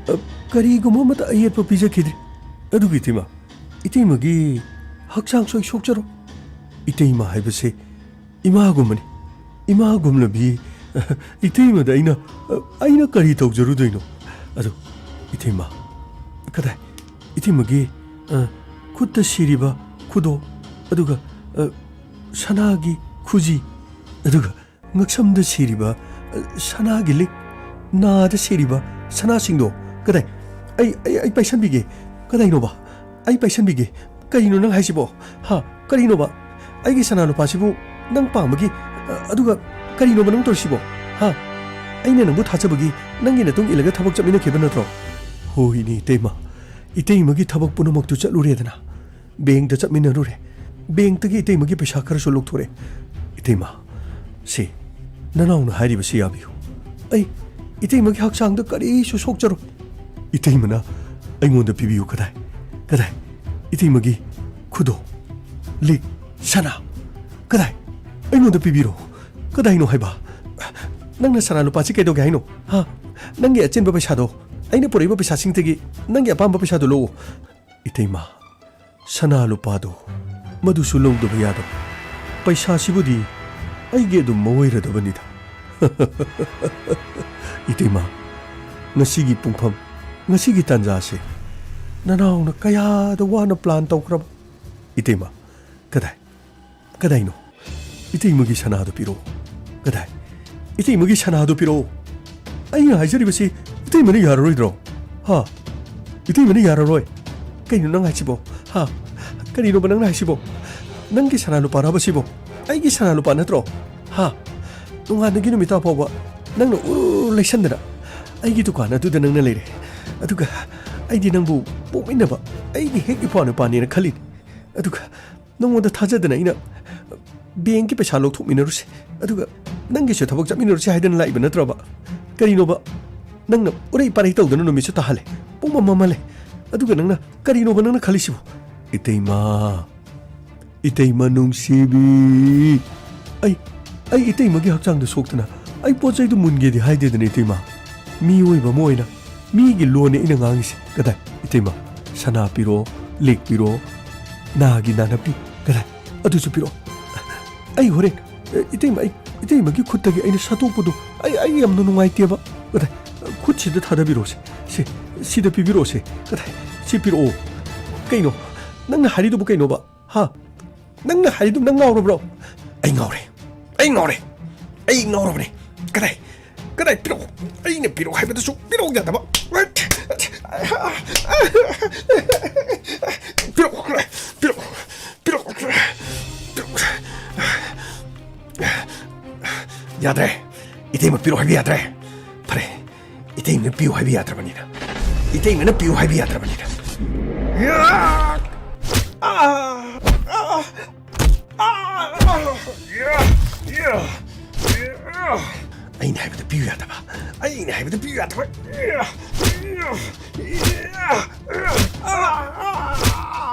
ꯑ, ꯀꯔꯤꯒꯨꯝꯕ ꯑꯃꯠꯇ ꯑꯌꯦꯠꯄ ꯄꯤꯖꯈꯤꯗ꯭ꯔꯤ꯫ ꯑꯗꯨꯒ ꯏꯇꯩꯃ, ꯏꯇꯩꯃꯒꯤ ꯍꯛꯆꯥꯡꯁꯨ ꯑꯩ ꯁꯣꯛꯆꯔꯣꯏ꯫ ꯏꯇꯩꯃ ꯍꯥꯏꯕꯁꯦ ꯏꯃꯥꯒꯨꯝꯕꯅꯤ꯫ ꯏꯃꯥꯒꯨꯝꯂꯕꯤ ꯏꯇꯩꯃꯗ ꯑꯩꯅ, ꯑꯩꯅ ꯀꯔꯤ ꯇꯧꯖꯔꯨꯗꯣꯏꯅꯣ? ꯑꯗꯨ ꯏꯇꯩꯃ, ꯀꯗꯥꯏ? ꯏꯇꯩꯃꯒꯤ, ꯑ, ꯈꯨꯠꯇ ꯁꯤꯔꯤꯕ ꯈꯨꯗꯣꯞ, ꯑꯗꯨꯒ, ꯑ, ꯁꯅꯥꯒꯤ ꯈꯨꯖꯤ, ꯑꯗꯨꯒ ꯉꯛꯁꯝꯗ ꯁꯤꯔꯤꯕ, ꯑ, ꯁꯅꯥꯒꯤ ꯂꯤꯛ, ꯅꯥꯗ ꯁꯤꯔꯤꯕ ꯁꯅꯥꯁꯤꯡꯗꯣ ꯀꯗꯥꯏ? ꯑꯩ, ꯑꯩ, ꯑꯩ ꯄꯥꯏꯁꯟꯕꯤꯒꯦ꯫ ꯀꯗꯥꯏꯅꯣꯕ? ꯑꯩ ꯄꯥꯏꯁꯟꯕꯤꯒꯦ꯫ ꯀꯔꯤꯅꯣ ꯅꯪ ꯍꯥꯏꯁꯤꯕꯣ? ꯍꯥ? ꯀꯔꯤꯅꯣꯕ? ꯑꯩꯒꯤ ꯁꯅꯥ ꯂꯨꯄꯥꯁꯤꯕꯨ ꯅꯪ ꯄꯥꯝꯕꯒꯤ, ꯑ, ꯑꯗꯨꯒ ꯀꯔꯤꯅꯣꯕ ꯅꯪ ꯇꯧꯔꯤꯁꯤꯕꯣ? ꯍꯥ? ꯑꯩꯅ ꯅꯪꯕꯨ ꯊꯥꯖꯕꯒꯤ ꯅꯪꯒꯤ ꯅꯇꯨꯡ ꯏꯜꯂꯒ ꯊꯕꯛ ꯆꯠꯃꯤꯟꯅꯈꯤꯕ ꯅꯠꯇ꯭ꯔꯣ? ꯍꯣꯏꯅꯦ, ꯏꯇꯩꯃ꯫ ꯏꯇꯩꯃꯒꯤ ꯊꯕꯛ ꯄꯨꯝꯅꯃꯛꯇꯨ ꯆꯠꯂꯨꯔꯦꯗꯅ꯫ ꯕꯦꯡꯛꯇ ꯆꯠꯃꯤꯟꯅꯔꯨꯔꯦ꯫ ꯕꯦꯡꯛꯇꯒꯤ ꯏꯇꯩꯃꯒꯤ ꯄꯩꯁꯥ ꯈꯔꯁꯨ ꯂꯧꯊꯣꯔꯛꯑꯦ꯫ ꯏꯇꯩꯃ, ꯁꯤ ꯅꯅꯥꯎꯅ ꯍꯥꯏꯔꯤꯕꯁꯤ ꯌꯥꯕꯤꯌꯨ꯫ ꯑꯩ ꯏꯇꯩꯃꯒꯤ ꯍꯛꯆꯥꯡꯗ ꯀꯔꯤꯁꯨ ꯁꯣꯛꯆꯔꯣꯏ꯫ ꯏꯇꯩꯃꯅ ꯑꯩꯉꯣꯟꯗ ꯄꯤꯕꯤꯌꯨ꯫ ꯀꯗꯥꯏ? ꯀꯗꯥꯏ? ꯏꯇꯩꯃꯒꯤ ꯈꯨꯗꯣ, ꯂꯤꯛ, ꯁꯅꯥ꯫ ꯀꯗꯥꯏ? ꯑꯩꯉꯣꯟꯗ ꯄꯤꯕꯤꯔꯣ꯫ ꯀꯗꯥꯏꯅꯣ ꯍꯥꯏꯕ? ꯅꯪꯅ ꯁꯅꯥ ꯂꯨꯄꯥꯁꯤ ꯀꯩꯗꯧꯒꯦ ꯍꯥꯏꯅꯣ? ꯍꯥ? ꯅꯪꯒꯤ ꯑꯆꯤꯟꯕ ꯄꯩꯁꯥꯗꯣ, ꯑꯩꯅ ꯄꯨꯔꯛꯏꯕ ꯄꯩꯁꯥꯁꯤꯡꯗꯒꯤ ꯅꯪꯒꯤ ꯑꯄꯥꯝꯕ ꯄꯩꯁꯥꯗꯣ ꯂꯧꯑꯣ꯫ ꯏꯇꯩꯃ, ꯁꯅꯥ ꯂꯨꯄꯥꯗꯣ ꯃꯗꯨꯁꯨ ꯂꯧꯗꯕ ꯌꯥꯗꯕ꯫ ꯄꯩꯁꯥꯁꯤꯕꯨꯗꯤ ꯑꯩꯒꯤ ꯑꯗꯨꯝ ꯃꯧ ꯑꯣꯏꯔꯗꯕꯅꯤꯗ꯫ ꯏꯇꯩꯃ, ꯉꯁꯤꯒꯤ ꯄꯨꯡꯐꯝ, ꯉꯁꯤꯒꯤ ꯇꯥꯟꯖꯥꯁꯦ ꯅꯅꯥꯎꯅ ꯀꯌꯥꯗ ꯋꯥꯅ ꯄ꯭ꯂꯥꯟ ꯇꯧꯈ꯭ꯔꯕ? ꯏꯇꯩꯃ, ꯀꯗꯥꯏ? ꯀꯗꯥꯏꯅꯣ? ꯏꯇꯩꯃꯒꯤ ꯁꯅꯥꯗꯣ ꯄꯤꯔꯛꯑꯣ꯫ ꯀꯗꯥꯏ? ꯏꯇꯩꯃꯒꯤ ꯁꯅꯥꯗꯣ ꯄꯤꯔꯛꯑꯣ꯫ ꯑꯩꯅ ꯍꯥꯏꯖꯔꯤꯕꯁꯤ ꯏꯇꯩꯃꯅ ꯌꯥꯔꯔꯣꯏꯗ꯭ꯔꯣ? ꯍꯥ? ꯏꯇꯩꯃꯅ ꯌꯥꯔꯔꯣꯏ꯫ ꯀꯩꯅꯣ ꯅꯪ ꯍꯥꯏꯁꯤꯕꯣ? ꯍꯥ? ꯀꯔꯤꯅꯣꯕ ꯅꯪꯅ ꯍꯥꯏꯁꯤꯕꯣ? ꯅꯪꯒꯤ ꯁꯅꯥ ꯂꯨꯄꯥꯔꯕ ꯁꯤꯕꯣ? ꯑꯩꯒꯤ ꯁꯅꯥ ꯂꯨꯄꯥ ꯅꯠꯇ꯭ꯔꯣ? ꯍꯥ? ꯅꯣꯡꯉꯥꯟꯕꯒꯤ ꯅꯨꯃꯤꯠ ꯇꯥ ꯐꯥꯎꯕ ꯅꯪꯅ ꯎꯔꯨ ꯂꯩꯁꯟꯗꯅ ꯑꯩꯒꯤ ꯗꯨꯀꯥꯟ ꯑꯗꯨꯗ ꯅꯪꯅ ꯂꯩꯔꯦ꯫ ꯑꯗꯨꯒ ꯑꯩꯗꯤ ꯅꯪꯕꯨ ꯄꯣꯛꯃꯤꯟꯅꯕ ꯑꯩꯒꯤ ꯍꯦꯛ ꯏꯄ꯭ꯋꯥ ꯅꯨꯄꯥꯅꯦꯅ ꯈꯜꯂꯤꯅꯤ꯫ ꯑꯗꯨꯒ ꯅꯉꯣꯟꯗ ꯊꯥꯖꯗꯅ ꯑꯩꯅ ꯕꯦꯡꯛꯀꯤ ꯄꯩꯁꯥ ꯂꯧꯊꯣꯛꯃꯤꯟꯅꯔꯨꯁꯦ꯫ ꯑꯗꯨꯒ ꯅꯪꯒꯤꯁꯨ ꯊꯕꯛ ꯆꯠꯃꯤꯟꯅꯔꯨꯁꯦ ꯍꯥꯏꯗꯅ ꯂꯥꯛꯏꯕ ꯅꯠꯇ꯭ꯔꯕ? ꯀꯔꯤꯅꯣꯕ? ꯅꯪꯅ ꯎꯔꯩ ꯄꯥꯔꯩ ꯇꯧꯗꯅ ꯅꯨꯃꯤꯠꯁꯨ ꯇꯥꯍꯜꯂꯦ꯫ ꯄꯨꯡ ꯑꯃ ꯃꯝꯍꯜꯂꯦ꯫ ꯑꯗꯨꯒ ꯅꯪꯅ, ꯀꯔꯤꯅꯣꯕ ꯅꯪꯅ ꯈꯜꯂꯤꯁꯤꯕꯣ? ꯏꯇꯩꯃ, ꯏꯇꯩꯃ ꯅꯨꯡꯁꯤꯕꯤ꯫ ꯑꯩ, ꯑꯩ ꯏꯇꯩꯃꯒꯤ ꯍꯛꯆꯥꯡꯗ ꯁꯣꯛꯇꯅ ꯑꯩ ꯄꯣꯠ ꯆꯩꯗꯨ ꯃꯨꯟꯒꯦꯗꯤ ꯍꯥꯏꯗꯦꯗꯅ, ꯏꯇꯩꯃ꯫ ꯃꯤꯑꯣꯏꯕ ꯑꯃ ꯑꯣꯏꯅ ꯃꯤꯒꯤ ꯂꯣꯟꯅꯤ ꯑꯩꯅ ꯉꯥꯡꯉꯤꯁꯦ꯫ ꯀꯗꯥꯏ? ꯏꯇꯩꯃ, ꯁꯅꯥ ꯄꯤꯔꯛꯑꯣ, ꯂꯤꯛ ꯄꯤꯔꯛꯑꯣ, ꯅꯥꯒꯤ ꯅꯥꯅꯞꯄꯤ, ꯀꯗꯥꯏ? ꯑꯗꯨꯁꯨ ꯄꯤꯔꯛꯑꯣ꯫ ꯑꯩ ꯍꯣꯔꯦꯟ, ꯑ, ꯏꯇꯩꯃ, ꯑꯩ, ꯏꯇꯩꯃꯒꯤ ꯈꯨꯠꯇꯒꯤ ꯑꯩꯅ ꯁꯠꯇꯣꯛꯄꯗꯣ ꯑꯩ, ꯑꯩ ꯌꯥꯝꯅ ꯅꯨꯡꯉꯥꯏꯇꯦꯕ꯫ ꯀꯗꯥꯏ? ꯈꯨꯠꯁꯤꯗ ꯊꯥꯗꯕꯤꯔꯛꯑꯣꯁꯦ꯫ ꯁꯤ, ꯁꯤꯗ ꯄꯤꯕꯤꯔꯛꯑꯣꯁꯦ꯫ ꯀꯗꯥꯏ? ꯁꯤ ꯄꯤꯔꯛꯑꯣ꯫ ꯀꯩꯅꯣ? ꯅꯪꯅ ꯍꯥꯏꯔꯤꯗꯨꯕꯨ ꯀꯩꯅꯣꯕ? ꯍꯥ? ꯅꯪꯅ ꯍꯥꯏꯔꯤꯗꯨ ꯅꯪ ꯉꯥꯎꯔꯕ꯭ꯔꯣ? ꯑꯩ ꯉꯥꯎꯔꯦ꯫ ꯑꯩ ꯉꯥꯎꯔꯦ꯫ ꯑꯩ ꯉꯥꯎꯔꯕꯅꯦ꯫ ꯀꯗꯥꯏ? ꯀꯗꯥꯏ? ꯄꯤꯔꯛꯑꯣ꯫ ꯑꯩꯅ ꯄꯤꯔꯛꯑꯣ ꯍꯥꯏꯕꯗꯁꯨ ꯄꯤꯔꯛꯑꯣ ꯌꯥꯗꯕ꯫ ꯄꯤꯔꯛꯑꯣ꯫ ꯄꯤꯔꯛꯑꯣ꯫ ꯄꯤꯔꯛꯑꯣ꯫ ꯌꯥꯗ꯭ꯔꯦ꯫ ꯏꯇꯩꯃ ꯄꯤꯔꯛꯑꯣ ꯍꯥꯏꯕ ꯌꯥꯗ꯭ꯔꯦ꯫ ꯐꯔꯦ꯫ ꯏꯇꯩꯃꯅ ꯄꯤꯌꯨ ꯍꯥꯏꯕ ꯌꯥꯗ꯭ꯔꯕꯅꯤꯅ꯫ ꯏꯇꯩꯃꯅ ꯄꯤꯌꯨ ꯍꯥꯏꯕ ꯌꯥꯗ꯭ꯔꯕꯅꯤꯅ꯫ ꯑꯩꯅ ꯍꯥꯏꯕꯗ ꯄꯤꯌꯨ ꯌꯥꯗꯕ꯫ ꯑꯩꯅ ꯍꯥꯏꯕꯗ ꯄꯤꯌꯨ ꯌꯥꯗꯕ꯫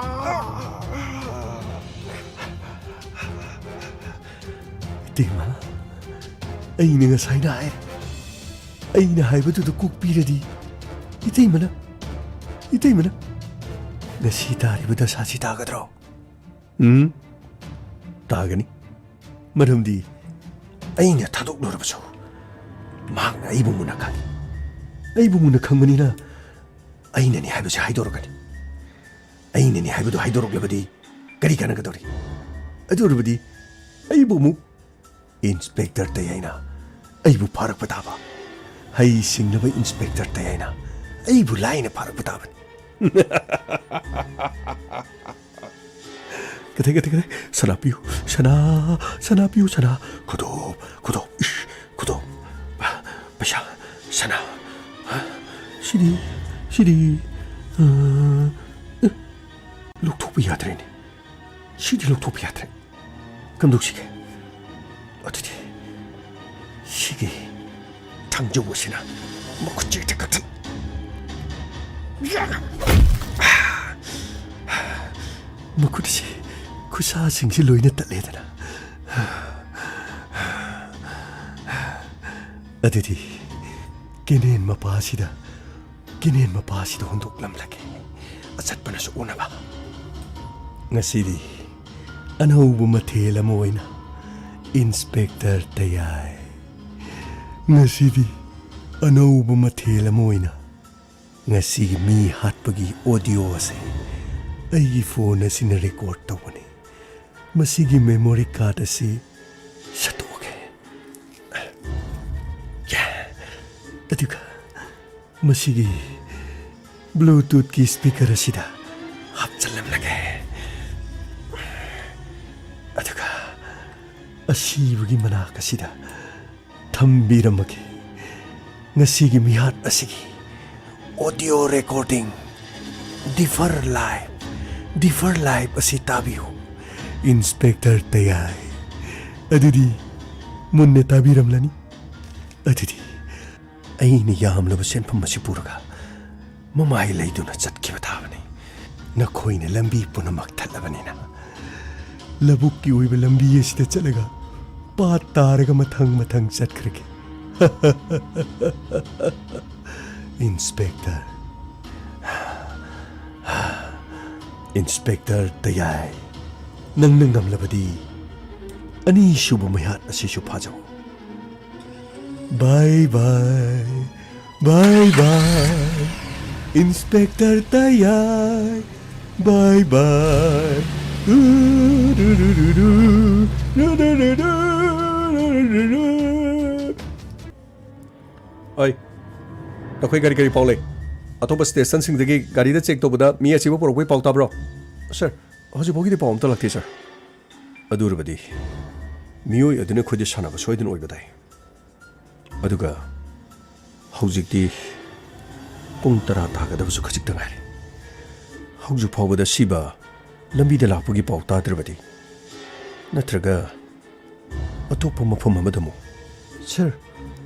ꯏꯇꯩꯃ, ꯑꯩꯅ ꯉꯁꯥꯏꯅ ꯍꯥꯏ, ꯑꯩꯅ ꯍꯥꯏꯕꯗꯨꯗ ꯀꯣꯛ ꯄꯤꯔꯗꯤ ꯏꯇꯩꯃꯅ, ꯏꯇꯩꯃꯅ ꯉꯁꯤ ꯇꯥꯔꯤꯕ ꯗꯁꯥꯁꯤ ꯇꯥꯒꯗ꯭ꯔꯣ? ꯎꯝ, ꯇꯥꯒꯅꯤ꯫ ꯃꯔꯝꯗꯤ ꯑꯩꯅ ꯊꯥꯗꯣꯛꯂꯨꯔꯕꯁꯨ ꯃꯍꯥꯛꯅ ꯑꯩꯕꯨ ꯃꯨꯟꯅ ꯈꯪꯏ꯫ ꯑꯩꯕꯨ ꯃꯨꯟꯅ ꯈꯪꯕꯅꯤꯅ ꯑꯩꯅꯅꯤ ꯍꯥꯏꯕꯁꯤ ꯍꯥꯏꯗꯣꯔꯛꯀꯅꯤ꯫ ꯑꯩꯅꯅꯤ ꯍꯥꯏꯕꯗꯨ ꯍꯥꯏꯗꯣꯔꯛꯂꯕꯗꯤ ꯀꯔꯤ ꯀꯥꯟꯅꯒꯗꯧꯔꯤ? ꯑꯗꯨ ꯑꯣꯏꯔꯕꯗꯤ ꯑꯩꯕꯨ ꯑꯃꯨꯛ ꯏꯟꯁꯄꯦꯛꯇꯔ ꯇꯌꯥꯏꯅ ꯑꯩꯕꯨ ꯐꯥꯔꯛꯄ ꯇꯥꯕ꯫ ꯍꯩ ꯁꯤꯡꯂꯕ ꯏꯟꯁꯄꯦꯛꯇꯔ ꯇꯌꯥꯏꯅ ꯑꯩꯕꯨ ꯂꯥꯏꯅ ꯐꯥꯔꯛꯄ ꯇꯥꯕꯅꯤ꯫ ꯀꯗꯥꯏ, ꯀꯗꯥꯏ, ꯀꯗꯥꯏ? ꯁꯅꯥ ꯄꯤꯌꯨ, ꯁꯅꯥ, ꯁꯅꯥ ꯄꯤꯌꯨ, ꯁꯅꯥ꯫ ꯈꯨꯗꯣꯞ, ꯈꯨꯗꯣꯞ, ꯏꯁ, ꯈꯨꯗꯣꯞ꯫ ꯄꯩꯁꯥ, ꯁꯅꯥ꯫ ꯁꯤꯗꯤ ꯁꯤꯗꯤ, ꯑ, ꯑ, ꯂꯧꯊꯣꯛꯄ ꯌꯥꯗ꯭ꯔꯦꯅꯦ꯫ ꯁꯤꯗꯤ ꯂꯧꯊꯣꯛꯄ ꯌꯥꯗ꯭ꯔꯦ꯫ ꯀꯝꯗꯧꯁꯤꯒꯦ? ꯑꯗꯨꯗꯤ ꯁꯤꯒꯤ ꯊꯥꯡꯖꯧ ꯑꯁꯤꯅ ꯃꯈꯨꯠ ꯆꯦꯠꯇ ꯀꯛꯊꯠ-, ꯃꯈꯨꯠ ꯑꯁꯤ ꯈꯨꯠꯁꯥꯁꯤꯡꯁꯤ ꯂꯣꯏꯅ ꯇꯠꯂꯦꯗꯅ꯫ ꯑꯗꯨꯗꯤ ꯀꯦꯅꯦꯟ ꯃꯄꯥꯁꯤꯗ, ꯀꯦꯅꯦꯟ ꯃꯄꯥꯁꯤꯗ ꯍꯨꯟꯗꯣꯛꯂꯝꯂꯒꯦ꯫ ꯑꯆꯠꯄꯅꯁꯨ ꯎꯅꯕ꯫ ꯉꯁꯤꯗꯤ ꯑꯅꯧꯕ ꯃꯊꯦꯜ ꯑꯃ ꯑꯣꯏꯅ ꯏꯟꯁꯄꯦꯛꯇꯔ ꯇꯌꯥꯏ꯫ ꯉꯁꯤꯗꯤ ꯑꯅꯧꯕ ꯃꯊꯦꯜ ꯑꯃ ꯑꯣꯏꯅ ꯉꯁꯤꯒꯤ ꯃꯤ ꯍꯥꯠꯄꯒꯤ ꯑꯣꯗꯤꯑꯣ ꯑꯁꯤ ꯑꯩꯒꯤ ꯐꯣꯟ ꯑꯁꯤꯅ ꯔꯦꯀꯣꯔꯗ ꯇꯧꯕꯅꯤ꯫ ꯃꯁꯤꯒꯤ ꯃꯦꯃꯣꯔꯤ ꯀꯥꯔꯗ ꯑꯁꯤ ꯁꯠꯇꯣꯛꯑꯒꯦ꯫ ꯑꯗꯨꯒ ꯃꯁꯤꯒꯤ ꯕ꯭ꯂꯨꯇꯨꯠꯀꯤ ꯁ꯭ꯄꯤꯀꯔ ꯑꯁꯤꯗ ꯍꯥꯞꯆꯜꯂꯝꯂꯒꯦ꯫ ꯑꯗꯨꯒ ꯑꯁꯤꯕꯒꯤ ꯃꯅꯥꯛ ꯑꯁꯤꯗ ꯊꯝꯕꯤꯔꯝꯃꯒꯦ꯫ ꯉꯁꯤꯒꯤ ꯃꯤꯍꯥꯠ ꯑꯁꯤꯒꯤ ꯑꯣꯗꯤꯑꯣ ꯔꯦꯀꯣꯔꯗꯤꯡ, ꯗꯤꯐꯔ ꯂꯥꯏꯐ, ꯗꯤꯐꯔ ꯂꯥꯏꯐ ꯑꯁꯤ ꯇꯥꯕꯤꯌꯨ, ꯏꯟꯁꯄꯦꯛꯇꯔ ꯇꯌꯥꯏ꯫ ꯑꯗꯨꯗꯤ ꯃꯨꯟꯅ ꯇꯥꯕꯤꯔꯝꯂꯅꯤ꯫ ꯑꯗꯨꯗꯤ ꯑꯩꯅ ꯌꯥꯝꯂꯕ ꯁꯦꯟꯐꯝ ꯑꯁꯤ ꯄꯨꯔꯒ ꯃꯃꯥꯏ ꯂꯩꯗꯨꯅ ꯆꯠꯈꯤꯕ ꯇꯥꯕꯅꯤ꯫ ꯅꯈꯣꯏꯅ ꯂꯝꯕꯤ ꯄꯨꯝꯅꯃꯛ ꯊꯠꯂꯕꯅꯤꯅ, ꯂꯧꯕꯨꯛꯀꯤ ꯑꯣꯏꯕ ꯂꯝꯕꯤ ꯑꯁꯤꯗ ꯆꯠꯂꯒ ꯄꯥꯠ ꯇꯥꯔꯒ ꯃꯊꯪ ꯃꯊꯪ ꯆꯠꯈ꯭ꯔꯒꯦ꯫ ꯏꯟꯁꯄꯦꯛꯇꯔ, ꯏꯟꯁꯄꯦꯛꯇꯔ ꯇꯌꯥꯏ, ꯅꯪꯅ ꯉꯝꯂꯕꯗꯤ ꯑꯅꯤꯁꯨꯕ ꯃꯤꯍꯥꯠ ꯑꯁꯤꯁꯨ ꯐꯥꯖꯧ꯫ ꯕꯥꯏ ꯕꯥꯏ, ꯕꯥꯏ ꯕꯥꯏ, ꯏꯟꯁꯄꯦꯛꯇꯔ ꯇꯌꯥꯏ, ꯕꯥꯏ ꯕꯥꯏ꯫ ꯇꯨ ꯔꯨ ꯔꯨ ꯔꯨ ꯔꯨ, ꯔꯨ ꯔꯨ ꯔꯨ ꯔꯨ, ꯔꯨ ꯔꯨ ꯔꯨ ꯔꯨ꯫ ꯑꯩ, ꯅꯈꯣꯏ ꯒꯥꯔꯤ ꯀꯔꯤ ꯄꯥꯎ ꯂꯩ? ꯑꯇꯣꯞꯄ ꯁ꯭ꯇꯦꯁꯟꯁꯤꯡꯗꯒꯤ ꯒꯥꯔꯤꯗ ꯆꯦꯛ ꯇꯧꯕꯗ ꯃꯤ ꯑꯁꯤꯕꯨ ꯄꯨꯔꯛꯄꯒꯤ ꯄꯥꯎ ꯇꯥꯕ꯭ꯔꯣ? ꯁꯔ, ꯍꯧꯖꯤꯛ ꯐꯥꯎꯒꯤꯗꯤ ꯄꯥꯎ ꯑꯝꯇ ꯂꯥꯛꯇꯦ, ꯁꯔ꯫ ꯑꯗꯨ ꯑꯣꯏꯔꯕꯗꯤ ꯃꯤꯑꯣꯏ ꯑꯗꯨꯅ ꯑꯩꯈꯣꯏꯗ ꯁꯥꯟꯅꯕ ꯁꯣꯏꯗꯅ ꯑꯣꯏꯕ ꯇꯥꯏ꯫ ꯑꯗꯨꯒ ꯍꯧꯖꯤꯛꯇꯤ ꯄꯨꯡ ꯇꯔꯥ ꯇꯥꯒꯗꯕꯁꯨ ꯈꯖꯤꯛꯇ ꯉꯥꯏꯔꯦ꯫ ꯍꯧꯖꯤꯛ ꯐꯥꯎꯕꯗ ꯁꯤꯕ ꯂꯝꯕꯤꯗ ꯂꯥꯛꯄꯒꯤ ꯄꯥꯎ ꯇꯥꯗ꯭ꯔꯕꯗꯤ, ꯅꯠꯇ꯭ꯔꯒ ꯑꯇꯣꯞꯄ ꯃꯐꯝ ꯑꯃꯗ ꯑꯃꯨꯛ? ꯁꯥꯔ,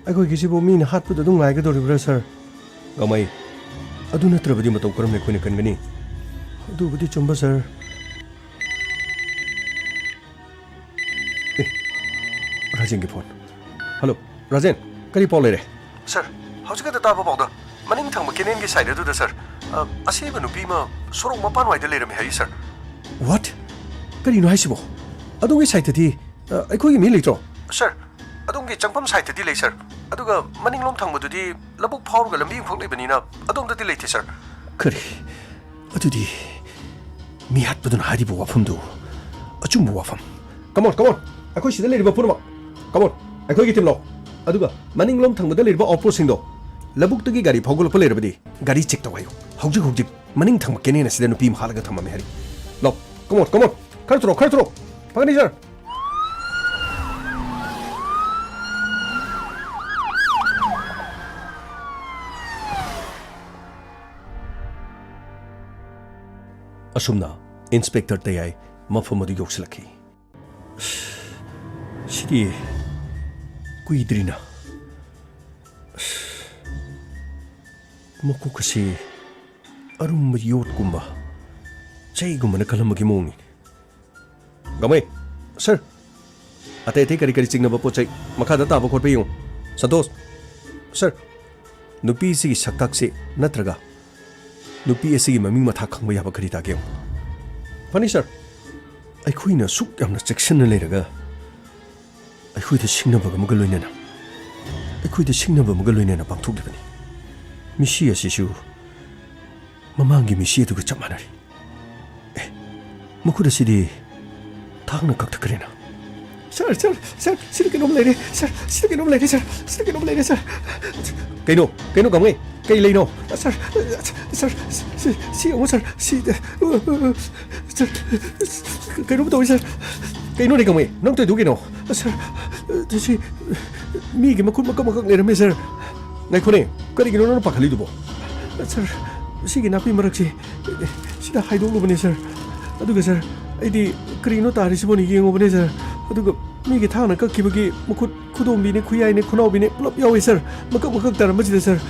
ꯑꯩꯈꯣꯏꯒꯤꯁꯤꯕꯨ ꯃꯤꯅ ꯍꯥꯠꯄꯗ ꯑꯗꯨꯝ ꯉꯥꯏꯒꯗꯧꯔꯤꯕ꯭ꯔꯥ, ꯁꯥꯔ? ꯒꯃꯩ, ꯑꯗꯨ ꯅꯠꯇ꯭ꯔꯕꯗꯤ ꯃꯇꯧ ꯀꯔꯝꯅ ꯑꯩꯈꯣꯏꯅ ꯀꯟꯒꯅꯤ? ꯑꯗꯨꯕꯨꯗꯤ ꯆꯨꯝꯕ, ꯁꯥꯔ꯫ ꯑꯦ, ꯔꯥꯖꯦꯟꯒꯤ ꯐꯣꯟ꯫ ꯍꯜꯂꯣ, ꯔꯥꯖꯦꯟ, ꯀꯔꯤ ꯄꯥꯎ ꯂꯩꯔꯦ? ꯁꯥꯔ, ꯍꯧꯖꯤꯛ ꯈꯛꯇ ꯇꯥꯕ ꯄꯥꯎꯗ ꯃꯅꯤꯡ ꯊꯪꯕ ꯀꯦꯅꯦꯜꯒꯤ ꯁꯥꯏꯠ ꯑꯗꯨꯗ, ꯁꯥꯔ, ꯑ, ꯑꯁꯤꯕ ꯅꯨꯄꯤ ꯑꯃ ꯁꯣꯔꯣꯛ ꯃꯄꯥꯟꯋꯥꯏꯗ ꯂꯩꯔꯝꯃꯤ ꯍꯥꯏ, ꯁꯥꯔ꯫ What? ꯀꯔꯤꯅꯣ ꯍꯥꯏꯁꯤꯕꯣ? ꯑꯗꯣꯝꯒꯤ ꯁꯥꯏꯠꯇꯗꯤ, ꯑ, ꯑꯩꯈꯣꯏꯒꯤ ꯃꯤ ꯂꯩꯇ꯭ꯔꯣ? ꯁꯥꯔ, ꯑꯗꯣꯝꯒꯤ ꯆꯪꯐꯝ ꯁꯥꯏꯠꯇꯗꯤ ꯂꯩ, ꯁꯥꯔ꯫ ꯑꯗꯨꯒ ꯃꯅꯤꯡꯂꯣꯝ ꯊꯪꯕꯗꯨꯗꯤ ꯂꯧꯕꯨꯛ ꯐꯥꯎꯔꯒ ꯂꯝꯕꯤ ꯑꯃꯈꯛ ꯂꯩꯕꯅꯤꯅ ꯑꯗꯣꯝꯗꯗꯤ ꯂꯩꯇꯦ, ꯁꯥꯔ꯫ ꯀꯔꯤ? ꯑꯗꯨꯗꯤ ꯃꯤ ꯍꯥꯠꯄꯗꯨꯅ ꯍꯥꯏꯔꯤꯕ ꯋꯥꯐꯝꯗꯨ ꯑꯆꯨꯝꯕ ꯋꯥꯐꯝ꯫ Come on, come on! ꯑꯩꯈꯣꯏ ꯁꯤꯗ ꯂꯩꯔꯤꯕ ꯄꯨꯝꯅꯃꯛ, come on! ꯑꯩꯈꯣꯏꯒꯤ ꯇꯤꯝ ꯂꯥꯛꯑꯣ꯫ ꯑꯗꯨꯒ ꯃꯅꯤꯡꯂꯣꯝ ꯊꯪꯕꯗ ꯂꯩꯔꯤꯕ ꯑꯥꯎꯠꯄꯣꯁꯁꯤꯡꯗꯣ, ꯂꯧꯕꯨꯛꯇꯒꯤ ꯒꯥꯔꯤ ꯐꯥꯎꯒꯠꯂꯛꯄ ꯂꯩꯔꯕꯗꯤ ꯒꯥꯔꯤ ꯆꯦꯛ ꯇꯧ ꯍꯥꯏꯌꯨ꯫ ꯍꯧꯖꯤꯛ ꯍꯧꯖꯤꯛ ꯃꯅꯤꯡ ꯊꯪꯕ ꯀꯦꯅꯦꯜ ꯑꯁꯤꯗ ꯅꯨꯄꯤ ꯑꯃ ꯍꯥꯠꯂꯒ ꯊꯝꯃꯝꯃꯦ ꯍꯥꯏꯔꯤ꯫ ꯂꯥꯛꯑꯣ, come on, come on! ꯈꯔ ꯊꯨꯔꯣ, ꯈꯔ ꯊꯨꯔꯣ! ꯐꯪꯒꯅꯤ, ꯁꯥꯔ꯫ ꯑꯁꯨꯝꯅ ꯏꯟꯁꯄꯦꯛꯇꯔ ꯇꯌꯥꯏ ꯃꯐꯝ ꯑꯗꯨ ꯌꯧꯁꯤꯜꯂꯛꯈꯤ꯫ ꯁꯤꯗꯤ ꯀꯨꯏꯗ꯭ꯔꯤꯅ꯫ ꯃꯀꯣꯛ ꯑꯁꯤ ꯑꯔꯨꯝꯕ ꯌꯣꯠꯀꯨꯝꯕ, ꯆꯩꯒꯨꯝꯕꯅ ꯀꯜꯂꯝꯕꯒꯤ ꯃꯑꯣꯡꯅꯤ꯫ ꯒꯃꯩ, ꯁꯥꯔ꯫ ꯑꯇꯩ ꯑꯇꯩ ꯀꯔꯤ ꯀꯔꯤ ꯆꯤꯡꯅꯕ ꯄꯣꯠ ꯆꯩ ꯃꯈꯥꯗ ꯇꯥꯕ ꯈꯣꯠꯄ ꯌꯦꯡꯉꯨ꯫ ꯁꯟꯇꯣꯁ, ꯁꯥꯔ꯫ ꯅꯨꯄꯤ ꯑꯁꯤꯒꯤ ꯁꯛꯇꯥꯛꯁꯤ ꯅꯠꯇ꯭ꯔꯒ ꯅꯨꯄꯤ ꯑꯁꯤꯒꯤ ꯃꯃꯤꯡ ꯃꯊꯥ ꯈꯪꯕ ꯌꯥꯕ ꯀꯔꯤ ꯇꯥꯒꯦ ꯌꯦꯡꯉꯨ꯫ ꯐꯅꯤ, ꯁꯥꯔ꯫ ꯑꯩꯈꯣꯏꯅ ꯑꯁꯨꯛ ꯌꯥꯝꯅ ꯆꯦꯛꯁꯤꯟꯅ ꯂꯩꯔꯒ ꯑꯩꯈꯣꯏꯗ ꯁꯤꯡꯅꯕ ꯑꯃꯒ ꯂꯣꯏꯅꯅ, ꯑꯩꯈꯣꯏꯗ ꯁꯤꯡꯅꯕ ꯑꯃꯒ ꯂꯣꯏꯅꯅ ꯄꯥꯡꯊꯣꯛꯂꯤꯕꯅꯤ꯫ ꯃꯤꯁꯤ ꯑꯁꯤꯁꯨ ꯃꯃꯥꯡꯒꯤ ꯃꯤꯁꯤ ꯑꯗꯨꯒ ꯆꯞ ꯃꯥꯟꯅꯔꯤ꯫ ꯑꯦ, ꯃꯈꯨꯠ ꯑꯁꯤꯗꯤ ꯊꯥꯡꯅ ꯀꯛꯊꯠꯈ꯭ꯔꯦꯅ꯫ ꯁꯥꯔ, ꯁꯥꯔ, ꯁꯥꯔ, ꯁꯤꯗ ꯀꯩꯅꯣꯝ ꯂꯩꯔꯦ, ꯁꯥꯔ, ꯁꯤꯗ ꯀꯩꯅꯣꯝ ꯂꯩꯔꯦ, ꯁꯥꯔ, ꯁꯤꯗ ꯀꯩꯅꯣꯝ ꯂꯩꯔꯦ, ꯁꯥꯔ꯫ ꯀꯩꯅꯣ? ꯀꯩꯅꯣ, ꯒꯃꯩ? ꯀꯩ ꯂꯩꯅꯣ? ꯁꯥꯔ, ꯁꯥꯔ, ꯁꯤ, ꯁꯤ ꯌꯦꯡꯉꯣ, ꯁꯥꯔ, ꯁꯤꯗ, ꯁꯥꯔ, ꯀꯩꯅꯣꯝ ꯇꯧꯏ, ꯁꯥꯔ꯫ ꯀꯩꯅꯣꯅꯦ, ꯒꯃꯩ? ꯅꯪ ꯇꯧꯏꯗꯨ ꯀꯩꯅꯣ? ꯁꯥꯔ, ꯁꯤ ꯃꯤꯒꯤ ꯃꯈꯨꯠ ꯃꯀꯛ ꯃꯀꯛ ꯂꯩꯔꯝꯃꯦ, ꯁꯥꯔ꯫ ꯉꯥꯏꯈꯣꯅꯦ, ꯀꯔꯤꯒꯤꯅꯣ ꯅꯪꯅ ꯄꯥꯈꯠꯂꯤꯗꯨꯕꯣ? ꯁꯥꯔ, ꯁꯤꯒꯤ ꯅꯥꯄꯤ ꯃꯔꯛꯁꯤ, ꯁꯤꯗ ꯍꯥꯏꯗꯣꯛꯂꯨꯕꯅꯦ ꯁꯥꯔ꯫ ꯑꯗꯨꯒ ꯁꯥꯔ, ꯑꯩꯗꯤ ꯀꯔꯤꯅꯣ ꯇꯥꯔꯤꯁꯤꯕꯣꯅ ꯌꯦꯡꯉꯨꯕꯅꯦ ꯁꯥꯔ꯫ ꯑꯗꯨꯒ ꯃꯤꯒꯤ ꯊꯥꯡꯅ ꯀꯛꯈꯤꯕꯒꯤ ꯃꯈꯨꯠ, ꯈꯨꯗꯣꯝꯕꯤꯅꯦ, ꯈꯨꯌꯥꯏꯅꯦ, ꯈꯨꯅꯥꯎꯕꯤꯅꯦ, ꯄꯨꯂꯞ ꯌꯥꯎꯋꯦ ꯁꯥꯔ꯫ ꯃꯀꯛ ꯃꯀꯛ ꯇꯥꯔꯝꯕꯁꯤꯗ ꯁꯥꯔ꯫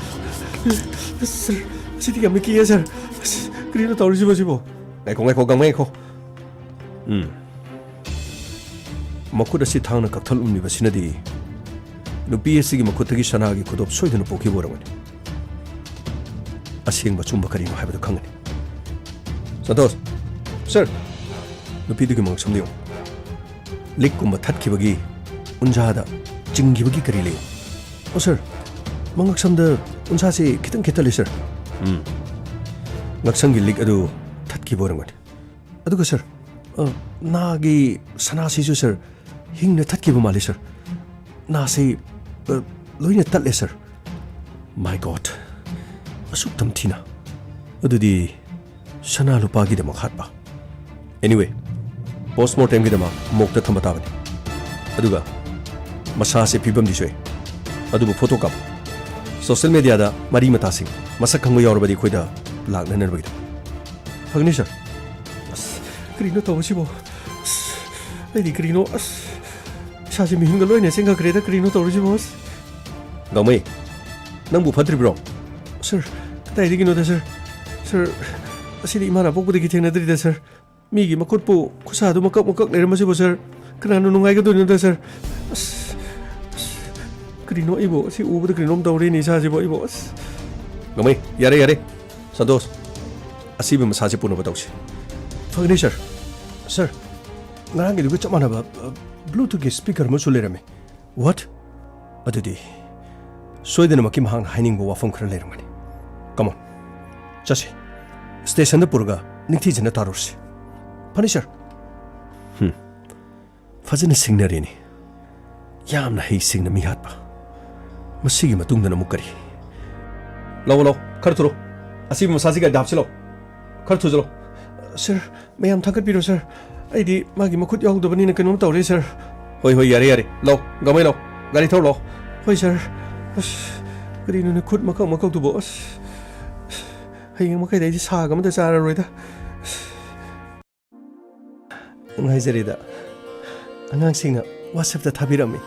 ꯁꯥꯔ, ꯑꯁꯤꯗꯤ ꯌꯥꯝꯅ ꯀꯤꯌꯦ ꯁꯥꯔ꯫ ꯑꯁ, ꯀꯔꯤꯅꯣ ꯇꯧꯔꯤꯁꯤꯕꯣ ꯁꯤꯕꯣ? ꯉꯥꯏꯈꯣ, ꯉꯥꯏꯈꯣ, ꯒꯥꯡꯃꯩ ꯉꯥꯏꯈꯣ꯫ ꯎꯝ꯫ ꯃꯈꯨꯠ ꯑꯁꯤ ꯊꯥꯡꯅ ꯀꯛꯊꯠꯂꯝꯂꯤꯕꯁꯤꯅꯗꯤ ꯅꯨꯄꯤ ꯑꯁꯤꯒꯤ ꯃꯈꯨꯠꯇꯒꯤ ꯁꯅꯥꯒꯤ ꯈꯨꯗꯣꯞ ꯁꯣꯏꯗꯅ ꯄꯣꯛꯈꯤꯕ ꯑꯣꯏꯔꯝꯒꯅꯤ꯫ ꯑꯁꯦꯡꯕ ꯑꯆꯨꯝꯕ ꯀꯔꯤꯅꯣ ꯍꯥꯏꯕꯗꯨ ꯈꯪꯒꯅꯤ꯫ ꯁꯟꯇꯣꯁ꯫ ꯁꯔ꯫ ꯅꯨꯄꯤꯗꯨꯒꯤ ꯃꯉꯛꯁꯝꯗ ꯌꯦꯡꯉꯨ꯫ ꯂꯤꯛꯀꯨꯝꯕ ꯊꯠꯈꯤꯕꯒꯤ ꯎꯟꯖꯥꯗ ꯆꯤꯡꯈꯤꯕꯒꯤ ꯀꯔꯤ ꯂꯩ? ꯑꯣ ꯁꯔ, ꯃꯉꯛꯁꯝꯗ ꯎꯟꯁꯥꯁꯦ ꯈꯤꯇꯪ ꯈꯦꯠꯇꯜꯂꯤ ꯁꯔ꯫ ꯎꯝ꯫ ꯉꯛꯁꯝꯒꯤ ꯂꯤꯛ ꯑꯗꯨ ꯊꯠꯈꯤꯕ ꯑꯣꯏꯔꯝꯒꯅꯤ꯫ ꯑꯗꯨꯒ ꯁꯔ, ꯑ, ꯅꯥꯒꯤ ꯁꯅꯥꯁꯤꯁꯨ ꯁꯔ, ꯍꯤꯡꯅ ꯊꯠꯈꯤꯕ ꯃꯥꯜꯂꯤ ꯁꯔ꯫ ꯅꯥꯁꯤ, ꯑ, ꯂꯣꯏꯅ ꯇꯠꯂꯦ ꯁꯔ꯫ My God, ꯑꯁꯨꯛ ꯇꯝꯊꯤꯅ꯫ ꯑꯗꯨꯗꯤ ꯁꯅꯥ ꯂꯨꯄꯥꯒꯤꯗꯃꯛ ꯍꯥꯠꯄ? Anyway, postmortemꯒꯤꯗꯃꯛ morgueꯇ ꯊꯝꯕ ꯇꯥꯕꯅꯤ꯫ ꯑꯗꯨꯒ ꯃꯁꯥꯁꯦ ꯐꯤꯕꯝꯗꯤ ꯁꯣꯛꯑꯦ, ꯑꯗꯨꯕꯨ photo ꯀꯥꯞꯄꯨ꯫ Social mediaꯗ ꯃꯔꯤ ꯃꯇꯥꯁꯤꯡ ꯃꯁꯛ ꯈꯪꯕ ꯌꯥꯎꯔꯕꯗꯤ ꯑꯩꯈꯣꯏꯗ ꯂꯥꯛꯅꯅꯕꯒꯤꯗꯃꯛ꯫ ꯐꯒꯅꯤ ꯁꯔ꯫ ꯑꯁ, ꯀꯔꯤꯅꯣ ꯇꯧꯕꯁꯤꯕꯣ? ꯑꯁ, ꯑꯩꯗꯤ ꯀꯔꯤꯅꯣ, ꯑꯁ, ꯏꯁꯥꯁꯦ ꯃꯤꯍꯨꯟꯒ ꯂꯣꯏꯅ ꯆꯦꯟꯈꯠꯈ꯭ꯔꯦꯗ, ꯀꯔꯤꯅꯣ ꯇꯧꯔꯤꯁꯤꯕꯣ? ꯑꯁ꯫ ꯒꯥꯡꯃꯩ, ꯅꯪꯕꯨ ꯐꯠꯇ꯭ꯔꯤꯕ꯭ꯔꯣ? ꯁꯔ, ꯀꯗꯥꯏꯗꯒꯤꯅꯣꯗ ꯁꯔ? ꯁꯔ, ꯑꯁꯤꯗꯤ ꯏꯃꯥꯅ ꯄꯣꯛꯄꯗꯒꯤ ꯊꯦꯡꯅꯗ꯭ꯔꯤꯗ ꯁꯔ꯫ ꯃꯤꯒꯤ ꯃꯈꯨꯠꯄꯨ ꯈꯨꯠꯁꯥꯗꯨ ꯃꯀꯛ ꯃꯀꯛ ꯂꯩꯔꯝꯕꯁꯤꯕꯨ ꯁꯔ, ꯀꯅꯥꯅ ꯅꯨꯡꯉꯥꯏꯒꯗꯣꯏꯅꯣꯗ ꯁꯔ? ꯑꯁ, ꯑꯁ, ꯀꯔꯤꯅꯣ ꯑꯩꯕꯨ ꯑꯁꯤ ꯎꯕꯗ ꯀꯔꯤꯅꯣꯝ ꯇꯧꯔꯦꯅꯦ ꯏꯁꯥꯁꯤꯕꯨ ꯑꯩꯕꯨ, ꯑꯁ꯫ ꯒꯥꯡꯃꯩ, ꯌꯥꯔꯦ, ꯌꯥꯔꯦ꯫ ꯁꯟꯇꯣꯁ, ꯑꯁꯤꯕ ꯃꯁꯥꯁꯤ ꯄꯨꯅꯕ ꯇꯧꯁꯤ꯫ ꯐꯒꯅꯤ ꯁꯔ꯫ ꯁꯔ, ꯉꯔꯥꯡꯒꯤꯗꯨꯒ ꯆꯞ ꯃꯥꯟꯅꯕ, ꯑ, Bluetoothꯀꯤ speaker ꯑꯃꯁꯨ ꯂꯩꯔꯝꯃꯤ꯫ What? ꯑꯗꯨꯗꯤ ꯁꯣꯏꯗꯅꯃꯛꯀꯤ ꯃꯍꯥꯛꯅ ꯍꯥꯏꯅꯤꯡꯕ ꯋꯥꯐꯝ ꯈꯔ ꯂꯩꯔꯝꯒꯅꯤ꯫ Come on, ꯆꯠꯁꯤ꯫ Stationꯗ ꯄꯨꯔꯒ ꯅꯤꯡꯊꯤꯖꯅ ꯇꯥꯔꯨꯔꯁꯤ꯫ ꯐꯅꯤ ꯁꯔ꯫ ꯍꯝ꯫ ꯐꯖꯅ ꯁꯤꯡꯅꯔꯦꯅꯦ꯫ ꯌꯥꯝꯅ ꯍꯩ ꯁꯤꯡꯅ ꯃꯤ ꯍꯥꯠꯄ꯫ ꯃꯁꯤꯒꯤ ꯃꯇꯨꯡꯗꯅ ꯑꯃꯨꯛ ꯀꯔꯤ? ꯂꯧ, ꯂꯧ, ꯈꯔ ꯊꯨꯔꯣ꯫ ꯑꯁꯤꯕ ꯃꯁꯥꯁꯤ ꯒꯥꯔꯤꯗ ꯍꯥꯞꯆꯤꯜꯂꯣ꯫ ꯈꯔ ꯊꯨꯖꯜꯂꯣ꯫ ꯁꯔ, ꯃꯌꯥꯝ ꯊꯥꯡꯒꯠꯄꯤꯔꯣ ꯁꯔ꯫ ꯑꯩꯗꯤ ꯃꯥꯒꯤ ꯃꯈꯨꯠ ꯌꯥꯎꯗꯕꯅꯤꯅ ꯀꯩꯅꯣꯝ ꯇꯧꯔꯦ ꯁꯔ꯫ ꯍꯣꯏ, ꯍꯣꯏ, ꯌꯥꯔꯦ, ꯌꯥꯔꯦ꯫ ꯂꯧ, ꯒꯥꯡꯃꯩ ꯂꯧ꯫ ꯒꯥꯔꯤ ꯊꯧꯔꯣ ꯂꯥꯛꯑꯣ꯫ ꯍꯣꯏ ꯁꯔ꯫ ꯑꯁ, ꯀꯔꯤꯅꯣꯅꯦ ꯈꯨꯠ ꯃꯀꯛ ꯃꯀꯛꯇꯨꯕꯣ? ꯑꯁ꯫ ꯍꯌꯦꯡ ꯃꯈꯩꯗꯤ ꯑꯩꯗꯤ ꯁꯥꯒ ꯑꯃꯇ ꯆꯥꯔꯔꯣꯏꯗ꯫ ꯅꯨꯡꯉꯥꯏꯖꯔꯦꯗ꯫ ꯑꯉꯥꯡꯁꯤꯡꯅ WhatsApp-ꯇ ꯊꯥꯕꯤꯔꯝꯃꯤ꯫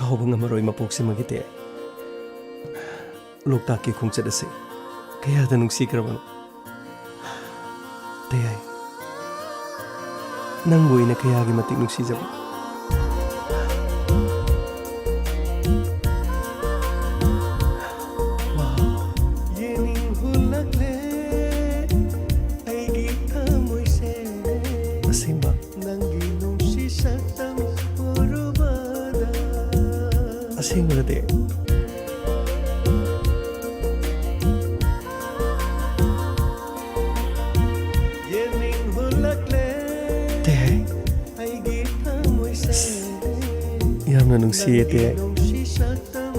ꯀꯥꯎꯕ ꯉꯝꯃꯔꯣꯏ ꯃꯄꯣꯛꯁꯤꯃꯒꯤ ꯇꯦ꯫ ꯂꯣꯛꯇꯥꯛꯀꯤ ꯈꯣꯡꯆꯠ ꯑꯁꯤ ꯀꯌꯥꯗ ꯅꯨꯡꯁꯤꯈ꯭ꯔꯕꯅꯣ꯫ ꯇꯌꯥꯏ, ꯅꯪꯕꯨ ꯑꯩꯅ ꯀꯌꯥꯒꯤ ꯃꯇꯤꯛ ꯅꯨꯡꯁꯤꯖꯕ꯫ ꯋꯥꯎ꯫ ꯌꯦꯡꯅꯤꯡ ꯍꯨꯜꯂꯛꯂꯦ ꯑꯩꯒꯤ ꯊꯃꯣꯏꯁꯦ꯫ ꯑꯁꯦꯡꯕ꯫ ꯅꯪꯒꯤ ꯅꯨꯡꯁꯤ ꯁꯛꯇꯝ ꯎꯔꯨꯕꯗ꯫ ꯑꯁꯦꯡꯕꯗꯗꯤ꯫ ꯌꯦꯡꯅꯤꯡ ꯍꯨꯜꯂꯛꯂꯦ ꯇꯦ꯫ ꯑꯩꯒꯤ ꯊꯃꯣꯏꯁꯦ꯫ ꯌꯥꯝꯅ ꯅꯨꯡꯁꯤꯌꯦ ꯇꯦ꯫ ꯅꯪꯒꯤ ꯅꯨꯡꯁꯤ ꯁꯛꯇꯝ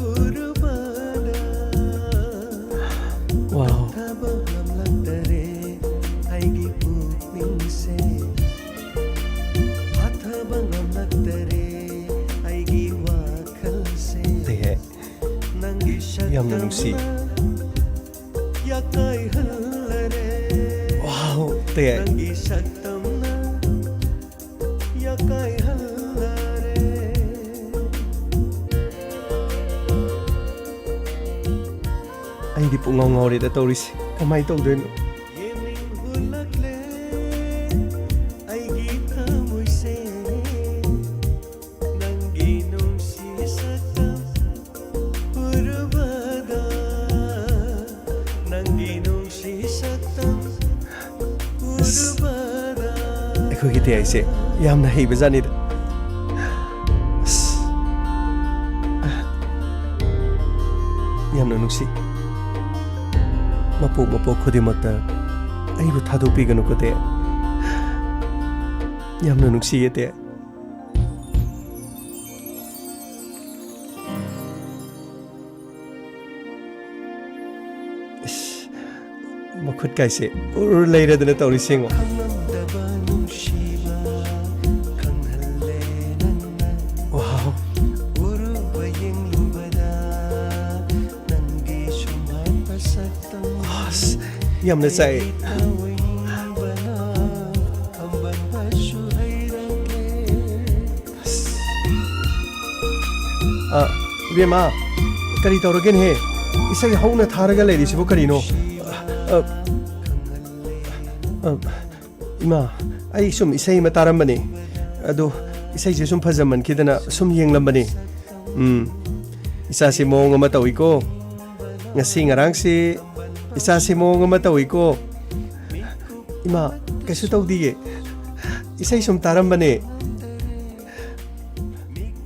ꯎꯔꯨꯕꯗ꯫ ꯋꯥꯎ꯫ ꯐꯥꯊꯕ ꯉꯝꯂꯛꯇꯔꯦ ꯑꯩꯒꯤ ꯄꯨꯛꯅꯤꯡꯁꯦ꯫ ꯐꯥꯊꯕ ꯉꯝꯂꯛꯇꯔꯦ ꯑꯩꯒꯤ ꯋꯥꯈꯜꯁꯦ꯫ ꯇꯦ꯫ ꯅꯪꯒꯤ ꯌꯥꯝꯅ ꯅꯨꯡꯁꯤ꯫ ꯁꯛꯇꯝꯅ ꯌꯥꯀꯥꯏꯍꯜꯂꯔꯦ꯫ ꯋꯥꯎ, ꯇꯦ꯫ ꯅꯪꯒꯤ ꯁꯛꯇꯝꯅ ꯌꯥꯀꯥꯏꯍꯜꯂꯔꯦ꯫ ꯑꯩꯗꯤ ꯄꯨꯡꯉꯥꯎ ꯉꯥꯎꯔꯦꯗ ꯇꯧꯔꯤꯁꯦ꯫ ꯀꯃꯥꯏ ꯇꯧꯗꯣꯏꯅꯣ? ꯌꯦꯡꯅꯤꯡ ꯍꯨꯜꯂꯛꯂꯦ ꯑꯩꯒꯤ ꯊꯃꯣꯏꯁꯦ꯫ ꯅꯪꯒꯤ ꯅꯨꯡꯁꯤ ꯁꯛꯇꯝ ꯎꯔꯨꯕꯗ, ꯅꯪꯒꯤ ꯅꯨꯡꯁꯤ ꯁꯛꯇꯝ ꯑꯁ, ꯎꯔꯨꯕꯗ꯫ ꯑꯩꯈꯣꯏꯒꯤ ꯇꯦ ꯍꯥꯏꯁꯦ ꯌꯥꯝꯅ ꯍꯩꯕꯖꯥꯠꯅꯤꯗ꯫ ꯑꯁ, ꯌꯥꯝꯅ ꯅꯨꯡꯁꯤ꯫ ꯃꯄꯣꯛ ꯃꯄꯣꯛ ꯈꯨꯗꯤꯡꯃꯛꯇ ꯑꯩꯕꯨ ꯊꯥꯗꯣꯛꯄꯤꯒꯅꯨꯀꯣ ꯇꯦ꯫ ꯌꯥꯝꯅ ꯅꯨꯡꯁꯤꯌꯦ ꯇꯦ꯫ ꯏꯁ, ꯃꯈꯨꯠ ꯀꯥꯏꯁꯦ ꯎꯔ ꯂꯩꯔꯗꯅ ꯇꯧꯔꯤꯁꯦ ꯌꯦꯡꯉꯣ꯫ ꯈꯪꯂꯝꯗꯕ ꯅꯨꯡꯁꯤꯕ ꯈꯪꯍꯜꯂꯦ ꯅꯪꯅ꯫ ꯋꯥꯎ꯫ ꯎꯔꯨꯕ ꯌꯦꯡꯂꯨꯕꯗ ꯅꯪꯒꯤ ꯁꯨꯃꯥꯏ ꯌꯥꯝꯅ ꯆꯥꯛꯑꯦ꯫ ꯑ, ꯏꯕꯦꯝꯃ, ꯀꯔꯤ ꯇꯧꯔꯒꯦꯅꯦꯍꯦ? ꯏꯁꯩ ꯍꯧꯅ ꯊꯥꯔꯒ ꯂꯩꯔꯤꯁꯤꯕꯨ ꯀꯔꯤꯅꯣ? ꯑ, ꯑ, ꯏꯃꯥ, ꯑꯩ ꯁꯨꯝ ꯏꯁꯩ ꯑꯃ ꯇꯥꯔꯝꯕꯅꯦ꯫ ꯑꯗꯣ ꯏꯁꯩꯁꯦ ꯁꯨꯝ ꯐꯖꯃꯟꯈꯤꯗꯅ ꯁꯨꯝ ꯌꯦꯡꯂꯝꯕꯅꯦ꯫ ꯎꯝ, ꯏꯆꯥꯁꯤ ꯃꯑꯣꯡ ꯑꯃ ꯇꯧꯏꯀꯣ꯫ ꯉꯁꯤ ꯉꯔꯥꯡꯁꯤ ꯏꯆꯥꯁꯤ ꯃꯑꯣꯡ ꯑꯃ ꯇꯧꯏꯀꯣ꯫ ꯏꯃꯥ, ꯀꯩꯁꯨ ꯇꯧꯗꯤꯌꯦ꯫ ꯏꯁꯩ ꯁꯨꯝ ꯇꯥꯔꯝꯕꯅꯦ꯫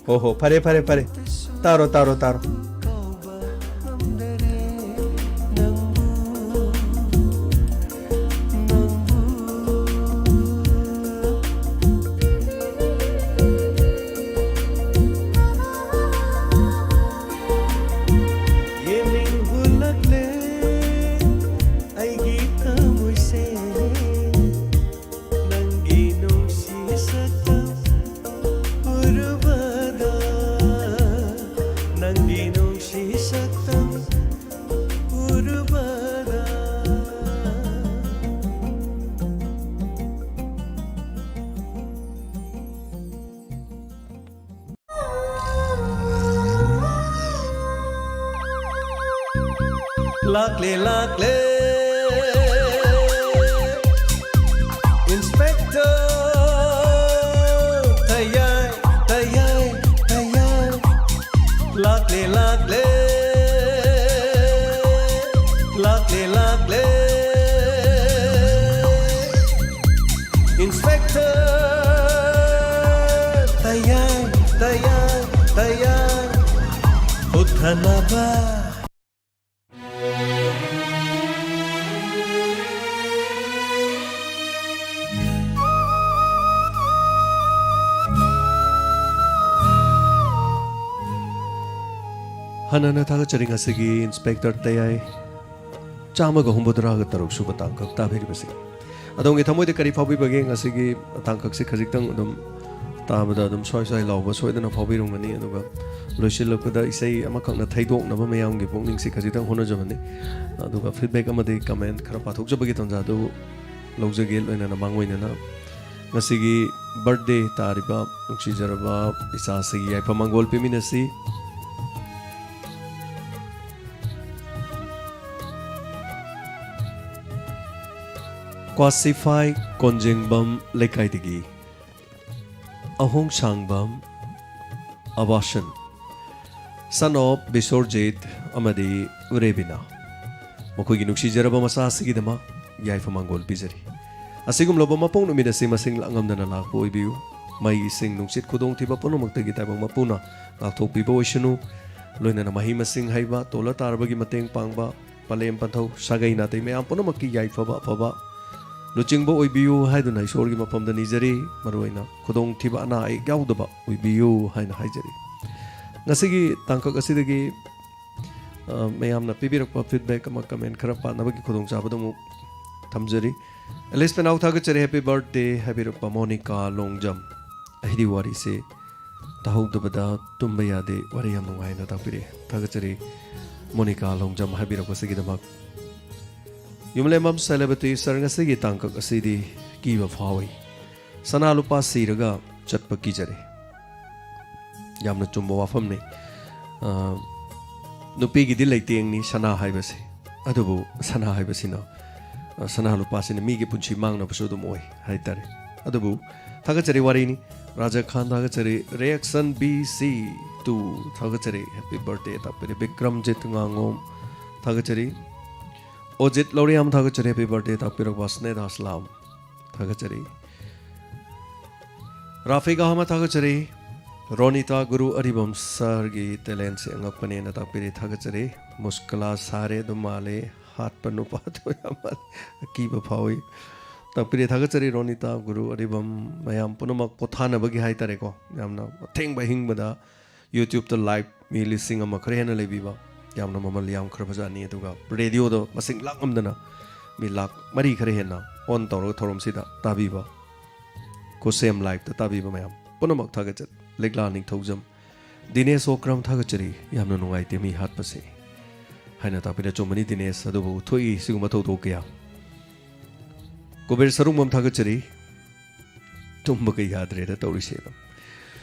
ꯍꯣ ꯍꯣ, ꯐꯔꯦ, ꯐꯔꯦ, ꯐꯔꯦ꯫ ꯇꯥꯔꯣ, ꯇꯥꯔꯣ, ꯇꯥꯔꯣ꯫ ꯌꯦꯡꯅꯤꯡ ꯍꯨꯜꯂꯛꯂꯦ ꯑꯩꯒꯤ ꯊꯃꯣꯏꯁꯦ, ꯅꯪꯒꯤ ꯅꯨꯡꯁꯤ ꯁꯛꯇꯝ ꯎꯔꯨꯕꯗ, ꯅꯪꯒꯤ ꯅꯨꯡꯁꯤ ꯁꯛꯇꯝ ꯎꯔꯨꯕꯗ꯫ ꯂꯥꯛꯂꯦ, ꯂꯥꯛꯂꯦ, Inspector ꯇꯌꯥꯏ, ꯇꯌꯥꯏ, ꯇꯌꯥꯏ꯫ ꯂꯥꯛꯂꯦ, ꯂꯥꯛꯂꯦ, ꯂꯥꯛꯂꯦ, ꯂꯥꯛꯂꯦ꯫ Inspector ꯇꯌꯥꯏ, ꯇꯌꯥꯏ, ꯇꯌꯥꯏ꯫ ꯍꯨꯠꯊꯅꯕ꯫ ꯍꯥꯟꯅ ꯊꯥꯒꯠꯆꯔꯤ ꯉꯁꯤꯒꯤ Inspector ꯇꯌꯥꯏ ꯆꯥꯝꯃꯒ ꯍꯨꯝꯐꯨꯇꯔꯥꯒ ꯇꯔꯨꯛ ꯁꯨꯕ ꯇꯥꯡꯀꯛ ꯇꯥꯕꯤꯔꯤꯕꯁꯤ꯫ ꯑꯗꯣꯝꯒꯤ ꯊꯃꯣꯏꯗ ꯀꯔꯤ ꯐꯥꯎꯕꯤꯕꯒꯦ? ꯉꯁꯤꯒꯤ ꯇꯥꯡꯀꯛꯁꯦ ꯈꯖꯤꯛꯇꯪ ꯑꯗꯨꯝ ꯇꯥꯕꯗ ꯑꯗꯨꯝ ꯁ꯭ꯋꯥꯏ ꯁ꯭ꯋꯥꯏ ꯂꯥꯎꯕ ꯁꯣꯏꯗꯅ ꯐꯥꯎꯕꯤꯔꯝꯒꯅꯤ꯫ ꯑꯗꯨꯒ ꯂꯣꯏꯁꯤꯜꯂꯛꯄꯗ ꯏꯁꯩ ꯑꯃꯈꯛꯅ ꯊꯩꯗꯣꯛꯅꯕ ꯃꯌꯥꯝꯒꯤ ꯄꯨꯛꯅꯤꯡꯁꯤ ꯈꯖꯤꯛꯇꯪ ꯍꯣꯠꯅꯖꯕꯅꯤ꯫ ꯑꯗꯨꯒ ꯐꯤꯗꯕꯦꯛ ꯑꯃꯗꯤ ꯀꯃꯦꯟ ꯈꯔ ꯄꯥꯊꯣꯛꯆꯕꯒꯤ ꯇꯥꯟꯖꯥ ꯑꯗꯨ ꯂꯧꯖꯒꯦ꯫ ꯂꯣꯏꯅꯅ ꯃꯥꯡꯑꯣꯏꯅꯅ ꯉꯁꯤꯒꯤ ꯕꯔꯊꯗꯦ ꯇꯥꯔꯤꯕ ꯅꯨꯡꯁꯤꯖꯔꯕ ꯏꯆꯥꯁꯤꯒꯤ ꯌꯥꯏꯐ ꯃꯪꯒꯣꯜ ꯄꯤꯃꯤꯟꯅꯁꯤ꯫ ꯀ꯭ꯋꯥꯁꯤꯐꯥꯏ ꯀꯣꯟꯖꯦꯡꯕꯝ ꯂꯩꯀꯥꯏꯗꯒꯤ ꯑꯍꯣꯡꯁꯥꯡꯕꯝ ꯑꯕꯥꯁꯟ, son of ꯕꯤꯁꯣꯔꯖꯤꯠ ꯑꯃꯗꯤ ꯎꯔꯦꯕꯤꯅꯥ, ꯃꯈꯣꯏꯒꯤ ꯅꯨꯡꯁꯤꯖꯔꯕ ꯃꯆꯥ ꯑꯁꯤꯒꯤꯗꯃꯛ ꯌꯥꯏꯐ ꯃꯪꯒꯣꯜ ꯄꯤꯖꯔꯤ꯫ ꯑꯁꯤꯒꯨꯝꯂꯕ ꯃꯄꯣꯛ ꯅꯨꯃꯤꯠ ꯑꯁꯤ ꯃꯁꯤꯡ ꯂꯥꯛꯉꯝꯗꯅ ꯂꯥꯛꯄ ꯑꯣꯏꯕꯤꯌꯨ꯫ ꯃꯩ, ꯏꯁꯤꯡ, ꯅꯨꯡꯁꯤꯠ ꯈꯨꯗꯣꯡꯊꯤꯕ ꯄꯨꯝꯅꯃꯛꯇꯒꯤ ꯇꯥꯏꯕꯪ ꯃꯄꯨꯅ ꯉꯥꯛꯊꯣꯛꯄꯤꯕ ꯑꯣꯏꯁꯅꯨ꯫ ꯂꯣꯏꯅꯅ ꯃꯍꯩ ꯃꯁꯤꯡ ꯍꯩꯕ, ꯇꯣꯜꯂ ꯇꯥꯔꯕꯒꯤ ꯃꯇꯦꯡ ꯄꯥꯡꯕ, ꯄꯂꯦꯝ ꯄꯟꯊꯧ, ꯁꯥꯒꯩ ꯅꯥꯇꯩ ꯃꯌꯥꯝ ꯄꯨꯝꯅꯃꯛꯀꯤ ꯌꯥꯏꯐꯕ ꯑꯐꯕ ꯂꯨꯆꯤꯡꯕ ꯑꯣꯏꯕꯤꯌꯨ ꯍꯥꯏꯗꯨꯅ ꯏꯁꯣꯔꯒꯤ ꯃꯐꯝꯗ ꯅꯤꯖꯔꯤ꯫ ꯃꯔꯨꯑꯣꯏꯅ ꯈꯨꯗꯣꯡꯊꯤꯕ ꯑꯅꯥ ꯑꯌꯦꯛ ꯌꯥꯎꯗꯕ ꯑꯣꯏꯕꯤꯌꯨ ꯍꯥꯏꯅ ꯍꯥꯏꯖꯔꯤ꯫ ꯉꯁꯤꯒꯤ ꯇꯥꯡꯀꯛ ꯑꯁꯤꯗꯒꯤ, ꯑ, ꯃꯌꯥꯝꯅ ꯄꯤꯕꯤꯔꯛꯄ ꯐꯤꯗꯕꯦꯛ ꯑꯃ, ꯀꯃꯦꯟ ꯈꯔ ꯄꯥꯅꯕꯒꯤ ꯈꯨꯗꯣꯡꯆꯥꯕꯗꯨ ꯑꯃꯨꯛ ꯊꯝꯖꯔꯤ꯫ ꯑꯦꯂꯤꯁ ꯄꯦꯅꯥꯎ ꯊꯥꯒꯠꯆꯔꯤ, ꯍꯦꯄꯤ ꯕꯔꯊꯗꯦ ꯍꯥꯏꯕꯤꯔꯛꯄ ꯃꯣꯅꯤꯀꯥ ꯂꯣꯡꯖꯝ꯫ ꯑꯩꯗꯤ ꯋꯥꯔꯤꯁꯦ ꯇꯥꯍꯧꯗꯕꯗ ꯇꯨꯝꯕ ꯌꯥꯗꯦ, ꯋꯥꯔꯤ ꯌꯥꯝ ꯅꯨꯡꯉꯥꯏꯅ ꯇꯥꯛꯄꯤꯔꯛꯑꯦ꯫ ꯊꯥꯒꯠꯆꯔꯤ ꯃꯣꯅꯤꯀꯥ ꯂꯣꯡꯖꯝ ꯍꯥꯏꯕꯤꯔꯛꯄꯁꯤꯒꯤꯗꯃꯛ꯫ ꯌꯨꯝꯂꯦꯝꯕꯝ ꯁꯦꯂꯦꯕꯇꯤ ꯁꯔ, ꯉꯁꯤꯒꯤ ꯇꯥꯡꯀꯛ ꯑꯁꯤꯗꯤ ꯀꯤꯕ ꯐꯥꯎꯏ꯫ ꯁꯅꯥ ꯂꯨꯄꯥ ꯁꯤꯔꯒ ꯆꯠꯄ ꯀꯤꯖꯔꯦ꯫ ꯌꯥꯝꯅ ꯆꯨꯝꯕ ꯋꯥꯐꯝꯅꯤ꯫ ꯑ, ꯅꯨꯄꯤꯒꯤꯗꯤ ꯂꯩꯇꯦꯡꯅꯤ ꯁꯅꯥ ꯍꯥꯏꯕꯁꯦ, ꯑꯗꯨꯕꯨ ꯁꯅꯥ ꯍꯥꯏꯕꯁꯤꯅ, ꯑ, ꯁꯅꯥ ꯂꯨꯄꯥꯁꯤꯅ ꯃꯤꯒꯤ ꯄꯨꯟꯁꯤ ꯃꯥꯡꯅꯕꯁꯨ ꯑꯗꯨꯝ ꯑꯣꯏ ꯍꯥꯏꯇꯥꯔꯦ꯫ ꯑꯗꯨꯕꯨ ꯊꯥꯒꯠꯆꯔꯤ ꯋꯥꯔꯤꯅꯤ꯫ ꯔꯥꯖꯥ ꯈꯥꯟ ꯊꯥꯒꯠꯆꯔꯤ, ꯔꯤꯌꯦꯛꯁꯟ ꯕꯤ ꯁꯤ ꯇꯨ ꯊꯥꯒꯠꯆꯔꯤ, ꯍꯦꯄꯤ ꯕꯔꯊꯗꯦ ꯇꯥꯛꯄꯤꯔꯦ꯫ ꯕꯤꯀ꯭ꯔꯝꯖꯤꯠ ꯉꯥꯉꯣꯝ ꯊꯥꯒꯠꯆꯔꯤ, ꯑꯣꯖꯤꯠ ꯂꯧꯔꯤꯌꯥꯝ ꯊꯥꯒꯠꯆꯔꯤ, ꯍꯦꯄꯤ ꯕꯔꯊꯗꯦ ꯇꯥꯛꯄꯤꯔꯛꯄ ꯁ꯭ꯅꯦꯗꯥ ꯁꯂꯥꯝ ꯊꯥꯒꯠꯆꯔꯤ꯫ ꯔꯥꯐꯤꯛ ꯑꯍꯃꯗ ꯊꯥꯒꯠꯆꯔꯤ꯫ ꯔꯣꯅꯤꯇꯥ ꯒꯨꯔꯨ ꯑꯔꯤꯕꯝ ꯁꯍꯔꯒꯤ ꯇꯦꯂꯦꯟꯁꯦ ꯑꯉꯛꯄꯅꯦꯅ ꯇꯥꯛꯄꯤꯔꯤ, ꯊꯥꯒꯠꯆꯔꯤ꯫ ꯃꯨꯁꯀꯂꯥ ꯁꯥꯔꯦ ꯑꯗꯨꯝ ꯃꯥꯜꯂꯦ, ꯍꯥꯠꯄ ꯅꯨꯄꯥꯗꯣ ꯌꯥꯝ ꯃꯥꯜꯂꯦ, ꯑꯀꯤꯕ ꯐꯥꯎꯏ꯫ ꯇꯥꯛꯄꯤꯔꯤ, ꯊꯥꯒꯠꯆꯔꯤ ꯔꯣꯅꯤꯇꯥ ꯒꯨꯔꯨ ꯑꯔꯤꯕꯝ꯫ ꯃꯌꯥꯝ ꯄꯨꯝꯅꯃꯛ ꯄꯣꯊꯥꯅꯕꯒꯤ ꯍꯥꯏꯇꯥꯔꯦꯀꯣ, ꯌꯥꯝꯅ ꯑꯊꯦꯡꯕ ꯑꯍꯤꯡꯕꯗ YouTubeꯇ live ꯃꯤ ꯂꯤꯁꯤꯡ ꯑꯃ ꯈꯔ ꯍꯦꯟꯅ ꯂꯩꯕꯤꯕ, ꯌꯥꯝꯅ ꯃꯃꯜ ꯌꯥꯝꯈ꯭ꯔꯕꯖꯥꯠꯅꯤ꯫ ꯑꯗꯨꯒ radioꯗ ꯃꯁꯤꯡ ꯂꯥꯛꯉꯝꯗꯅ ꯃꯤ ꯂꯥꯛ ꯃꯔꯤ ꯈꯔ ꯍꯦꯟꯅ on ꯇꯧꯔꯒ ꯊꯧꯔꯝꯁꯤꯗ ꯇꯥꯕꯤꯕ, ꯈꯨꯠꯁꯦꯝ liveꯇ ꯇꯥꯕꯤꯕ ꯃꯌꯥꯝ ꯄꯨꯝꯅꯃꯛ ꯊꯥꯒꯠꯆꯔꯤ꯫ ꯂꯤꯛꯂꯥ ꯅꯤꯡꯊꯧꯖꯝ, ꯗꯤꯅꯦꯁ ꯑꯣꯀ꯭ꯔꯝ ꯊꯥꯒꯠꯆꯔꯤ, ꯌꯥꯝꯅ ꯅꯨꯡꯉꯥꯏꯇꯦ ꯃꯤ ꯍꯥꯠꯄꯁꯦ ꯍꯥꯏꯅ ꯇꯥꯛꯄꯤꯔꯦ꯫ ꯑꯆꯨꯝꯕꯅꯤ ꯗꯤꯅꯦꯁ, ꯑꯗꯨꯕꯨ ꯊꯣꯛꯏ ꯁꯤꯒꯨꯝꯕ ꯊꯧꯗꯣꯛ ꯀꯌꯥ꯫ ꯀꯨꯕꯦꯔ ꯁꯔꯨꯡꯕꯝ ꯊꯥꯒꯠꯆꯔꯤ, ꯇꯨꯝꯕꯒ ꯌꯥꯗ꯭ꯔꯦꯗ ꯇꯧꯔꯤꯁꯦ꯫ ꯑꯗꯨꯝ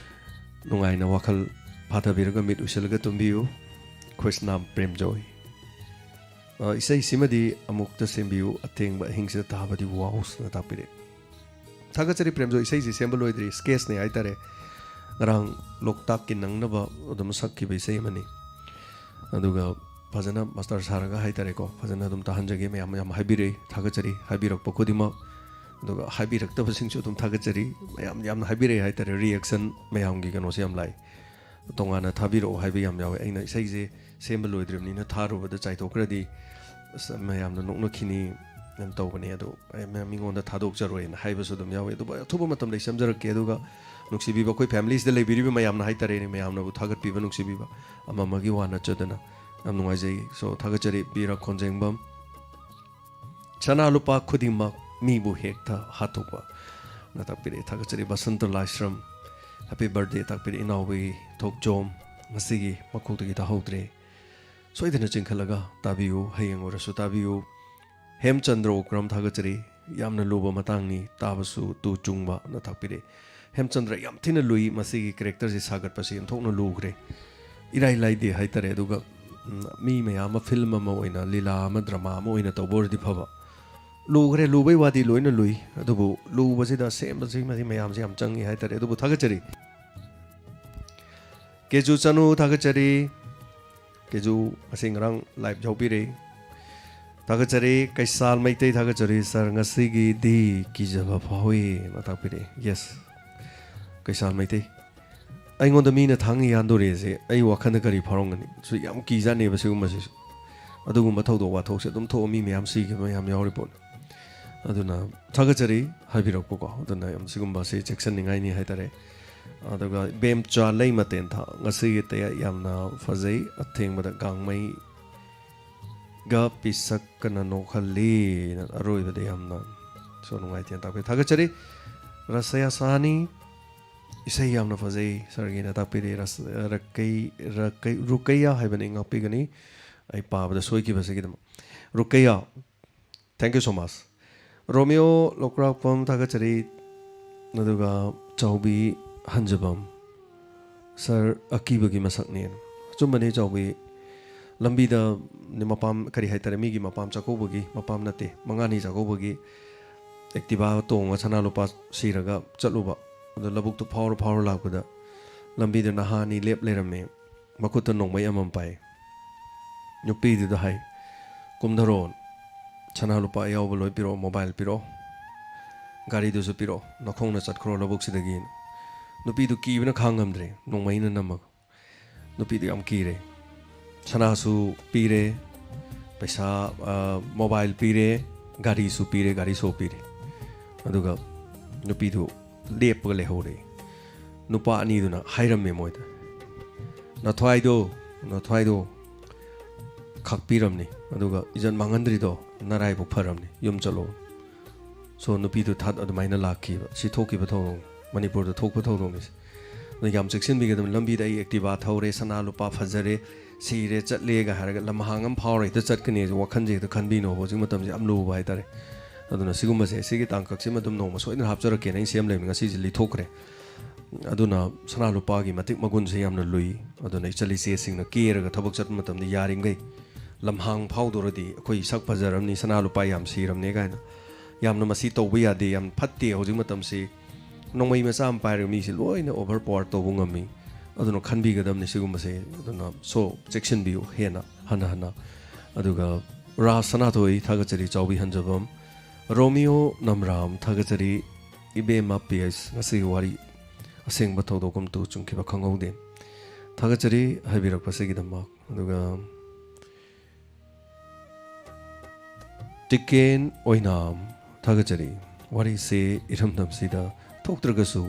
ꯅꯨꯡꯉꯥꯏꯅ ꯋꯥꯈꯜ ꯐꯥꯊꯕꯤꯔꯒ ꯃꯤꯠ ꯎꯏꯁꯤꯜꯂꯒ ꯇꯨꯝꯕꯤꯌꯨ꯫ ꯈ꯭ꯔꯤꯁꯅꯥꯝ ꯄ꯭ꯔꯦꯝꯖꯣꯏ, ꯑ, ꯏꯁꯩꯁꯤꯃꯗꯤ ꯑꯃꯨꯛꯇ ꯁꯦꯝꯕꯤꯌꯨ, ꯑꯊꯦꯡꯕ ꯑꯍꯤꯡꯁꯤꯗ ꯇꯥꯕꯗꯤ ꯋꯥꯎꯁꯅ ꯇꯥꯛꯄꯤꯔꯦ꯫ ꯊꯥꯒꯠꯆꯔꯤ ꯄ꯭ꯔꯦꯝꯖꯣꯏ, ꯏꯁꯩꯁꯤ ꯁꯦꯝꯕ ꯂꯣꯏꯗ꯭ꯔꯤ, sketchꯅꯦ ꯍꯥꯏꯇꯥꯔꯦ꯫ ꯉꯔꯥꯡ ꯂꯣꯛꯇꯥꯛꯀꯤ ꯅꯪꯅꯕ ꯑꯗꯨꯝ ꯁꯛꯈꯤꯕ ꯏꯁꯩ ꯑꯃꯅꯤ꯫ ꯑꯗꯨꯒ ꯐꯖꯅ ꯃꯥꯁꯇꯔ ꯁꯥꯔꯒ ꯍꯥꯏꯇꯥꯔꯦꯀꯣ, ꯐꯖꯅ ꯑꯗꯨꯝ ꯇꯥꯍꯟꯖꯒꯦ꯫ ꯃꯌꯥꯝ ꯌꯥꯝ ꯍꯥꯏꯕꯤꯔꯛꯏ, ꯊꯥꯒꯠꯆꯔꯤ ꯍꯥꯏꯕꯤꯔꯛꯄ ꯈꯨꯗꯤꯡꯃꯛ꯫ ꯑꯗꯨꯒ ꯍꯥꯏꯕꯤꯔꯛꯇꯕꯁꯤꯡꯁꯨ ꯑꯗꯨꯝ ꯊꯥꯒꯠꯆꯔꯤ꯫ ꯃꯌꯥꯝ ꯌꯥꯝꯅ ꯍꯥꯏꯕꯤꯔꯛꯑꯦ ꯍꯥꯏꯇꯥꯔꯦ, reaction ꯃꯌꯥꯝꯒꯤ ꯀꯩꯅꯣꯁꯦ ꯌꯥꯝ ꯂꯥꯛꯏ꯫ ꯇꯣꯉꯥꯟꯅ ꯊꯥꯕꯤꯔꯛꯑꯣ ꯍꯥꯏꯕ ꯌꯥꯝ ꯌꯥꯎꯋꯦ꯫ ꯑꯩꯅ ꯏꯁꯩꯁꯦ ꯁꯦꯝꯕ ꯂꯣꯏꯗ꯭ꯔꯤꯕꯅꯤꯅ ꯊꯥꯔꯨꯕꯗ ꯆꯥꯏꯊꯣꯛꯈ꯭ꯔꯗꯤ ꯑꯁ, ꯃꯌꯥꯝꯅ ꯅꯣꯛꯅꯈꯤꯅꯤ ꯌꯥꯝ ꯇꯧꯕꯅꯦ꯫ ꯑꯗꯣ ꯑꯩ ꯃꯌꯥꯝ ꯃꯤꯉꯣꯟꯗ ꯊꯥꯗꯣꯛꯆꯔꯣꯏꯅ ꯍꯥꯏꯕꯁꯨ ꯑꯗꯨꯝ ꯌꯥꯎꯋꯦ꯫ ꯑꯗꯨꯕꯨ ꯑꯩ ꯑꯊꯨꯕ ꯃꯇꯝꯗ ꯑꯩ ꯁꯦꯝꯖꯔꯛꯀꯦ꯫ ꯑꯗꯨꯒ ꯅꯨꯡꯁꯤꯕꯤꯕ ꯑꯩꯈꯣꯏ familyꯁꯤꯗ ꯂꯩꯕꯤꯔꯤꯕ ꯃꯌꯥꯝꯅ ꯍꯥꯏꯇꯥꯔꯦꯅꯦ, ꯃꯌꯥꯝꯅꯕꯨ ꯊꯥꯒꯠꯄꯤꯕ, ꯅꯨꯡꯁꯤꯕꯤꯕ ꯑꯃ ꯑꯃꯒꯤ ꯋꯥ ꯅꯠꯆꯗꯅ ꯌꯥꯝ ꯅꯨꯡꯉꯥꯏꯖꯩ꯫ So, ꯊꯥꯒꯠꯆꯔꯤ ꯕꯤꯔ ꯈꯣꯟꯖꯦꯡꯕꯝ꯫ ꯁꯅꯥ ꯂꯨꯄꯥ ꯈꯨꯗꯤꯡꯃꯛ ꯃꯤꯕꯨ ꯍꯦꯛꯇ ꯍꯥꯠꯇꯣꯛꯄ꯫ ꯅ ꯇꯥꯛꯄꯤꯔꯛꯑꯦ꯫ ꯊꯥꯒꯠꯆꯔꯤ ꯕꯁꯟꯇ ꯂꯥꯏꯁ꯭ꯔꯝ, happy birthday ꯇꯥꯛꯄꯤꯔꯛꯑꯦ ꯏꯅꯥꯎꯕꯤ ꯊꯣꯛꯆꯣꯝ꯫ ꯉꯁꯤꯒꯤ ꯃꯀꯣꯛꯇꯒꯤ ꯇꯥꯍꯧꯗ꯭ꯔꯦ꯫ ꯁꯣꯏꯗꯅ ꯆꯤꯡꯈꯠꯂꯒ ꯇꯥꯕꯤꯌꯨ, ꯍꯌꯦꯡ ꯑꯣꯏꯔꯁꯨ ꯇꯥꯕꯤꯌꯨ꯫ ꯍꯦꯝꯆꯟꯗ꯭ꯔ ꯑꯣꯀ꯭ꯔꯝ ꯊꯥꯒꯠꯆꯔꯤ꯫ ꯌꯥꯝꯅ ꯂꯨꯕ ꯃꯇꯥꯡꯅꯤ, ꯇꯥꯕꯁꯨ ꯇꯨ ꯆꯨꯡꯕꯅ ꯇꯥꯛꯄꯤꯔꯛꯑꯦ꯫ ꯍꯦꯝꯆꯟꯗ꯭ꯔ ꯌꯥꯝ ꯊꯤꯅ ꯂꯨꯏ, ꯃꯁꯤꯒꯤ characterꯁꯤ ꯁꯥꯒꯠꯄꯁꯤ ꯑꯣꯟꯊꯣꯛꯅ ꯂꯨꯈ꯭ꯔꯦ꯫ ꯏꯔꯥꯏ ꯂꯥꯏꯗꯦ ꯍꯥꯏꯇꯥꯔꯦ꯫ ꯑꯗꯨꯒ, ꯎꯝ, ꯃꯤ ꯃꯌꯥꯝ ꯑꯃ film ꯑꯃ ꯑꯣꯏꯅ, ꯂꯤꯂꯥ ꯑꯃ, drama ꯑꯃ ꯑꯣꯏꯅ ꯇꯧꯕ ꯑꯣꯏꯔꯗꯤ ꯐꯕ꯫ ꯂꯨꯈ꯭ꯔꯦ, ꯂꯨꯕꯩ ꯋꯥꯗꯤ ꯂꯣꯏꯅ ꯂꯨꯏ, ꯑꯗꯨꯕꯨ ꯂꯨꯕꯁꯤꯗ ꯁꯦꯝꯕꯁꯤꯃꯗꯤ ꯃꯌꯥꯝꯁꯦ ꯌꯥꯝ ꯆꯪꯉꯤ ꯍꯥꯏꯇꯥꯔꯦ꯫ ꯑꯗꯨꯕꯨ ꯊꯥꯒꯠꯆꯔꯤ꯫ ꯀꯦꯖꯨ ꯆꯅꯨ ꯊꯥꯒꯠꯆꯔꯤ꯫ ꯀꯦꯖꯨ ꯉꯁꯤ ꯉꯔꯥꯡ live ꯌꯥꯎꯕꯤꯔꯦ꯫ ꯊꯥꯒꯠꯆꯔꯤ꯫ ꯀꯩꯁꯥꯜ ꯃꯩꯇꯩ ꯊꯥꯒꯠꯆꯔꯤ꯫ Sir, ꯉꯁꯤꯒꯤꯗꯤ ꯀꯤꯖꯕ ꯐꯥꯎꯏꯅ ꯇꯥꯛꯄꯤꯔꯛꯑꯦ꯫ Yes, ꯀꯩꯁꯥꯜ ꯃꯩꯇꯩ꯫ ꯑꯩꯉꯣꯟꯗ ꯃꯤꯅ ꯊꯥꯡꯅ ꯌꯥꯟꯗꯣꯔꯦꯁꯦ ꯑꯩ ꯋꯥꯈꯜꯗ ꯀꯔꯤ ꯐꯥꯎꯔꯝꯒꯅꯤ? ꯁꯨ ꯌꯥꯝ ꯀꯤꯖꯥꯅꯦꯕ ꯁꯤꯒꯨꯝꯕꯁꯤꯁꯨ꯫ ꯑꯗꯨꯒꯨꯝꯕ ꯊꯧꯗꯣꯛ ꯋꯥꯊꯣꯛꯁꯦ ꯑꯗꯨꯝ ꯊꯣꯛꯑ ꯃꯤ ꯃꯌꯥꯝ ꯁꯤꯈꯤꯕ ꯃꯌꯥꯝ ꯌꯥꯎꯔꯤ ꯄꯣꯠꯅꯤ꯫ ꯑꯗꯨꯅ ꯊꯥꯒꯠꯆꯔꯤ ꯍꯥꯏꯕꯤꯔꯛꯄꯀꯣ꯫ ꯑꯗꯨꯅ ꯌꯥꯝ ꯁꯤꯒꯨꯝꯕꯁꯤ ꯆꯦꯛꯁꯤꯟꯅꯤꯡꯉꯥꯏꯅꯤ ꯍꯥꯏꯇꯥꯔꯦ꯫ ꯑꯗꯨꯒ ꯕꯦꯝꯆꯥ ꯂꯩꯃꯇꯦꯟꯊꯥ, ꯉꯁꯤꯒꯤ ꯇꯌꯥ ꯌꯥꯝꯅ ꯐꯖꯩ, ꯑꯊꯦꯡꯕꯗ ꯒꯥꯡꯃꯩꯒ ꯄꯤꯁꯛꯀꯅ ꯅꯣꯛꯍꯜꯂꯤ꯫ ꯑꯔꯣꯏꯕꯗ ꯌꯥꯝꯅ ꯁꯣ ꯅꯨꯡꯉꯥꯏꯇꯦꯅ ꯇꯥꯛꯄꯤ꯫ ꯊꯥꯒꯠꯆꯔꯤ꯫ ꯔꯁꯌꯥ ꯁꯍꯥꯅꯤ, ꯏꯁꯩ ꯌꯥꯝꯅ ꯐꯖꯩ, ꯁꯥꯔꯒꯤꯅ ꯇꯥꯛꯄꯤꯔꯤ꯫ ꯔꯁ-, ꯔꯀꯩ-, ꯔꯀꯩ-, ꯔꯨꯀꯩꯌꯥ ꯍꯥꯏꯕꯅꯤ, ꯉꯥꯛꯄꯤꯒꯅꯤ ꯑꯩ ꯄꯥꯕꯗ ꯁꯣꯏꯈꯤꯕꯁꯤꯒꯤꯗꯃꯛ꯫ ꯔꯨꯀꯩꯌꯥ, thank you so much꯫ ꯔꯣꯃꯤꯌꯣ ꯂꯧꯀ꯭ꯔꯥꯛꯄꯝ, ꯊꯥꯒꯠꯆꯔꯤ꯫ ꯑꯗꯨꯒ ꯆꯥꯎꯕꯤ ꯍꯟꯖꯕꯝ, ꯁꯥꯔ ꯑꯀꯤꯕꯒꯤ ꯃꯁꯛꯅꯦꯅ꯫ ꯑꯆꯨꯝꯕꯅꯤ ꯆꯥꯎꯕꯤ, ꯂꯝꯕꯤꯗ ꯃꯄꯥꯝ, ꯀꯔꯤ ꯍꯥꯏꯇꯥꯔꯦ, ꯃꯤꯒꯤ ꯃꯄꯥꯝ ꯆꯥꯛꯀꯧꯕꯒꯤ, ꯃꯄꯥꯝ ꯅꯠꯇꯦ, ꯃꯉꯥꯅꯤ ꯆꯥꯛꯀꯧꯕꯒꯤ ꯑꯦꯛꯇꯤꯚꯥ ꯇꯣꯡꯉ ꯁꯅꯥ ꯂꯨꯄꯥ ꯁꯤꯔꯒ ꯆꯠꯂꯨꯕ꯫ ꯑꯗꯣ ꯂꯧꯕꯨꯛꯇꯨ ꯐꯥꯎꯔ ꯐꯥꯎꯔ ꯂꯥꯛꯄꯗ ꯂꯝꯕꯤꯗ ꯅꯍꯥ ꯑꯅꯤ ꯂꯦꯞ ꯂꯩꯔꯝꯃꯦ꯫ ꯃꯈꯨꯠꯇ ꯅꯣꯡꯃꯩ ꯑꯃꯃꯝ ꯄꯥꯏ꯫ ꯅꯨꯄꯤꯗꯨꯗ ꯍꯥꯏ, "ꯀꯨꯝꯊꯔꯣ, ꯁꯅꯥ ꯂꯨꯄꯥ ꯑꯌꯥꯎꯕ ꯂꯣꯏ ꯄꯤꯔꯛꯑꯣ, ꯃꯣꯕꯥꯏꯜ ꯄꯤꯔꯛꯑꯣ, ꯒꯥꯔꯤꯗꯨꯁꯨ ꯄꯤꯔꯛꯑꯣ, ꯅꯈꯣꯡꯅ ꯆꯠꯈ꯭ꯔꯣ ꯂꯧꯕꯨꯛꯁꯤꯗꯒꯤ"꯫ ꯅꯨꯄꯤꯗꯨ ꯀꯤꯕꯅ ꯈꯥꯡ ꯉꯝꯗ꯭ꯔꯦ, ꯅꯣꯡꯃꯩꯅ ꯅꯝꯃꯒ꯫ ꯅꯨꯄꯤꯗꯨ ꯌꯥꯝ ꯀꯤꯔꯦ꯫ ꯁꯅꯥꯁꯨ ꯄꯤꯔꯦ, ꯄꯩꯁꯥ, ꯑ, ꯃꯣꯕꯥꯏꯜ ꯄꯤꯔꯦ, ꯒꯥꯔꯤꯁꯨ ꯄꯤꯔꯦ, ꯒꯥꯔꯤ ꯁꯣ ꯄꯤꯔꯦ꯫ ꯑꯗꯨꯒ ꯅꯨꯄꯤꯗꯨ ꯂꯦꯞꯄꯒ ꯂꯩꯍꯧꯔꯦ꯫ ꯅꯨꯄꯥ ꯑꯅꯤꯗꯨꯅ ꯍꯥꯏꯔꯝꯃꯦ ꯃꯣꯏꯗ, "ꯅꯊ꯭ꯋꯥꯏꯗꯣ, ꯅꯊ꯭ꯋꯥꯏꯗꯣ ꯈꯥꯛꯄꯤꯔꯝꯅꯤ, ꯑꯗꯨꯒ ꯏꯖꯠ ꯃꯥꯡꯍꯟꯗ꯭ꯔꯤꯗꯣ ꯅꯔꯥꯏꯕꯛ ꯐꯔꯝꯅꯤ, ꯌꯨꯝ ꯆꯠꯂꯣ"꯫ ꯁꯣ ꯅꯨꯄꯤꯗꯨ ꯊꯠ ꯑꯗꯨꯃꯥꯏꯅ ꯂꯥꯛꯈꯤꯕ꯫ ꯁꯤ ꯊꯣꯛꯈꯤꯕ ꯊꯧꯗꯣꯛ, ꯃꯅꯤꯄꯨꯔꯗ ꯊꯣꯛꯄ ꯊꯧꯗꯣꯛꯅꯤ ꯁꯤ꯫ ꯑꯗꯨꯅ ꯌꯥꯝ ꯆꯦꯛꯁꯤꯟꯕꯤꯒꯗꯕꯅꯤ꯫ ꯂꯝꯕꯤꯗ ꯑꯩ ꯑꯦꯛꯇꯤꯚꯥ ꯊꯧꯔꯦ, ꯁꯅꯥ ꯂꯨꯄꯥ ꯐꯖꯔꯦ, ꯁꯤꯔꯦ, ꯆꯠꯂꯦꯒ ꯍꯥꯏꯔꯒ ꯂꯝꯍꯥꯡ ꯑꯃ ꯐꯥꯎꯔ ꯍꯦꯛꯇ ꯆꯠꯀꯅꯤ ꯍꯥꯏꯁꯦ ꯋꯥꯈꯜꯁꯦ ꯍꯦꯛꯇ ꯈꯟꯕꯤꯅꯣꯕ꯫ ꯍꯧꯖꯤꯛ ꯃꯇꯝꯁꯦ ꯌꯥꯝ ꯂꯨꯕ ꯍꯥꯏꯇꯥꯔꯦ꯫ ꯑꯗꯨꯅ ꯁꯤꯒꯨꯝꯕꯁꯦ, ꯁꯤꯒꯤ ꯇꯥꯡꯀꯛꯁꯤꯃ ꯑꯗꯨꯝ ꯅꯣꯡꯃ ꯁꯣꯏꯗꯅ ꯍꯥꯞꯆꯔꯛꯀꯦꯅ ꯑꯩꯅ ꯁꯦꯝ ꯂꯩꯕꯅꯤ꯫ ꯉꯁꯤꯁꯦ ꯂꯤꯊꯣꯛꯈ꯭ꯔꯦ꯫ ꯑꯗꯨꯅ ꯁꯅꯥ ꯂꯨꯄꯥꯒꯤ ꯃꯇꯤꯛ ꯃꯒꯨꯟꯁꯦ ꯌꯥꯝꯅ ꯂꯨꯏ꯫ ꯑꯗꯨꯅ ꯏꯆꯜ ꯏꯆꯦꯁꯤꯡꯅ ꯀꯦꯔꯒ ꯊꯕꯛ ꯆꯠꯄ ꯃꯇꯝꯗ ꯌꯥꯔꯤꯈꯩ ꯂꯝꯍꯥꯡ ꯐꯥꯎꯗꯧꯔꯗꯤ ꯑꯩꯈꯣꯏ ꯁꯛ ꯐꯖꯔꯝꯅꯤ, ꯁꯅꯥ ꯂꯨꯄꯥ ꯌꯥꯝ ꯁꯤꯔꯝꯅꯦ ꯀꯥꯏꯅ꯫ ꯌꯥꯝꯅ ꯃꯁꯤ ꯇꯧꯕ ꯌꯥꯗꯦ, ꯌꯥꯝ ꯐꯠꯇꯦ꯫ ꯍꯧꯖꯤꯛ ꯃꯇꯝꯁꯤ ꯅꯣꯡꯃꯩ ꯃꯆꯥ ꯑꯃ ꯄꯥꯏꯔꯒ ꯃꯤꯁꯦ ꯂꯣꯏꯅ ꯑꯣꯚꯔ ꯄꯥꯋꯔ ꯇꯧꯕ ꯉꯝꯃꯤ꯫ ꯑꯗꯨꯅ ꯈꯟꯕꯤꯒꯗꯕꯅꯤ ꯁꯤꯒꯨꯝꯕꯁꯦ꯫ ꯑꯗꯨꯅ ꯁꯣ ꯆꯦꯛꯁꯤꯟꯕꯤꯌꯨ ꯍꯦꯟꯅ ꯍꯟꯅ ꯍꯟꯅ꯫ ꯑꯗꯨꯒ ꯔꯥꯖ ꯁꯅꯥꯊꯣꯏ, ꯊꯥꯒꯠꯆꯔꯤ꯫ ꯆꯥꯎꯕꯤ ꯍꯟꯖꯕꯝ, ꯔꯣꯃꯤꯌꯣ ꯅꯝꯔꯥꯝ, ꯊꯥꯒꯠꯆꯔꯤ꯫ ꯏꯕꯦꯝꯃ ꯄꯤ ꯑꯩꯆ, ꯉꯁꯤꯒꯤ ꯋꯥꯔꯤ ꯑꯁꯦꯡꯕ ꯊꯧꯗꯣꯛ ꯑꯃꯇ ꯆꯨꯝꯈꯤꯕ ꯈꯪꯍꯧꯗꯦ꯫ ꯊꯥꯒꯠꯆꯔꯤ ꯍꯥꯏꯕꯤꯔꯛꯄꯁꯤꯒꯤꯗꯃꯛ꯫ ꯑꯗꯨꯒ ꯇꯤꯀꯦꯟ ꯑꯣꯏꯅꯥꯝ, ꯊꯥꯒꯠꯆꯔꯤ꯫ ꯋꯥꯔꯤꯁꯦ ꯏꯔꯝꯗꯝꯁꯤꯗ ꯊꯣꯛꯇ꯭ꯔꯒꯁꯨ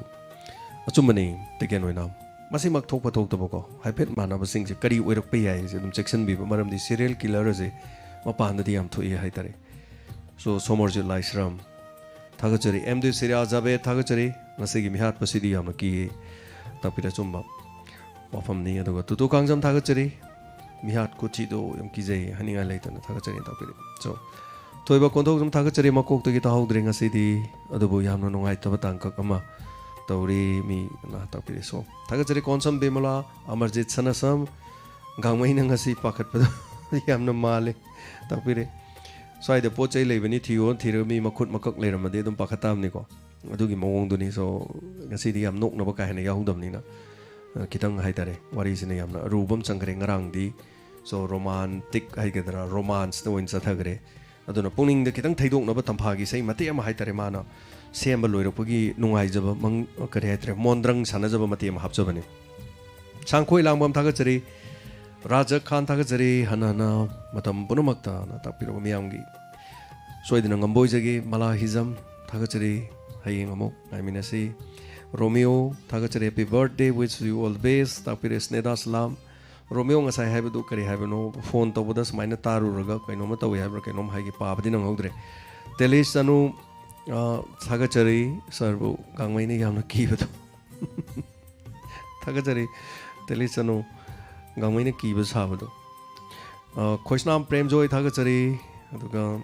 ꯑꯆꯨꯝꯕꯅꯤ, ꯇꯤꯀꯦꯟ ꯑꯣꯏꯅꯥꯝ꯫ ꯃꯁꯤꯃꯛ ꯊꯣꯛꯄ ꯊꯣꯛꯇꯕꯀꯣ, ꯍꯥꯏꯐꯦꯠ ꯃꯥꯟꯅꯕꯁꯤꯡꯁꯦ ꯀꯔꯤ ꯑꯣꯏꯔꯛꯄ ꯌꯥꯏ ꯍꯥꯏꯁꯦ ꯑꯗꯨꯝ ꯆꯦꯛꯁꯤꯟꯕꯤꯕ, ꯃꯔꯝꯗꯤ ꯁꯤꯔꯤꯌꯦꯜ ꯀꯤꯂꯔ ꯑꯁꯦ ꯃꯄꯥꯟꯗꯗꯤ ꯌꯥꯝ ꯊꯣꯛꯏ ꯍꯥꯏꯇꯥꯔꯦ꯫ ꯁꯣ ꯁꯣꯃꯣꯔꯖꯤꯠ ꯂꯥꯏꯁ꯭ꯔꯝ, ꯊꯥꯒꯠꯆꯔꯤ꯫ ꯑꯦꯝ ꯗꯤ ꯁꯤꯔꯤꯌꯥ ꯖꯥꯕꯦꯗ, ꯊꯥꯒꯠꯆꯔꯤ꯫ ꯉꯁꯤꯒꯤ ꯃꯤꯍꯥꯠꯄꯁꯤꯗꯤ ꯌꯥꯝꯅ ꯀꯤꯌꯦ꯫ ꯇꯥꯛꯄꯤꯔꯦ, ꯑꯆꯨꯝꯕ ꯋꯥꯐꯝꯅꯤ꯫ ꯑꯗꯨꯒ ꯇꯨꯇꯨ ꯀꯥꯡꯖꯝ, ꯊꯥꯒꯠꯆꯔꯤ꯫ ꯃꯤꯍꯥꯠ ꯈꯨꯊꯤꯗꯣ ꯌꯥꯝ ꯀꯤꯖꯩ, ꯍꯥꯏꯅꯤꯡꯉꯥꯏ ꯂꯩꯇꯅ ꯊꯥꯒꯠꯆꯔꯤ, ꯇꯥꯛꯄꯤꯔꯦ꯫ So, ꯊꯣꯏꯕ ꯀꯣꯟꯊꯧꯖꯝ, ꯊꯥꯒꯠꯆꯔꯤ꯫ ꯃꯀꯣꯛꯇꯒꯤ ꯇꯥꯍꯧꯗ꯭ꯔꯦ ꯉꯁꯤꯗꯤ, ꯑꯗꯨꯕꯨ ꯌꯥꯝꯅ ꯅꯨꯡꯉꯥꯏꯇꯕ ꯇꯥꯡꯀꯛ ꯑꯃ ꯇꯧꯔꯤ꯫ ꯃꯤ ꯑꯃꯅ ꯇꯥꯛꯄꯤꯔꯦ꯫ So, ꯊꯥꯒꯠꯆꯔꯤ꯫ ꯀꯣꯟꯁꯝ ꯕꯤꯃꯂꯥ, ꯑꯃꯔꯖꯤꯠ ꯁꯅꯥꯁꯝ, ꯒꯥꯡꯃꯩꯅ ꯉꯁꯤ ꯄꯥꯈꯠꯄꯗꯣ ꯌꯥꯝꯅ ꯃꯥꯜꯂꯦ, ꯇꯥꯛꯄꯤꯔꯦ꯫ ꯁ꯭ꯋꯥꯏꯗ ꯄꯣꯠ ꯆꯩ ꯂꯩꯕꯅꯤ, ꯊꯤꯌꯣ, ꯊꯤꯔꯒ ꯃꯤ ꯃꯈꯨꯠ ꯃꯀꯛ ꯂꯩꯔꯝꯃꯗꯤ ꯑꯗꯨꯝ ꯄꯥꯈꯠ ꯇꯥꯕꯅꯤꯀꯣ꯫ ꯑꯗꯨꯒꯤ ꯃꯑꯣꯡꯗꯨꯅꯤ꯫ So, ꯉꯁꯤꯗꯤ ꯌꯥꯝ ꯅꯣꯛꯅꯕ ꯀꯥ ꯍꯦꯟꯅ ꯌꯥꯎꯍꯧꯗꯕꯅꯤꯅ, ꯑ, ꯈꯤꯇꯪ ꯍꯥꯏꯇꯥꯔꯦ, ꯋꯥꯔꯤꯁꯤꯅ ꯌꯥꯝꯅ ꯑꯔꯨꯕ ꯑꯃ ꯆꯪꯈ꯭ꯔꯦ ꯉꯔꯥꯡꯗꯤ꯫ So, ꯔꯣꯃꯥꯟꯇꯤꯛ ꯍꯥꯏꯒꯗ꯭ꯔꯥ, ꯔꯣꯃꯥꯟꯁꯇ ꯑꯣꯏꯅ ꯆꯠꯊꯈ꯭ꯔꯦ꯫ ꯑꯗꯨꯅ ꯄꯨꯛꯅꯤꯡꯗ ꯈꯤꯇꯪ ꯊꯩꯗꯣꯛꯅꯕ ꯇꯝꯐꯥꯒꯤ ꯏꯁꯩ ꯃꯇꯦꯛ ꯑꯃ ꯍꯥꯏꯇꯥꯔꯦ, ꯃꯥꯅ ꯁꯦꯝꯕ ꯂꯣꯏꯔꯛꯄꯒꯤ ꯅꯨꯡꯉꯥꯏꯖꯕ, ꯃꯪ-, ꯀꯔꯤ ꯍꯥꯏꯇꯥꯔꯦ, ꯃꯣꯟꯗ꯭ꯔꯪ ꯁꯥꯟꯅꯖꯕ ꯃꯇꯦꯛ ꯑꯃ ꯍꯥꯞꯆꯕꯅꯤ꯫ ꯁꯥꯡꯈꯣꯏ ꯂꯥꯡꯕꯝ, ꯊꯥꯒꯠꯆꯔꯤ꯫ ꯔꯥꯖ ꯈꯥꯟ, ꯊꯥꯒꯠꯆꯔꯤ꯫ ꯍꯟꯅ ꯍꯟꯅ ꯃꯇꯝ ꯄꯨꯝꯅꯃꯛꯇꯅ ꯇꯥꯛꯄꯤꯔꯕ ꯃꯤꯌꯥꯝꯒꯤ ꯁꯣꯏꯗꯅ ꯉꯝꯕ ꯑꯣꯏꯖꯒꯦ꯫ ꯃꯂꯥ ꯍꯤꯖꯝ, ꯊꯥꯒꯠꯆꯔꯤ꯫ ꯍꯌꯦꯡ ꯑꯃꯨꯛ ꯉꯥꯏꯃꯤꯟꯅꯁꯤ꯫ ꯔꯣꯃꯤꯌꯣ, ꯊꯥꯒꯠꯆꯔꯤ꯫ Happy birthday, wish you all the best, ꯇꯥꯛꯄꯤꯔꯦ ꯁ꯭ꯅꯦꯗꯥ ꯁꯂꯥꯝ꯫ ꯔꯣꯃꯤꯌꯣ, ꯉꯁꯥꯏ ꯍꯥꯏꯕꯗꯨ ꯀꯔꯤ ꯍꯥꯏꯕꯅꯣ? ꯐꯣꯟ ꯇꯧꯕꯗ ꯁꯨꯃꯥꯏꯅ ꯇꯥꯔꯨꯔꯒ ꯀꯩꯅꯣꯝꯃ ꯇꯧꯏ ꯍꯥꯏꯕ꯭ꯔꯥ, ꯀꯩꯅꯣꯝ ꯍꯥꯏꯒꯦ, ꯄꯥꯕꯗꯤ ꯅꯪꯍꯧꯗ꯭ꯔꯦ꯫ ꯇꯦꯂꯤꯁ ꯆꯅꯨ, ꯑ, ꯊꯥꯒꯠꯆꯔꯤ꯫ ꯁꯥꯔꯕꯨ ꯒꯥꯡꯃꯩꯅ ꯌꯥꯝꯅ ꯀꯤꯕꯗꯣ꯫ ꯊꯥꯒꯠꯆꯔꯤ꯫ ꯇꯦꯂꯤꯁ ꯆꯅꯨ, ꯒꯥꯡꯃꯩꯅ ꯀꯤꯕ ꯁꯥꯕꯗꯣ꯫ ꯑ, ꯈꯣꯏꯁꯅꯥꯝ ꯄ꯭ꯔꯦꯝꯖꯣꯏ, ꯊꯥꯒꯠꯆꯔꯤ꯫ ꯑꯗꯨꯒ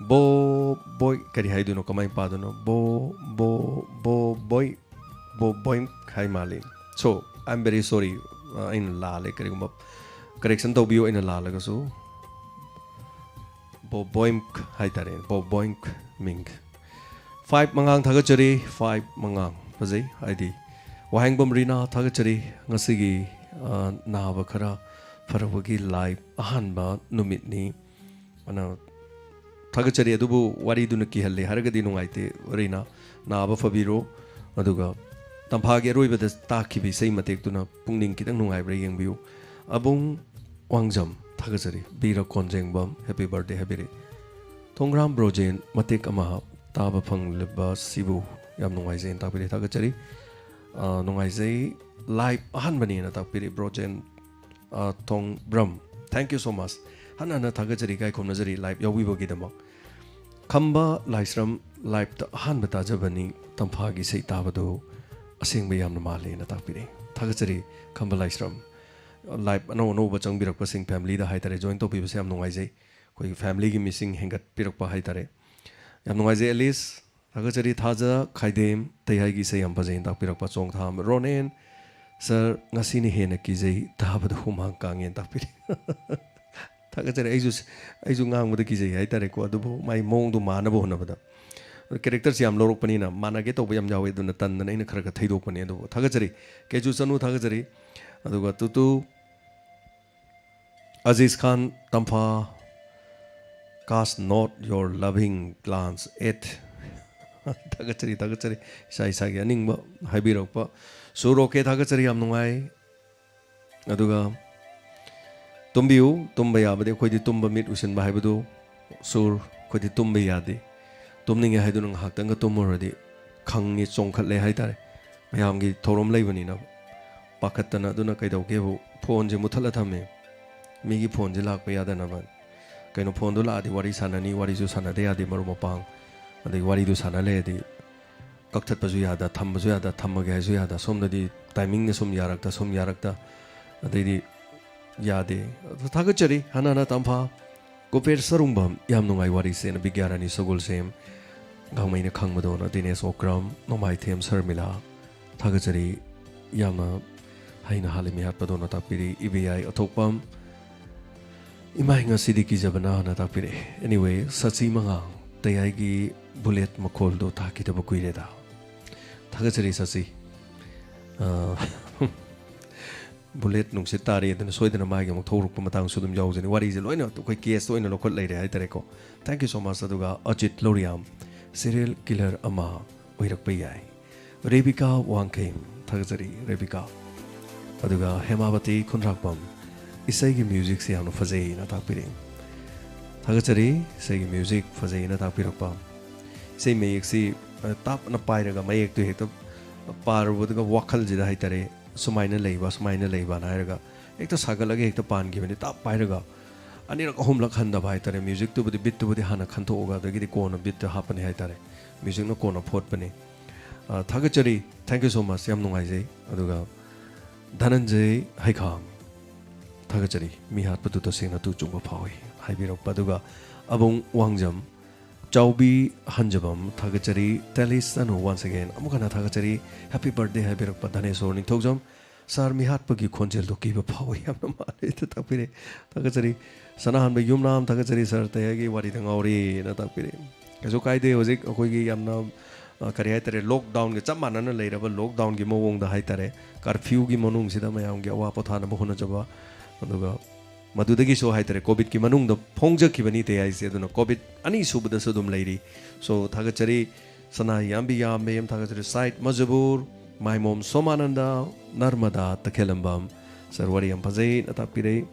ꯕꯣ ꯕꯣꯏ, ꯀꯔꯤ ꯍꯥꯏꯗꯣꯏꯅꯣ, ꯀꯃꯥꯏꯅ ꯄꯥꯗꯣꯏꯅꯣ? ꯕꯣ, ꯕꯣ, ꯕꯣ ꯕꯣꯏ, ꯕꯣ ꯕꯣꯏ ꯍꯥꯏ ꯃꯥꯜꯂꯤ꯫ So, I am very sorry, ꯑ, ꯑꯩꯅ ꯂꯥꯜꯂꯦ, ꯀꯔꯤꯒꯨꯝꯕ correction ꯇꯧꯕꯤꯌꯨ ꯑꯩꯅ ꯂꯥꯜꯂꯒꯁꯨ꯫ ꯕꯣ ꯕꯣꯏꯝ ꯍꯥꯏꯇꯥꯔꯦ, ꯕꯣ ꯕꯣꯏꯝ ꯃꯤꯡ꯫ ꯐꯥꯏꯚ ꯃꯉꯥꯡ, ꯊꯥꯒꯠꯆꯔꯤ꯫ ꯐꯥꯏꯚ ꯃꯉꯥꯡ, ꯐꯖꯩ꯫ ꯍꯥꯏꯗꯤ, ꯋꯥꯍꯦꯡꯕꯝ ꯔꯤꯅꯥ, ꯊꯥꯒꯠꯆꯔꯤ꯫ ꯉꯁꯤꯒꯤ, ꯑ, ꯅꯥꯕ ꯈꯔ ꯐꯔꯛꯄꯒꯤ live ꯑꯍꯥꯟꯕ ꯅꯨꯃꯤꯠꯅꯤ꯫ ꯑꯅ ꯊꯥꯒꯠꯆꯔꯤ꯫ ꯑꯗꯨꯕꯨ ꯋꯥꯔꯤꯗꯨꯅ ꯀꯤꯍꯜꯂꯦ ꯍꯥꯏꯔꯒꯗꯤ ꯅꯨꯡꯉꯥꯏꯇꯦ꯫ ꯔꯤꯅꯥ, ꯅꯥꯕ ꯐꯕꯤꯔꯣ꯫ ꯑꯗꯨꯒ ꯇꯝꯐꯥꯒꯤ ꯑꯔꯣꯏꯕꯗ ꯇꯥꯈꯤꯕ ꯏꯁꯩ ꯃꯇꯦꯛꯇꯨꯅ ꯄꯨꯛꯅꯤꯡ ꯈꯤꯇꯪ ꯅꯨꯡꯉꯥꯏꯕ꯭ꯔꯥ ꯌꯦꯡꯕꯤꯌꯨ꯫ ꯑꯕꯨꯡ ꯋꯥꯡꯖꯝ, ꯊꯥꯒꯠꯆꯔꯤ꯫ ꯕꯤꯔ ꯀꯣꯟꯖꯦꯡꯕꯝ, happy birthday ꯍꯥꯏꯕꯤꯔꯤ꯫ ꯊꯣꯡꯒ꯭ꯔꯥꯝ ꯕ꯭ꯔꯣꯖꯦꯟ, ꯃꯇꯦꯛ ꯑꯃ ꯇꯥꯕ ꯐꯪꯂꯤꯕ ꯁꯤꯕꯨ ꯌꯥꯝ ꯅꯨꯡꯉꯥꯏꯖꯩꯅ ꯇꯥꯛꯄꯤꯔꯤ, ꯊꯥꯒꯠꯆꯔꯤ꯫ ꯑ, ꯅꯨꯡꯉꯥꯏꯖꯩ꯫ Live ꯑꯍꯥꯟꯕꯅꯦꯅ ꯇꯥꯛꯄꯤꯔꯤ ꯕ꯭ꯔꯣꯖꯦꯟ, ꯑ, ꯊꯣꯡꯕ꯭ꯔꯝ꯫ Thank you so much꯫ ꯍꯟꯅ ꯍꯟꯅ ꯊꯥꯒꯠꯆꯔꯤ, ꯏꯀꯥꯏ ꯈꯨꯝꯅꯖꯔꯤ live ꯌꯥꯎꯕꯤꯕꯒꯤꯗꯃꯛ꯫ ꯈꯝꯕ ꯂꯥꯏꯁ꯭ꯔꯝ, ꯂꯥꯏꯞꯇ ꯑꯍꯥꯟꯕ ꯇꯥꯖꯕꯅꯤ, ꯇꯝꯐꯥꯒꯤ ꯏꯁꯩ ꯇꯥꯕꯗꯨ ꯑꯁꯦꯡꯕ ꯌꯥꯝꯅ ꯃꯥꯜꯂꯦꯅ ꯇꯥꯛꯄꯤꯔꯛꯏ꯫ ꯊꯥꯒꯠꯆꯔꯤ ꯈꯝꯕ ꯂꯥꯏꯁ꯭ꯔꯝ꯫ ꯂꯥꯏꯞ ꯑꯅꯧ ꯑꯅꯧꯕ ꯆꯪꯕꯤꯔꯛꯄꯁꯤꯡ, ꯐꯦꯃꯤꯂꯤꯗ ꯍꯥꯏꯇꯥꯔꯦ, ꯖꯣꯏꯟ ꯇꯧꯕꯤꯕꯁꯦ ꯌꯥꯝ ꯅꯨꯡꯉꯥꯏꯖꯩ꯫ ꯑꯩꯈꯣꯏꯒꯤ ꯐꯦꯃꯤꯂꯤꯒꯤ ꯃꯤꯁꯤꯡ ꯍꯦꯟꯒꯠꯄꯤꯔꯛꯄ ꯍꯥꯏꯇꯥꯔꯦ꯫ ꯌꯥꯝ ꯅꯨꯡꯉꯥꯏꯖꯩ ꯑꯦꯂꯤꯁ꯫ ꯊꯥꯒꯠꯆꯔꯤ ꯊꯥꯖ ꯈꯥꯏꯗꯦꯝ, ꯇꯩꯍꯥꯏꯒꯤ ꯏꯁꯩ ꯌꯥꯝ ꯐꯖꯩꯅ ꯇꯥꯛꯄꯤꯔꯛꯄ ꯆꯣꯡꯊꯥꯝ ꯔꯣꯅꯦꯟ꯫ "ꯁꯥꯔ, ꯉꯁꯤꯅ ꯍꯦꯟꯅ ꯀꯤꯖꯩ, ꯇꯥꯕꯗ ꯍꯨꯃꯥꯡ ꯀꯥꯡꯉꯦꯅ" ꯇꯥꯛꯄꯤꯔꯛꯏ꯫ ꯊꯥꯒꯠꯆꯔꯤ꯫ ꯑꯩꯁꯨ, ꯑꯩꯁꯨ ꯉꯥꯡꯕꯗ ꯀꯤꯖꯩ ꯍꯥꯏꯇꯥꯔꯦꯀꯣ, ꯑꯗꯨꯕꯨ ꯃꯥꯏ ꯃꯑꯣꯡꯗꯣ ꯃꯥꯟꯅꯕ ꯍꯣꯠꯅꯕꯗ꯫ ꯀꯦꯔꯦꯛꯇꯔꯁꯤ ꯌꯥꯝ ꯂꯧꯔꯛꯄꯅꯤꯅ ꯃꯥꯟꯅꯒꯦ ꯇꯧꯕ ꯌꯥꯝ ꯌꯥꯎꯋꯦ, ꯑꯗꯨꯅ ꯇꯟꯗꯅ ꯑꯩꯅ ꯈꯔ ꯈꯔ ꯊꯩꯗꯣꯛꯄꯅꯦ꯫ ꯑꯗꯨꯕꯨ ꯊꯥꯒꯠꯆꯔꯤ꯫ ꯀꯦꯖꯨ ꯆꯅꯨ ꯊꯥꯒꯠꯆꯔꯤ꯫ ꯑꯗꯨꯒ ꯇꯨꯇꯨ, ꯑꯖꯤꯖ ꯈꯥꯟ ꯇꯝꯐꯥ, "Cast not your loving glance at" ꯊꯥꯒꯠꯆꯔꯤ, ꯊꯥꯒꯠꯆꯔꯤ꯫ ꯏꯁꯥ ꯏꯁꯥꯒꯤ ꯑꯅꯤꯡꯕ ꯍꯥꯏꯕꯤꯔꯛꯄ꯫ ꯁꯨꯔ ꯑꯣꯀꯦ, ꯊꯥꯒꯠꯆꯔꯤ, ꯌꯥꯝ ꯅꯨꯡꯉꯥꯏ꯫ ꯑꯗꯨꯒ ꯇꯨꯝꯕꯤꯌꯨ, ꯇꯨꯝꯕ ꯌꯥꯕꯗꯤ ꯑꯩꯈꯣꯏꯗꯤ ꯇꯨꯝꯕ ꯃꯤꯠ ꯎꯏꯁꯤꯟꯕ ꯍꯥꯏꯕꯗꯨ, ꯁꯨꯔ, ꯑꯩꯈꯣꯏꯗꯤ ꯇꯨꯝꯕ ꯌꯥꯗꯦ꯫ ꯇꯨꯝꯅꯤꯡꯉꯦ ꯍꯥꯏꯗꯨꯅ ꯉꯥꯏꯍꯥꯛꯇꯪꯒ ꯇꯨꯝꯃꯨꯔꯗꯤ ꯈꯪꯉꯤ, ꯆꯣꯡꯈꯠꯂꯦ ꯍꯥꯏꯇꯥꯔꯦ꯫ ꯃꯌꯥꯝꯒꯤ ꯊꯧꯔꯝ ꯂꯩꯕꯅꯤꯅ ꯄꯥꯈꯠꯇꯅ꯫ ꯑꯗꯨꯅ ꯀꯩꯗꯧꯒꯦꯕꯨ, ꯐꯣꯟꯁꯦ ꯃꯨꯠꯊꯠꯂ ꯊꯝꯃꯦ꯫ ꯃꯤꯒꯤ ꯐꯣꯟꯁꯦ ꯂꯥꯛꯄ ꯌꯥꯗꯅꯕ꯫ ꯀꯩꯅꯣ, ꯐꯣꯟꯗꯣ ꯂꯥꯛꯑꯗꯤ ꯋꯥꯔꯤ ꯁꯥꯟꯅꯅꯤ, ꯋꯥꯔꯤꯁꯨ ꯁꯥꯟꯅꯗ ꯌꯥꯗꯦ, ꯃꯔꯨꯞ ꯃꯄꯥꯡ꯫ ꯑꯗꯩ ꯋꯥꯔꯤꯗꯨ ꯁꯥꯟꯅ ꯂꯩꯔꯗꯤ ꯀꯛꯊꯠꯄꯁꯨ ꯌꯥꯗ, ꯊꯝꯕꯁꯨ ꯌꯥꯗ, ꯊꯝꯃꯒꯦ ꯍꯥꯏꯁꯨ ꯌꯥꯗ꯫ ꯁꯣꯝꯗꯗꯤ ꯇꯥꯏꯃꯤꯡꯅ ꯁꯨꯝ ꯌꯥꯔꯛꯇ, ꯁꯨꯝ ꯌꯥꯔꯛꯇ꯫ ꯑꯗꯩꯗꯤ ꯌꯥꯗꯦ꯫ ꯑꯗꯨ ꯊꯥꯒꯠꯆꯔꯤ, ꯍꯥꯟꯅ ꯍꯥꯟꯅ ꯇꯝꯐꯥ꯫ ꯀꯨꯕꯦꯔ ꯁꯔꯨꯡꯕꯝ, ꯌꯥꯝ ꯅꯨꯡꯉꯥꯏ ꯋꯥꯔꯤꯁꯦꯅ ꯕꯤꯒ꯭ꯌꯥꯔꯥꯅꯤ ꯁꯒꯣꯜꯁꯦꯝ, ꯒꯥꯡꯃꯩꯅ ꯈꯪꯕꯗꯣꯅ ꯗꯤꯅꯦꯁ ꯑꯣꯀ꯭ꯔꯝ, ꯅꯣꯡꯃꯥꯏꯊꯦꯝ ꯁꯔꯃꯤꯂꯥ꯫ ꯊꯥꯒꯠꯆꯔꯤ꯫ ꯌꯥꯝꯅ ꯍꯩꯅ ꯍꯥꯜꯂꯤ ꯃꯤꯍꯥꯠꯄꯗꯣꯅ ꯇꯥꯛꯄꯤꯔꯤ꯫ ꯏꯕꯦꯌꯥꯏ ꯑꯊꯣꯛꯄꯝ, "ꯏꯃꯥꯏ, ꯉꯁꯤꯗꯤ ꯀꯤꯖꯕꯅ"ꯅ ꯇꯥꯛꯄꯤꯔꯛꯑꯦ꯫ Anyway, ꯁꯆꯤ ꯃꯉꯥꯡ, "ꯇꯌꯥꯏꯒꯤ ꯕꯨꯂꯦꯠ ꯃꯈꯣꯜꯗꯣ ꯇꯥꯈꯤꯗꯕ ꯀꯨꯏꯔꯦꯗ"꯫ ꯊꯥꯒꯠꯆꯔꯤ ꯁꯆꯤ꯫ ꯑ, ꯕꯨꯂꯦꯠ ꯅꯨꯡꯁꯤꯠ ꯇꯥꯔꯦ ꯑꯗꯨꯅ ꯁꯣꯏꯗꯅ ꯃꯥꯒꯤ ꯑꯃꯨꯛ ꯊꯧꯔꯛꯄ ꯃꯇꯥꯡꯁꯨ ꯑꯗꯨꯝ ꯌꯥꯎꯖꯅꯤ꯫ ꯋꯥꯔꯤꯁꯦ ꯂꯣꯏꯅ ꯑꯩꯈꯣꯏ ꯀꯦꯁꯇ ꯑꯣꯏꯅ ꯂꯧꯈꯠ ꯂꯩꯔꯦ ꯍꯥꯏꯇꯥꯔꯦꯀꯣ꯫ Thank you so much꯫ ꯑꯗꯨꯒ ꯑꯖꯤꯠ ꯂꯧꯔꯤꯌꯥꯝ, "ꯁꯤꯔꯤꯌꯦꯜ ꯀꯤꯂꯔ ꯑꯃ ꯑꯣꯏꯔꯛꯄ ꯌꯥꯏ"꯫ ꯔꯦꯕꯤꯀꯥ ꯋꯥꯡꯈꯩ, ꯊꯥꯒꯠꯆꯔꯤ ꯔꯦꯕꯤꯀꯥ꯫ ꯑꯗꯨꯒ ꯍꯦꯃꯥꯕꯇꯤ ꯈꯨꯟꯗ꯭ꯔꯥꯛꯄꯝ, "ꯏꯁꯩꯒꯤ ꯃ꯭ꯌꯨꯖꯤꯛꯁꯦ ꯌꯥꯝꯅ ꯐꯖꯩꯅ" ꯇꯥꯛꯄꯤꯔꯛꯏ꯫ ꯊꯥꯒꯠꯆꯔꯤ, ꯏꯁꯩꯒꯤ ꯃ꯭ꯌꯨꯖꯤꯛ ꯐꯖꯩꯅ ꯇꯥꯛꯄꯤꯔꯛꯄ꯫ ꯏꯁꯩ ꯃꯌꯦꯛꯁꯤ, ꯑ, ꯇꯥꯞꯅ ꯄꯥꯏꯔꯒ ꯃꯌꯦꯛꯇꯨ ꯍꯦꯛꯇ ꯄꯥꯔꯨꯕꯗꯨꯒ ꯋꯥꯈꯜꯁꯤꯗ ꯍꯥꯏꯇꯥꯔꯦ, ꯁꯨꯃꯥꯏꯅ ꯂꯩꯕ, ꯁꯨꯃꯥꯏꯅ ꯂꯩꯕꯅ ꯍꯥꯏꯔꯒ ꯍꯦꯛꯇ ꯁꯥꯒꯠꯂꯒ ꯍꯦꯛꯇ ꯄꯥꯟꯈꯤꯕꯅꯤ, ꯇꯥꯞ ꯄꯥꯏꯔꯒ꯫ ꯑꯅꯤꯔꯛ ꯑꯍꯨꯝꯂꯛ ꯍꯟꯗꯕ ꯍꯥꯏꯇꯥꯔꯦ꯫ ꯃ꯭ꯌꯨꯖꯤꯛꯇꯨꯕꯨꯗꯤ, ꯕꯤꯠꯇꯨꯕꯨꯗꯤ ꯍꯥꯟꯅ ꯈꯟꯊꯣꯛꯑꯒ ꯑꯗꯒꯤꯗꯤ ꯀꯣꯟꯅ ꯕꯤꯠꯇ ꯍꯥꯞꯄꯅꯤ ꯍꯥꯏꯇꯥꯔꯦ꯫ ꯃ꯭ꯌꯨꯖꯤꯛꯅ ꯀꯣꯟꯅ ꯐꯣꯠꯄꯅꯤ꯫ ꯑ, ꯊꯥꯒꯠꯆꯔꯤ꯫ Thank you so much꯫ ꯌꯥꯝ ꯅꯨꯡꯉꯥꯏꯖꯩ꯫ ꯑꯗꯨꯒ ꯙꯅꯟꯖꯌ ꯍꯩꯈꯥꯝ, ꯊꯥꯒꯠꯆꯔꯤ꯫ "ꯃꯤ ꯍꯥꯠꯄꯗꯨ ꯇꯁꯦꯡꯅ ꯇꯨ ꯆꯨꯡꯕ ꯐꯥꯎꯏ" ꯍꯥꯏꯕꯤꯔꯛꯄ꯫ ꯑꯗꯨꯒ ꯑꯕꯨꯡ ꯋꯥꯡꯖꯝ, ꯆꯥꯎꯕꯤ ꯍꯟꯖꯕꯝ, ꯊꯥꯒꯠꯆꯔꯤ꯫ Tally Sanu once again ꯑꯃꯨꯛ ꯍꯟꯅ ꯊꯥꯒꯠꯆꯔꯤ꯫ "Happy birthday" ꯍꯥꯏꯕꯤꯔꯛꯄ ꯙꯅꯦꯁꯣꯔ ꯅꯤꯡꯊꯧꯖꯝ꯫ "Sir, ꯃꯤꯍꯥꯠꯄꯒꯤ ꯈꯣꯟꯖꯦꯜꯗꯣ ꯀꯤꯕ ꯐꯥꯎꯏ" ꯌꯥꯝꯅ ꯃꯥꯜꯂꯦ꯫ ꯇꯥꯛꯄꯤꯔꯦ꯫ ꯊꯥꯒꯠꯆꯔꯤ꯫ ꯁꯅꯥꯍꯟꯕ ꯌꯨꯝꯅꯥꯝ, ꯊꯥꯒꯠꯆꯔꯤ꯫ "Sir, ꯇꯌꯥꯏꯒꯤ ꯋꯥꯔꯤꯗ ꯉꯥꯎꯔꯦꯅ" ꯇꯥꯛꯄꯤꯔꯦ꯫ ꯀꯩꯁꯨ ꯀꯥꯏꯗꯦ꯫ ꯍꯧꯖꯤꯛ ꯑꯩꯈꯣꯏꯒꯤ ꯌꯥꯝꯅ, ꯑ, ꯀꯔꯤ ꯍꯥꯏꯇꯥꯔꯦ, ꯂꯣꯛꯗꯥꯎꯟꯒ ꯆꯞ ꯃꯥꯟꯅꯅ ꯂꯩꯔꯕ ꯂꯣꯛꯗꯥꯎꯟꯒꯤ ꯃꯑꯣꯡꯗ ꯍꯥꯏꯇꯥꯔꯦ, ꯀꯔꯐ꯭ꯌꯨꯒꯤ ꯃꯅꯨꯡꯁꯤꯗ ꯃꯌꯥꯝꯒꯤ ꯑꯋꯥ ꯄꯣꯊꯥꯅꯕ ꯍꯣꯠꯅꯖꯕ, ꯑꯗꯨꯒ ꯃꯗꯨꯗꯒꯤꯁꯨ ꯍꯥꯏꯇꯥꯔꯦ, ꯀꯣꯚꯤꯗꯀꯤ ꯃꯅꯨꯡꯗ ꯐꯣꯡꯖꯈꯤꯕꯅꯤ ꯇꯌꯥꯏꯁꯦ꯫ ꯑꯗꯨꯅ ꯀꯣꯚꯤꯗ ꯑꯅꯤꯁꯨꯕꯗꯁꯨ ꯑꯗꯨꯝ ꯂꯩꯔꯤ꯫ So, ꯊꯥꯒꯠꯆꯔꯤ꯫ ꯁꯅꯥ ꯌꯥꯝꯕꯤ ꯌꯥꯝꯕꯦꯝ, ꯊꯥꯒꯠꯆꯔꯤ꯫ ꯁꯥꯏꯠ ꯃꯖꯕꯨꯔ, ꯃꯥꯏꯃꯣꯝ ꯁꯣꯃꯥꯅꯟꯗ, ꯅꯔꯃꯗꯥ ꯇꯈꯦꯂꯝꯕꯝ꯫ "Sir, ꯋꯥꯔꯤ ꯌꯥꯝ ꯐꯖꯩꯅ" ꯇꯥꯛꯄꯤꯔꯦ꯫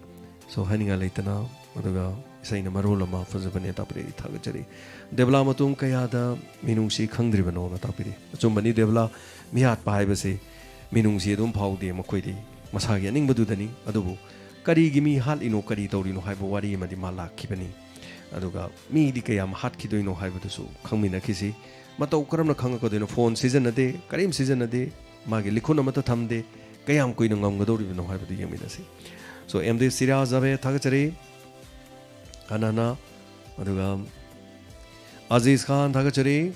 So, ꯍꯥꯏꯅꯤꯡꯉꯥꯏ ꯂꯩꯇꯅ, ꯑꯗꯨꯒ ꯏꯁꯩꯅ ꯃꯔꯣꯜ ꯑꯃ ꯐꯖꯕꯅꯦ ꯇꯥꯛꯄꯤꯔꯦ꯫ ꯊꯥꯒꯠꯆꯔꯤ꯫ ꯗꯦꯕꯂꯥ ꯃꯇꯨꯡ ꯀꯌꯥꯗ ꯃꯤꯅꯨꯡꯁꯤ ꯈꯪꯗ꯭ꯔꯤꯕꯅꯣꯅ ꯇꯥꯛꯄꯤꯔꯦ꯫ ꯑꯆꯨꯝꯕꯅꯤ ꯗꯦꯕꯂꯥ, ꯃꯤꯍꯥꯠꯄ ꯍꯥꯏꯕꯁꯤ ꯃꯤꯅꯨꯡꯁꯤ ꯑꯗꯨꯝ ꯐꯥꯎꯗꯦ ꯃꯈꯣꯏꯗꯤ꯫ ꯃꯁꯥꯒꯤ ꯑꯅꯤꯡꯕꯗꯨꯗꯅꯤ꯫ ꯑꯗꯨꯕꯨ ꯀꯔꯤꯒꯤ ꯃꯤ ꯍꯥꯠꯂꯤꯅꯣ, ꯀꯔꯤ ꯇꯧꯔꯤꯅꯣ ꯍꯥꯏꯕ ꯋꯥꯔꯤ ꯑꯃꯗꯤ ꯃꯥ ꯂꯥꯛꯈꯤꯕꯅꯤ꯫ ꯑꯗꯨꯒ ꯃꯤꯗꯤ ꯀꯌꯥꯝ ꯍꯥꯠꯈꯤꯗꯣꯏꯅꯣ ꯍꯥꯏꯕꯗꯨꯁꯨ ꯈꯪꯃꯤꯟꯅꯈꯤꯁꯤ꯫ ꯃꯇꯧ ꯀꯔꯝꯅ ꯈꯪꯉꯛꯀꯗꯣꯏꯅꯣ? ꯐꯣꯟ ꯁꯤꯖꯤꯟꯅꯗꯦ, ꯀꯔꯤꯝ ꯁꯤꯖꯤꯟꯅꯗꯦ, ꯃꯥꯒꯤ ꯂꯤꯈꯨꯟ ꯑꯃꯠꯇ ꯊꯝꯗꯦ꯫ ꯀꯌꯥꯝ ꯀꯨꯏꯅ ꯉꯝꯒꯗꯧꯔꯤꯕꯅꯣ ꯍꯥꯏꯕꯗꯨ ꯌꯦꯡꯃꯤꯟꯅꯁꯤ꯫ So, M D Siraj Javed, ꯊꯥꯒꯠꯆꯔꯤ꯫ ꯍꯟꯅ ꯍꯟꯅ꯫ ꯑꯗꯨꯒ ꯑꯖꯤꯖ ꯈꯥꯟ, ꯊꯥꯒꯠꯆꯔꯤ꯫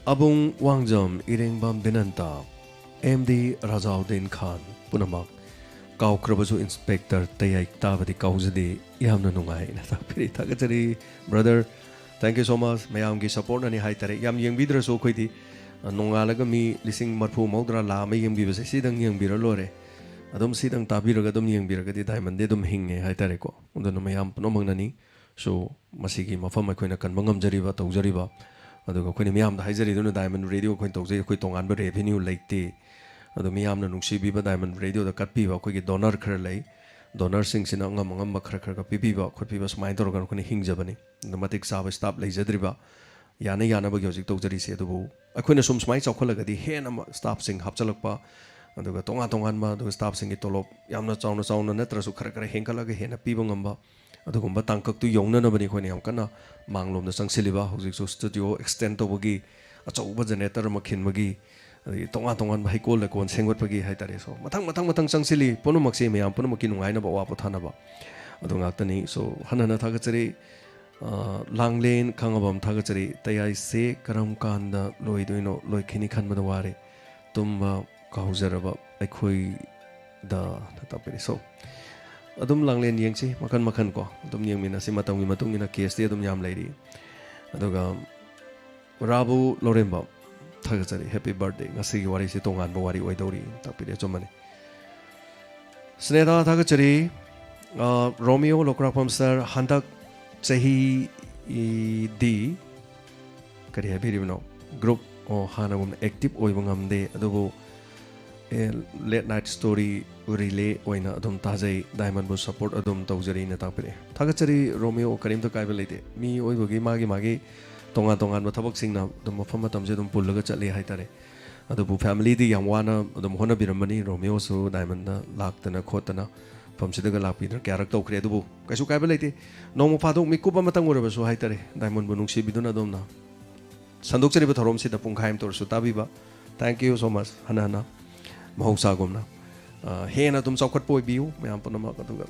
ꯑꯕꯨꯡ ꯋꯥꯡꯖꯝ, ꯏꯔꯦꯡꯕꯝ ꯕꯤꯅꯟꯇ, ꯑꯦꯝ ꯗꯤ ꯔꯥꯖꯥꯎꯗꯤꯟ ꯈꯥꯟ, ꯄꯨꯝꯅꯃꯛ ꯀꯥꯎꯈ꯭ꯔꯕꯁꯨ ꯏꯟꯁꯄꯦꯛꯇꯔ ꯇꯌꯥꯏ ꯇꯥꯕꯗꯤ ꯀꯥꯎꯖꯗꯦ, ꯌꯥꯝꯅ ꯅꯨꯡꯉꯥꯏꯅ ꯇꯥꯛꯄꯤꯔꯤ꯫ ꯊꯥꯒꯠꯆꯔꯤ brother, thank you so much꯫ ꯃꯌꯥꯝꯒꯤ ꯁꯞꯄꯣꯔꯠꯅꯅꯤ ꯍꯥꯏꯇꯥꯔꯦ꯫ ꯌꯥꯝ ꯌꯦꯡꯕꯤꯗ꯭ꯔꯁꯨ ꯑꯩꯈꯣꯏꯗꯤ, ꯑ, ꯅꯣꯡꯉꯥꯜꯂꯒ ꯃꯤ ꯂꯤꯁꯤꯡ ꯃꯔꯐꯨ, ꯃꯧꯗ꯭ꯔꯥ, ꯂꯥꯈ ꯑꯃ ꯌꯦꯡꯕꯤꯕꯁꯦ ꯁꯤꯗꯪ ꯌꯦꯡꯕꯤꯔ ꯂꯣꯏꯔꯦ꯫ ꯑꯗꯨꯝ ꯁꯤꯗꯪ ꯇꯥꯕꯤꯔꯒ ꯑꯗꯨꯝ ꯌꯦꯡꯕꯤꯔꯒꯗꯤ ꯗꯥꯏꯃꯟꯗꯤ ꯑꯗꯨꯝ ꯍꯤꯡꯉꯦ ꯍꯥꯏꯇꯥꯔꯦꯀꯣ꯫ ꯑꯗꯨꯅ ꯃꯌꯥꯝ ꯄꯨꯝꯅꯃꯛꯅꯅꯤ꯫ So, ꯃꯁꯤꯒꯤ ꯃꯐꯝ ꯑꯩꯈꯣꯏꯅ ꯀꯟꯕ ꯉꯝꯖꯔꯤꯕ, ꯇꯧꯖꯔꯤꯕ, ꯑꯗꯨꯒ ꯑꯩꯈꯣꯏꯅ ꯃꯤꯌꯥꯝꯗ ꯍꯥꯏꯖꯔꯤꯗꯨꯅ ꯗꯥꯏꯃꯟ ꯔꯦꯗꯤꯑꯣ ꯑꯩꯈꯣꯏꯅ ꯇꯧꯖꯩ, ꯑꯩꯈꯣꯏ ꯇꯣꯉꯥꯟꯕ ꯔꯦꯚꯤꯅ꯭ꯌꯨ ꯂꯩꯇꯦ꯫ ꯑꯗꯣ ꯃꯤꯌꯥꯝꯅ ꯅꯨꯡꯁꯤꯕꯤꯕ, ꯗꯥꯏꯃꯟ ꯔꯦꯗꯤꯑꯣꯗ ꯀꯠꯄꯤꯕ ꯑꯩꯈꯣꯏꯒꯤ ꯗꯣꯅꯔ ꯈꯔ ꯂꯩ꯫ ꯗꯣꯅꯔꯁꯤꯡꯁꯤꯅ ꯑꯉꯝ ꯑꯉꯝꯕ ꯈꯔ ꯈꯔꯒ ꯄꯤꯕꯤꯕ ꯈꯣꯠꯄꯤꯕ ꯁꯨꯃꯥꯏꯅ ꯇꯧꯔꯒ ꯑꯩꯈꯣꯏꯅ ꯍꯤꯡꯖꯕꯅꯤ꯫ ꯑꯗꯣ ꯃꯇꯤꯛ ꯆꯥꯕ ꯁ꯭ꯇꯥꯐ ꯂꯩꯖꯗ꯭ꯔꯤꯕ, ꯌꯥꯅ ꯌꯥꯅꯕꯒꯤ ꯍꯧꯖꯤꯛ ꯇꯧꯖꯔꯤꯁꯦ꯫ ꯑꯗꯨꯕꯨ ꯑꯩꯈꯣꯏꯅ ꯁꯨꯝ ꯁꯨꯃꯥꯏꯅ ꯆꯥꯎꯈꯠꯂꯒꯗꯤ ꯍꯦꯟꯅ ꯑꯃ ꯁ꯭ꯇꯥꯐꯁꯤꯡ ꯍꯥꯞꯆꯤꯜꯂꯛꯄ, ꯑꯗꯨꯒ ꯇꯣꯉꯥꯟ ꯇꯣꯉꯥꯟꯕ, ꯑꯗꯨꯒ staffꯁꯤꯡꯒꯤ ꯇꯣꯂꯣꯞ ꯌꯥꯝꯅ ꯆꯥꯎꯅ ꯆꯥꯎꯅ ꯅꯠꯇ꯭ꯔꯁꯨ ꯈꯔ ꯈꯔ ꯍꯦꯟꯒꯠꯂꯒ ꯍꯦꯟꯅ ꯄꯤꯕ ꯉꯝꯕ, ꯑꯗꯨꯒꯨꯝꯕ ꯇꯥꯡꯀꯛꯇꯨ ꯌꯧꯅꯅꯕꯅꯤ ꯑꯩꯈꯣꯏꯅ ꯌꯥꯝ ꯀꯟꯅ ꯃꯥꯡꯂꯣꯝꯗ ꯆꯪꯁꯤꯜꯂꯤꯕ꯫ ꯍꯧꯖꯤꯛꯁꯨ studio extend ꯇꯧꯕꯒꯤ, ꯑꯆꯧꯕ generator ꯑꯃ ꯈꯤꯟꯕꯒꯤ, ꯑꯗꯒꯤ ꯇꯣꯉꯥꯟ ꯇꯣꯉꯥꯟꯕ ꯍꯩꯀꯣꯜ ꯂꯩꯀꯣꯜ ꯁꯦꯝꯒꯠꯄꯒꯤ ꯍꯥꯏꯇꯥꯔꯦ꯫ So, ꯃꯊꯪ ꯃꯊꯪ ꯃꯊꯪ ꯆꯪꯁꯤꯜꯂꯤ ꯄꯨꯝꯅꯃꯛꯁꯤ, ꯃꯌꯥꯝ ꯄꯨꯝꯅꯃꯛꯀꯤ ꯅꯨꯡꯉꯥꯏꯅꯕ, ꯑꯋꯥ ꯄꯣꯊꯥꯅꯕ꯫ ꯑꯗꯨ ꯉꯥꯛꯇꯅꯤ꯫ So, ꯍꯟꯅ ꯍꯟꯅ ꯊꯥꯒꯠꯆꯔꯤ꯫ ꯑ, ꯂꯥꯡꯂꯦꯟ ꯈꯥꯉꯕꯝ ꯊꯥꯒꯠꯆꯔꯤ꯫ ꯇꯌꯥꯏꯁꯦ ꯀꯔꯝ ꯀꯥꯟꯗ ꯂꯣꯏꯗꯣꯏꯅꯣ? ꯂꯣꯏꯈꯤꯅꯤ ꯈꯟꯕꯗ ꯋꯥꯔꯦ꯫ ꯇꯨꯝꯕ ꯀꯥꯎꯖꯔꯕ ꯑꯩꯈꯣꯏꯗ ꯇꯥꯛꯄꯤꯔꯤ꯫ So, ꯑꯗꯨꯝ ꯂꯥꯡꯂꯦꯟ ꯌꯦꯡꯁꯤ, ꯃꯈꯟ ꯃꯈꯟ ꯀꯣ, ꯑꯗꯨꯝ ꯌꯦꯡꯃꯤꯟꯅꯁꯤ꯫ ꯃꯇꯝꯒꯤ ꯃꯇꯨꯡ ꯏꯟꯅ caseꯇꯤ ꯑꯗꯨꯝ ꯌꯥꯝ ꯂꯩꯔꯤ꯫ ꯑꯗꯨꯒ ꯔꯥꯕꯨ ꯂꯧꯔꯦꯝꯕꯝ ꯊꯥꯒꯠꯆꯔꯤ꯫ Happy birthday꯫ ꯉꯁꯤꯒꯤ ꯋꯥꯔꯤꯁꯤ ꯇꯣꯉꯥꯟꯕ ꯋꯥꯔꯤ ꯑꯣꯏꯗꯧꯔꯤ ꯇꯥꯛꯄꯤꯔꯤ꯫ ꯑꯆꯨꯝꯕꯅꯤ꯫ ꯁ꯭ꯅꯦꯍꯥ ꯊꯥꯒꯠꯆꯔꯤ꯫ ꯑ, ꯔꯣꯃꯤꯌꯣ ꯂꯧꯀ꯭ꯔꯥꯛꯄꯝ sir, ꯍꯟꯗꯛ ꯆꯍꯤꯗꯤ ꯀꯔꯤ ꯍꯥꯏꯕꯤꯔꯤꯕꯅꯣ? Group, ꯑꯣ, ꯍꯥꯟꯅꯒꯨꯝꯅ active ꯑꯣꯏꯕ ꯉꯝꯗꯦ, ꯑꯗꯨꯕꯨ, ꯑꯦ, late night story relay ꯑꯣꯏꯅ ꯑꯗꯨꯝ ꯇꯥꯖꯩ, Diamondꯕꯨ support ꯑꯗꯨꯝ ꯇꯧꯖꯔꯤꯅ ꯇꯥꯛꯄꯤꯔꯛꯑꯦ꯫ ꯊꯥꯒꯠꯆꯔꯤ ꯔꯣꯃꯤꯌꯣ, ꯀꯔꯤꯝꯇ ꯀꯥꯏꯕ ꯂꯩꯇꯦ꯫ ꯃꯤ ꯑꯣꯏꯕꯒꯤ ꯃꯥꯒꯤ ꯃꯥꯒꯤ ꯇꯣꯉꯥꯟ ꯇꯣꯉꯥꯟꯕ ꯊꯕꯛꯁꯤꯡꯅ ꯑꯗꯨꯝ ꯃꯐꯝ ꯃꯇꯝꯁꯦ ꯑꯗꯨꯝ ꯄꯨꯜꯂꯒ ꯆꯠꯂꯤ ꯍꯥꯏꯇꯥꯔꯦ꯫ ꯑꯗꯨꯕꯨ familyꯗꯤ ꯌꯥꯝ ꯋꯥꯅ ꯑꯗꯨꯝ ꯍꯣꯠꯅꯕꯤꯔꯝꯕꯅꯤ꯫ ꯔꯣꯃꯤꯌꯣꯁꯨ Diamondꯗ ꯂꯥꯛꯇꯅ ꯈꯣꯠꯇꯅ ꯃꯐꯝꯁꯤꯗꯒ ꯂꯥꯛꯄꯤꯗꯅ ꯀꯌꯥꯔꯛ ꯇꯧꯈ꯭ꯔꯦ꯫ ꯑꯗꯨꯕꯨ ꯀꯩꯁꯨ ꯀꯥꯏꯕ ꯂꯩꯇꯦ꯫ ꯅꯣꯡꯃ ꯐꯥꯗꯣꯛ ꯃꯤꯀꯨꯞ ꯑꯃꯇꯪ ꯑꯣꯏꯔꯕꯁꯨ ꯍꯥꯏꯇꯥꯔꯦ, Diamondꯕꯨ ꯅꯨꯡꯁꯤꯕꯤꯗꯨꯅ ꯑꯗꯣꯝꯅ ꯁꯟꯗꯣꯛꯆꯔꯤꯕ ꯊꯧꯔꯝꯁꯤꯗ ꯄꯨꯡꯈꯥꯏ ꯑꯃꯇ ꯑꯣꯏꯔꯁꯨ ꯇꯥꯕꯤꯕ꯫ Thank you so much꯫ ꯍꯟꯅ ꯍꯟꯅ ꯃꯍꯧꯁꯥꯒꯨꯝꯅ, ꯑ, ꯍꯦꯟꯅ ꯑꯗꯨꯝ ꯆꯥꯎꯈꯠꯄ ꯑꯣꯏꯕꯤꯌꯨ ꯃꯌꯥꯝ ꯄꯨꯝꯅꯃꯛ꯫ ꯑꯗꯨꯒ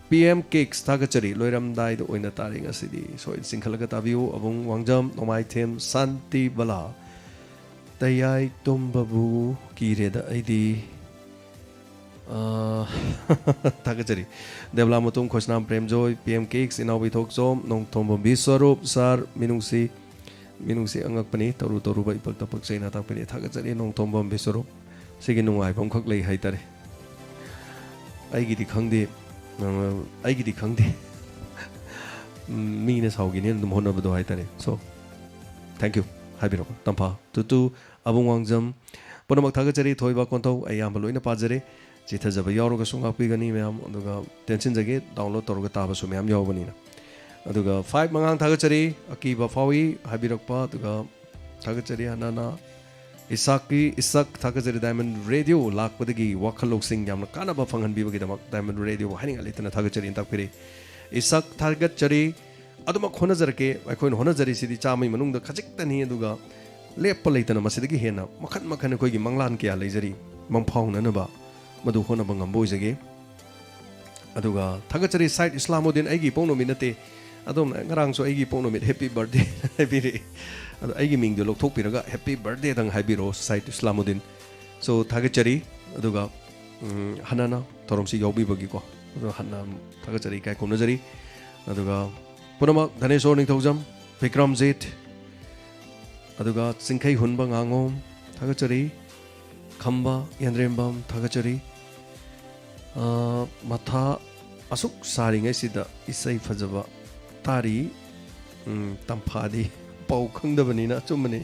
P M Cakes ꯊꯥꯒꯠꯆꯔꯤ꯫ ꯂꯣꯏꯔꯝꯗꯥꯏꯗ ꯑꯣꯏꯅ ꯇꯥꯔꯦ ꯉꯁꯤꯗꯤ꯫ ꯁꯣꯏ ꯆꯤꯡꯈꯠꯂꯒ ꯇꯥꯕꯤꯌꯨ꯫ ꯑꯕꯨꯡ ꯋꯥꯡꯖꯝ, ꯅꯣꯡꯃꯥꯏꯊꯦꯝ, ꯁꯥꯟꯇꯤ ꯕꯂꯥ꯫ ꯇꯌꯥꯏ ꯇꯨꯝꯕꯕꯨ ꯀꯤꯔꯦꯗ ꯑꯩꯗꯤ꯫ ꯑ, ꯊꯥꯒꯠꯆꯔꯤ꯫ ꯗꯦꯕꯂꯥ ꯃꯇꯨꯝ, ꯈꯣꯏꯁꯅꯥꯝ ꯄ꯭ꯔꯦꯝꯖꯣꯏ, P M Cakes, ꯏꯅꯥꯎꯕꯤ ꯊꯣꯛꯆꯣꯝ, ꯅꯣꯡꯊꯣꯝꯕꯝ ꯕꯤꯁ꯭ꯋꯔꯨꯞ, sir, ꯃꯤꯅꯨꯡꯁꯤ, ꯃꯤꯅꯨꯡꯁꯤ ꯑꯉꯛꯄꯅꯤ, ꯇꯔꯨ ꯇꯔꯨꯕ ꯏꯄꯛꯇ ꯄꯛꯆꯩꯅ ꯇꯥꯛꯄꯤꯔꯤ꯫ ꯊꯥꯒꯠꯆꯔꯤ, ꯅꯣꯡꯊꯣꯝꯕꯝ ꯕꯤꯁ꯭ꯋꯔꯨꯞ꯫ ꯁꯤꯒꯤ ꯅꯨꯡꯉꯥꯏꯕ ꯑꯃꯈꯛ ꯂꯩ ꯍꯥꯏꯇꯥꯔꯦ꯫ ꯑꯩꯒꯤꯗꯤ ꯈꯪꯗꯦ, ꯑ, ꯑꯩꯒꯤꯗꯤ ꯈꯪꯗꯦ꯫ ꯎꯝ, ꯃꯤꯅ ꯁꯥꯎꯈꯤꯅꯦꯅ ꯑꯗꯨꯝ ꯍꯣꯠꯅꯕꯗꯣ ꯍꯥꯏꯇꯥꯔꯦ꯫ So, thank you꯫ ꯍꯥꯏꯕꯤꯔꯛꯑꯣ꯫ ꯇꯝꯐꯥ ꯇꯨꯇꯨ, ꯑꯕꯨꯡ ꯋꯥꯡꯖꯝ, ꯄꯨꯝꯅꯃꯛ ꯊꯥꯒꯠꯆꯔꯤ꯫ ꯊꯣꯏꯕ ꯀꯣꯟꯊꯧ, ꯑꯩ ꯑꯌꯥꯝꯕ ꯂꯣꯏꯅ ꯄꯥꯖꯔꯦ꯫ ꯆꯤꯊꯖꯕ ꯌꯥꯎꯔꯒꯁꯨ ꯉꯥꯛꯄꯤꯒꯅꯤ ꯃꯌꯥꯝ꯫ ꯑꯗꯨꯒ ꯇꯦꯟꯁꯤꯟꯖꯒꯦ, download ꯇꯧꯔꯒ ꯇꯥꯕꯁꯨ ꯃꯌꯥꯝ ꯌꯥꯎꯕꯅꯤꯅ꯫ ꯑꯗꯨꯒ five ꯃꯉꯥꯡ ꯊꯥꯒꯠꯆꯔꯤ꯫ ꯑꯀꯤꯕ ꯐꯥꯎꯏ ꯍꯥꯏꯕꯤꯔꯛꯄ꯫ ꯑꯗꯨꯒ ꯊꯥꯒꯠꯆꯔꯤ ꯍꯟꯅ ꯍꯟꯅ꯫ ꯏꯁꯥꯛꯀꯤ ꯏꯁꯥꯛ ꯊꯥꯒꯠꯆꯔꯤ, ꯗꯥꯏꯃꯟ ꯔꯦꯗꯤꯑꯣ ꯂꯥꯛꯄꯗꯒꯤ ꯋꯥꯈꯜ ꯂꯧꯁꯤꯡ ꯌꯥꯝꯅ ꯀꯥꯟꯅꯕ ꯐꯪꯍꯟꯕꯤꯕꯒꯤꯗꯃꯛ ꯗꯥꯏꯃꯟ ꯔꯦꯗꯤꯑꯣꯕꯨ ꯍꯥꯏꯅꯤꯡꯉꯥꯏ ꯂꯩꯇꯅ ꯊꯥꯒꯠꯆꯔꯤ ꯇꯥꯛꯄꯤꯔꯤ꯫ ꯏꯁꯥꯛ ꯊꯥꯒꯠꯆꯔꯤ꯫ ꯑꯗꯨꯃꯛ ꯍꯣꯠꯅꯖꯔꯛꯀꯦ꯫ ꯑꯩꯈꯣꯏꯅ ꯍꯣꯠꯅꯖꯔꯤꯁꯤꯗꯤ ꯆꯥꯝꯃꯒꯤ ꯃꯅꯨꯡꯗ ꯈꯖꯤꯛꯇꯅꯤ, ꯑꯗꯨꯒ ꯂꯦꯞꯄ ꯂꯩꯇꯅ ꯃꯁꯤꯗꯒꯤ ꯍꯦꯟꯅ ꯃꯈꯟ ꯃꯈꯟ ꯑꯩꯈꯣꯏꯒꯤ ꯃꯪꯂꯥꯟ ꯀꯌꯥ ꯂꯩꯖꯔꯤ, ꯃꯪꯐꯥꯎꯅꯅꯕ ꯃꯗꯨ ꯍꯣꯠꯅꯕ ꯉꯝꯕ ꯑꯣꯏꯖꯒꯦ꯫ ꯑꯗꯨꯒ ꯊꯥꯒꯠꯆꯔꯤ ꯁꯥꯏꯠ ꯏꯁꯂꯥꯃꯨꯗꯤꯟ, ꯑꯩꯒꯤ ꯏꯄꯣꯛ ꯅꯨꯃꯤꯠ ꯅꯠꯇꯦ꯫ ꯑꯗꯣꯝꯅ ꯉꯔꯥꯡꯁꯨ ꯑꯩꯒꯤ ꯏꯄꯣꯛ ꯅꯨꯃꯤꯠ ꯍꯦꯄꯤ ꯕꯔꯊꯗꯦ ꯍꯥꯏꯕꯤꯔꯛꯏ꯫ ꯑꯗꯣ ꯑꯩꯒꯤ ꯃꯤꯡꯗꯣ ꯂꯧꯊꯣꯛꯄꯤꯔꯒ ꯍꯦꯄꯤ ꯕꯔꯊꯗꯦꯗꯪ ꯍꯥꯏꯕꯤꯔꯛꯑꯣ ꯁꯥꯏꯠ ꯏꯁꯂꯥꯃꯨꯗꯤꯟ꯫ ꯁꯣ ꯊꯥꯒꯠꯆꯔꯤ꯫ ꯑꯗꯨꯒ ꯎꯝ, ꯍꯟꯅꯅ ꯊꯧꯔꯝꯁꯤ ꯌꯥꯎꯕꯤꯕꯒꯤꯀꯣ ꯑꯗꯣ ꯍꯟꯅ ꯊꯥꯒꯠꯆꯔꯤ, ꯏꯀꯥꯏ ꯈꯨꯝꯅꯖꯔꯤ꯫ ꯑꯗꯨꯒ ꯄꯨꯝꯅꯃꯛ ꯙꯅꯦꯁꯣꯔ ꯅꯤꯡꯊꯧꯖꯝ, ꯕꯤꯀ꯭ꯔꯝꯖꯤꯠ, ꯑꯗꯨꯒ ꯆꯤꯡꯈꯩ ꯍꯨꯟꯕ ꯉꯥꯉꯣꯝ ꯊꯥꯒꯠꯆꯔꯤ꯫ ꯈꯝꯕ ꯌꯦꯟꯗ꯭ꯔꯦꯝꯕꯝ ꯊꯥꯒꯠꯆꯔꯤ꯫ ꯑ, ꯃꯊꯥ ꯑꯁꯨꯛ ꯁꯥꯔꯤꯉꯩꯁꯤꯗ ꯏꯁꯩ ꯐꯖꯕ ꯇꯥꯔꯤ꯫ ꯎꯝ, ꯇꯝꯐꯥꯗꯤ ꯄꯥꯎ ꯈꯪꯗꯕꯅꯤꯅ ꯑꯆꯨꯝꯕꯅꯤ꯫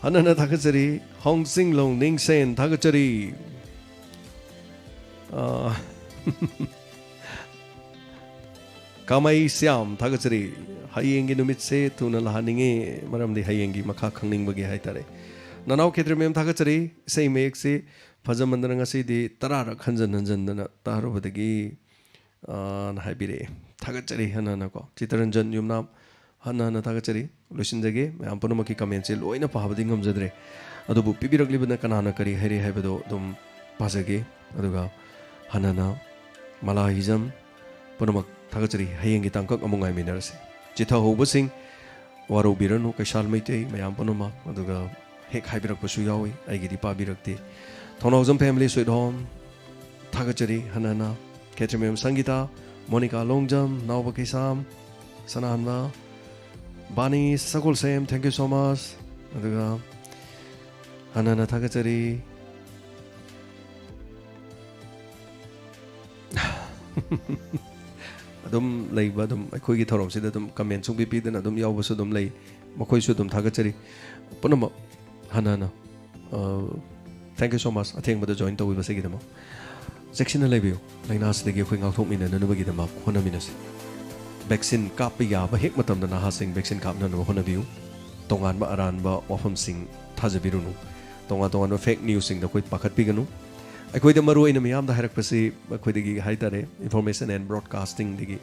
ꯍꯟꯅꯅ ꯊꯥꯒꯠꯆꯔꯤ꯫ ꯍꯣꯡꯁꯤꯡꯂꯣꯡ ꯅꯤꯡꯁꯦꯟ ꯊꯥꯒꯠꯆꯔꯤ꯫ ꯑ, ꯀꯥꯃꯩ ꯁ꯭ꯌꯥꯝ ꯊꯥꯒꯠꯆꯔꯤ꯫ ꯍꯌꯦꯡꯒꯤ ꯅꯨꯃꯤꯠꯁꯦ ꯊꯨꯅ ꯂꯥꯛꯍꯟꯅꯤꯡꯉꯤ, ꯃꯔꯝꯗꯤ ꯍꯌꯦꯡꯒꯤ ꯃꯈꯥ ꯈꯪꯅꯤꯡꯕꯒꯤ ꯍꯥꯏꯇꯥꯔꯦ꯫ ꯅꯅꯥꯎ ꯈꯦꯇ꯭ꯔꯤ ꯃꯦꯝ ꯊꯥꯒꯠꯆꯔꯤ꯫ ꯏꯁꯩ ꯃꯌꯦꯛꯁꯤ ꯐꯖꯃꯟꯗꯅ ꯉꯁꯤꯗꯤ ꯇꯔꯥꯔꯛ ꯍꯟꯖꯟ ꯍꯟꯖꯟꯗꯅ ꯇꯥꯔꯨꯕꯗꯒꯤ, ꯑ, ꯅ ꯍꯥꯏꯕꯤꯔꯛꯑꯦ꯫ ꯊꯥꯒꯠꯆꯔꯤ ꯍꯟꯅ ꯍꯟꯅꯀꯣ꯫ ꯆꯤꯇꯔꯟꯖꯟ ꯌꯨꯝꯅꯥꯝ ꯍꯟꯅ ꯍꯟꯅ ꯊꯥꯒꯠꯆꯔꯤ꯫ ꯂꯣꯏꯁꯤꯟꯖꯒꯦ꯫ ꯃꯌꯥꯝ ꯄꯨꯝꯅꯃꯛꯀꯤ ꯀꯃꯦꯟꯁꯦ ꯂꯣꯏꯅ ꯄꯥꯕꯗꯤ ꯉꯝꯖꯗ꯭ꯔꯦ꯫ ꯑꯗꯨꯕꯨ ꯄꯤꯕꯤꯔꯛꯂꯤꯕꯅ ꯀꯅꯥꯅ ꯀꯔꯤ ꯍꯥꯏꯔꯤ ꯍꯥꯏꯕꯗꯣ ꯑꯗꯨꯝ ꯄꯥꯖꯒꯦ꯫ ꯑꯗꯨꯒ ꯍꯟꯅꯅ ꯃꯂꯥ ꯍꯤꯖꯝ ꯄꯨꯝꯅꯃꯛ ꯊꯥꯒꯠꯆꯔꯤ꯫ ꯍꯌꯦꯡꯒꯤ ꯇꯥꯡꯀꯛ ꯑꯃꯨꯛ ꯉꯥꯏꯃꯤꯟꯅꯔꯁꯤ꯫ ꯆꯤꯊꯍꯧꯕꯁꯤꯡ ꯋꯥꯔꯧꯕꯤꯔꯅꯨ, ꯀꯩꯁꯥꯜ ꯃꯩꯇꯩ ꯃꯌꯥꯝ ꯄꯨꯝꯅꯃꯛ꯫ ꯑꯗꯨꯒ ꯍꯦꯛ ꯍꯥꯏꯕꯤꯔꯛꯄꯁꯨ ꯌꯥꯎꯏ, ꯑꯩꯒꯤꯗꯤ ꯄꯥꯕꯤꯔꯛꯇꯦ꯫ ꯊꯣꯡꯅꯥꯎꯖꯝ ꯐꯦꯃꯤꯂꯤ ꯁ꯭ꯋꯤꯠ ꯍꯣꯝ ꯊꯥꯒꯠꯆꯔꯤ ꯍꯟꯅ ꯍꯟꯅ꯫ ꯈꯦꯇ꯭ꯔꯤꯃꯌꯨꯝ ꯁꯪꯒꯤꯇꯥ, Monica Longjam, ꯅꯥꯎꯕ Keisham, ꯁꯅꯥꯍꯟꯕ, ꯕꯥꯅꯤ Sagolsem, thank you so much꯫ ꯑꯗꯨꯒ ꯍꯟꯅ ꯍꯟꯅ ꯊꯥꯒꯠꯆꯔꯤ꯫ ꯑꯗꯨꯝ ꯂꯩꯕ, ꯑꯗꯨꯝ ꯑꯩꯈꯣꯏꯒꯤ ꯊꯧꯔꯝꯁꯤꯗ ꯑꯗꯨꯝ ꯀꯃꯦꯟ ꯁꯨꯡꯄꯤ ꯄꯤꯗꯅ ꯑꯗꯨꯝ ꯌꯥꯎꯕꯁꯨ ꯑꯗꯨꯝ ꯂꯩ, ꯃꯈꯣꯏꯁꯨ ꯑꯗꯨꯝ ꯊꯥꯒꯠꯆꯔꯤ꯫ ꯄꯨꯝꯅꯃꯛ ꯍꯟꯅ ꯍꯟꯅ, ꯑ, thank you so much ꯑꯊꯦꯡꯕꯗ ꯖꯣꯏꯟ ꯇꯧꯕꯤꯕꯁꯤꯒꯤꯗꯃꯛ꯫ ꯆꯦꯛꯁꯤꯟꯅ ꯂꯩꯕꯤꯌꯨ꯫ ꯂꯥꯏꯅꯥꯁꯤꯗꯒꯤ ꯑꯩꯈꯣꯏ ꯉꯥꯛꯊꯣꯛꯃꯤꯟꯅꯅꯕꯒꯤꯗꯃꯛ ꯍꯣꯠꯅꯃꯤꯟꯅꯁꯤ꯫ ꯚꯦꯛꯁꯤꯟ ꯀꯥꯞꯄ ꯌꯥꯕ ꯍꯦꯛ ꯃꯇꯝꯗ ꯅꯍꯥꯁꯤꯡ ꯚꯦꯛꯁꯤꯟ ꯀꯥꯞꯅꯅꯕ ꯍꯣꯠꯅꯕꯤꯌꯨ꯫ ꯇꯣꯉꯥꯟꯕ ꯑꯔꯥꯟꯕ ꯋꯥꯐꯝꯁꯤꯡ ꯊꯥꯖꯕꯤꯔꯨꯅꯨ꯫ ꯇꯣꯉꯥꯟ ꯇꯣꯉꯥꯟꯕ ꯐꯦꯛ ꯅ꯭ꯌꯨꯁꯁꯤꯡꯗ ꯑꯩꯈꯣꯏ ꯄꯥꯈꯠꯄꯤꯒꯅꯨ꯫ ꯑꯩꯈꯣꯏꯗ ꯃꯔꯨ ꯑꯣꯏꯅ ꯃꯤꯌꯥꯝꯗ ꯍꯥꯏꯔꯛꯄꯁꯤ ꯑꯩꯈꯣꯏꯗꯒꯤ ꯍꯥꯏ ꯇꯥꯔꯦ, ꯏꯟꯐꯣꯔꯃꯦꯁꯟ ꯑꯦꯟ ꯕ꯭ꯔꯣꯗꯀꯥꯁꯇꯤꯡꯗꯒꯤ,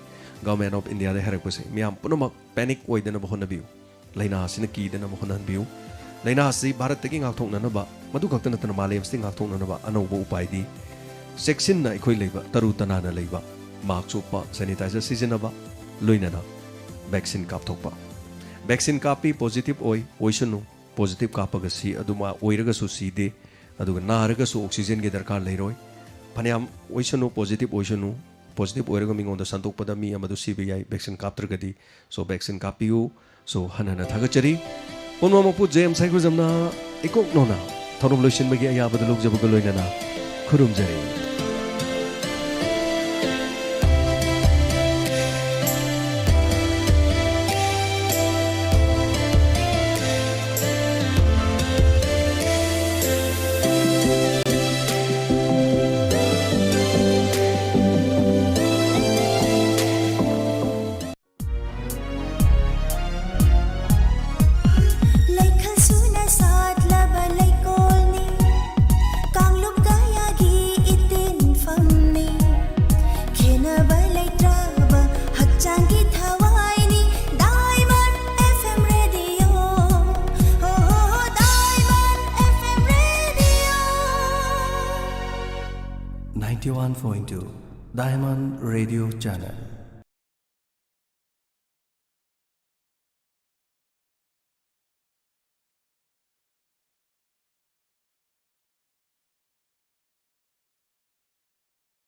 ꯒꯚꯔꯟꯃꯦꯟꯠ ꯑꯣꯐ ꯏꯟꯗꯤꯌꯥꯗꯒꯤ ꯍꯥꯏꯔꯛꯄꯁꯦ, ꯃꯤꯌꯥꯝ ꯄꯨꯝꯅꯃꯛ ꯄꯦꯅꯤꯛ ꯑꯣꯏꯗꯅꯕ ꯍꯣꯠꯅꯕꯤꯌꯨ꯫ ꯂꯥꯏꯅꯥ ꯑꯁꯤꯅ ꯀꯤꯗꯅꯕ ꯍꯣꯠꯅꯍꯟꯕꯤꯌꯨ꯫ ꯂꯥꯏꯅꯥ ꯑꯁꯤ ꯚꯥꯔꯠꯇꯒꯤ ꯉꯥꯛꯊꯣꯛꯅꯅꯕ, ꯃꯗꯨ ꯈꯛꯇ ꯅꯠꯇꯅ ꯃꯥꯂꯦꯝ ꯑꯁꯤꯗꯒꯤ ꯉꯥꯛꯊꯣꯛꯅꯅꯕ ꯑꯅꯧꯕ ꯎꯄꯥꯏꯗꯤ ꯆꯦꯛꯁꯤꯟꯅ ꯑꯩꯈꯣꯏ ꯂꯩꯕ, ꯇꯔꯨ ꯇꯅꯥꯟꯅ ꯂꯩꯕ, ꯃꯥꯛꯁ ꯎꯞꯄ, ꯁꯦꯅꯤꯇꯥꯏꯖꯔ ꯁꯤꯖꯤꯟꯅꯕ, ꯂꯣꯏꯅꯅ ꯚꯦꯛꯁꯤꯟ ꯀꯥꯞꯊꯣꯛꯄ꯫ ꯚꯦꯛꯁꯤꯟ ꯀꯥꯞꯄꯤ, ꯄꯣꯖꯤꯇꯤꯚ ꯑꯣꯏ, ꯑꯣꯏꯁꯅꯨ꯫ ꯄꯣꯖꯤꯇꯤꯚ ꯀꯥꯞꯄꯒ ꯁꯤ, ꯑꯗꯨꯃ ꯑꯣꯏꯔꯒꯁꯨ ꯁꯤꯗꯦ, ꯑꯗꯨꯒ ꯅꯥꯔꯒꯁꯨ ꯑꯣꯛꯁꯤꯖꯦꯟꯒꯤ ꯗꯔꯀꯥꯔ ꯂꯩꯔꯣꯏ꯫ ꯐꯅꯌꯥꯝ ꯑꯣꯏꯁꯅꯨ, ꯄꯣꯖꯤꯇꯤꯚ ꯑꯣꯏꯁꯅꯨ, ꯄꯣꯖꯤꯇꯤꯚ ꯑꯣꯏꯔꯒ ꯃꯤꯉꯣꯟꯗ ꯁꯟꯗꯣꯛꯄꯗ ꯃꯤ ꯑꯃꯗꯨ ꯁꯤꯕ ꯌꯥꯏ, ꯚꯦꯛꯁꯤꯟ ꯀꯥꯞꯇ꯭ꯔꯒꯗꯤ꯫ So, ꯚꯦꯛꯁꯤꯟ ꯀꯥꯞꯄꯤꯌꯨ꯫ So, ꯍꯟꯅ ꯍꯟꯅ ꯊꯥꯒꯠꯆꯔꯤ꯫ ꯄꯨꯝꯅꯃꯛꯄꯨ ꯖꯦ ꯑꯦꯝ ꯁꯥꯏꯈꯨꯖꯝꯅ ꯏꯀꯣꯛ ꯅꯧꯅ ꯊꯧꯔꯝ ꯂꯣꯏꯁꯤꯟꯕꯒꯤ ꯑꯌꯥꯕꯗ ꯂꯧꯖꯕꯒ ꯂꯣꯏꯅꯅ ꯈꯨꯔꯨꯝꯖꯔꯤ꯫ ꯂꯩꯈꯜ ꯁꯨꯅ ꯁꯥꯠꯂꯕ ꯂꯩꯀꯣꯜꯅꯤ, ꯀꯥꯡꯂꯨꯞ ꯀꯌꯥꯒꯤ ꯏꯇꯤꯟꯐꯝꯅꯤ꯫ ꯈꯦꯟꯅꯕ ꯂꯩꯇ꯭ꯔꯕ ꯍꯛꯆꯥꯡꯒꯤ ꯊꯋꯥꯏꯅꯤ, Diamond F M Radio. Oh, Diamond F M Radio. Ninety-one point two Diamond Radio Channel.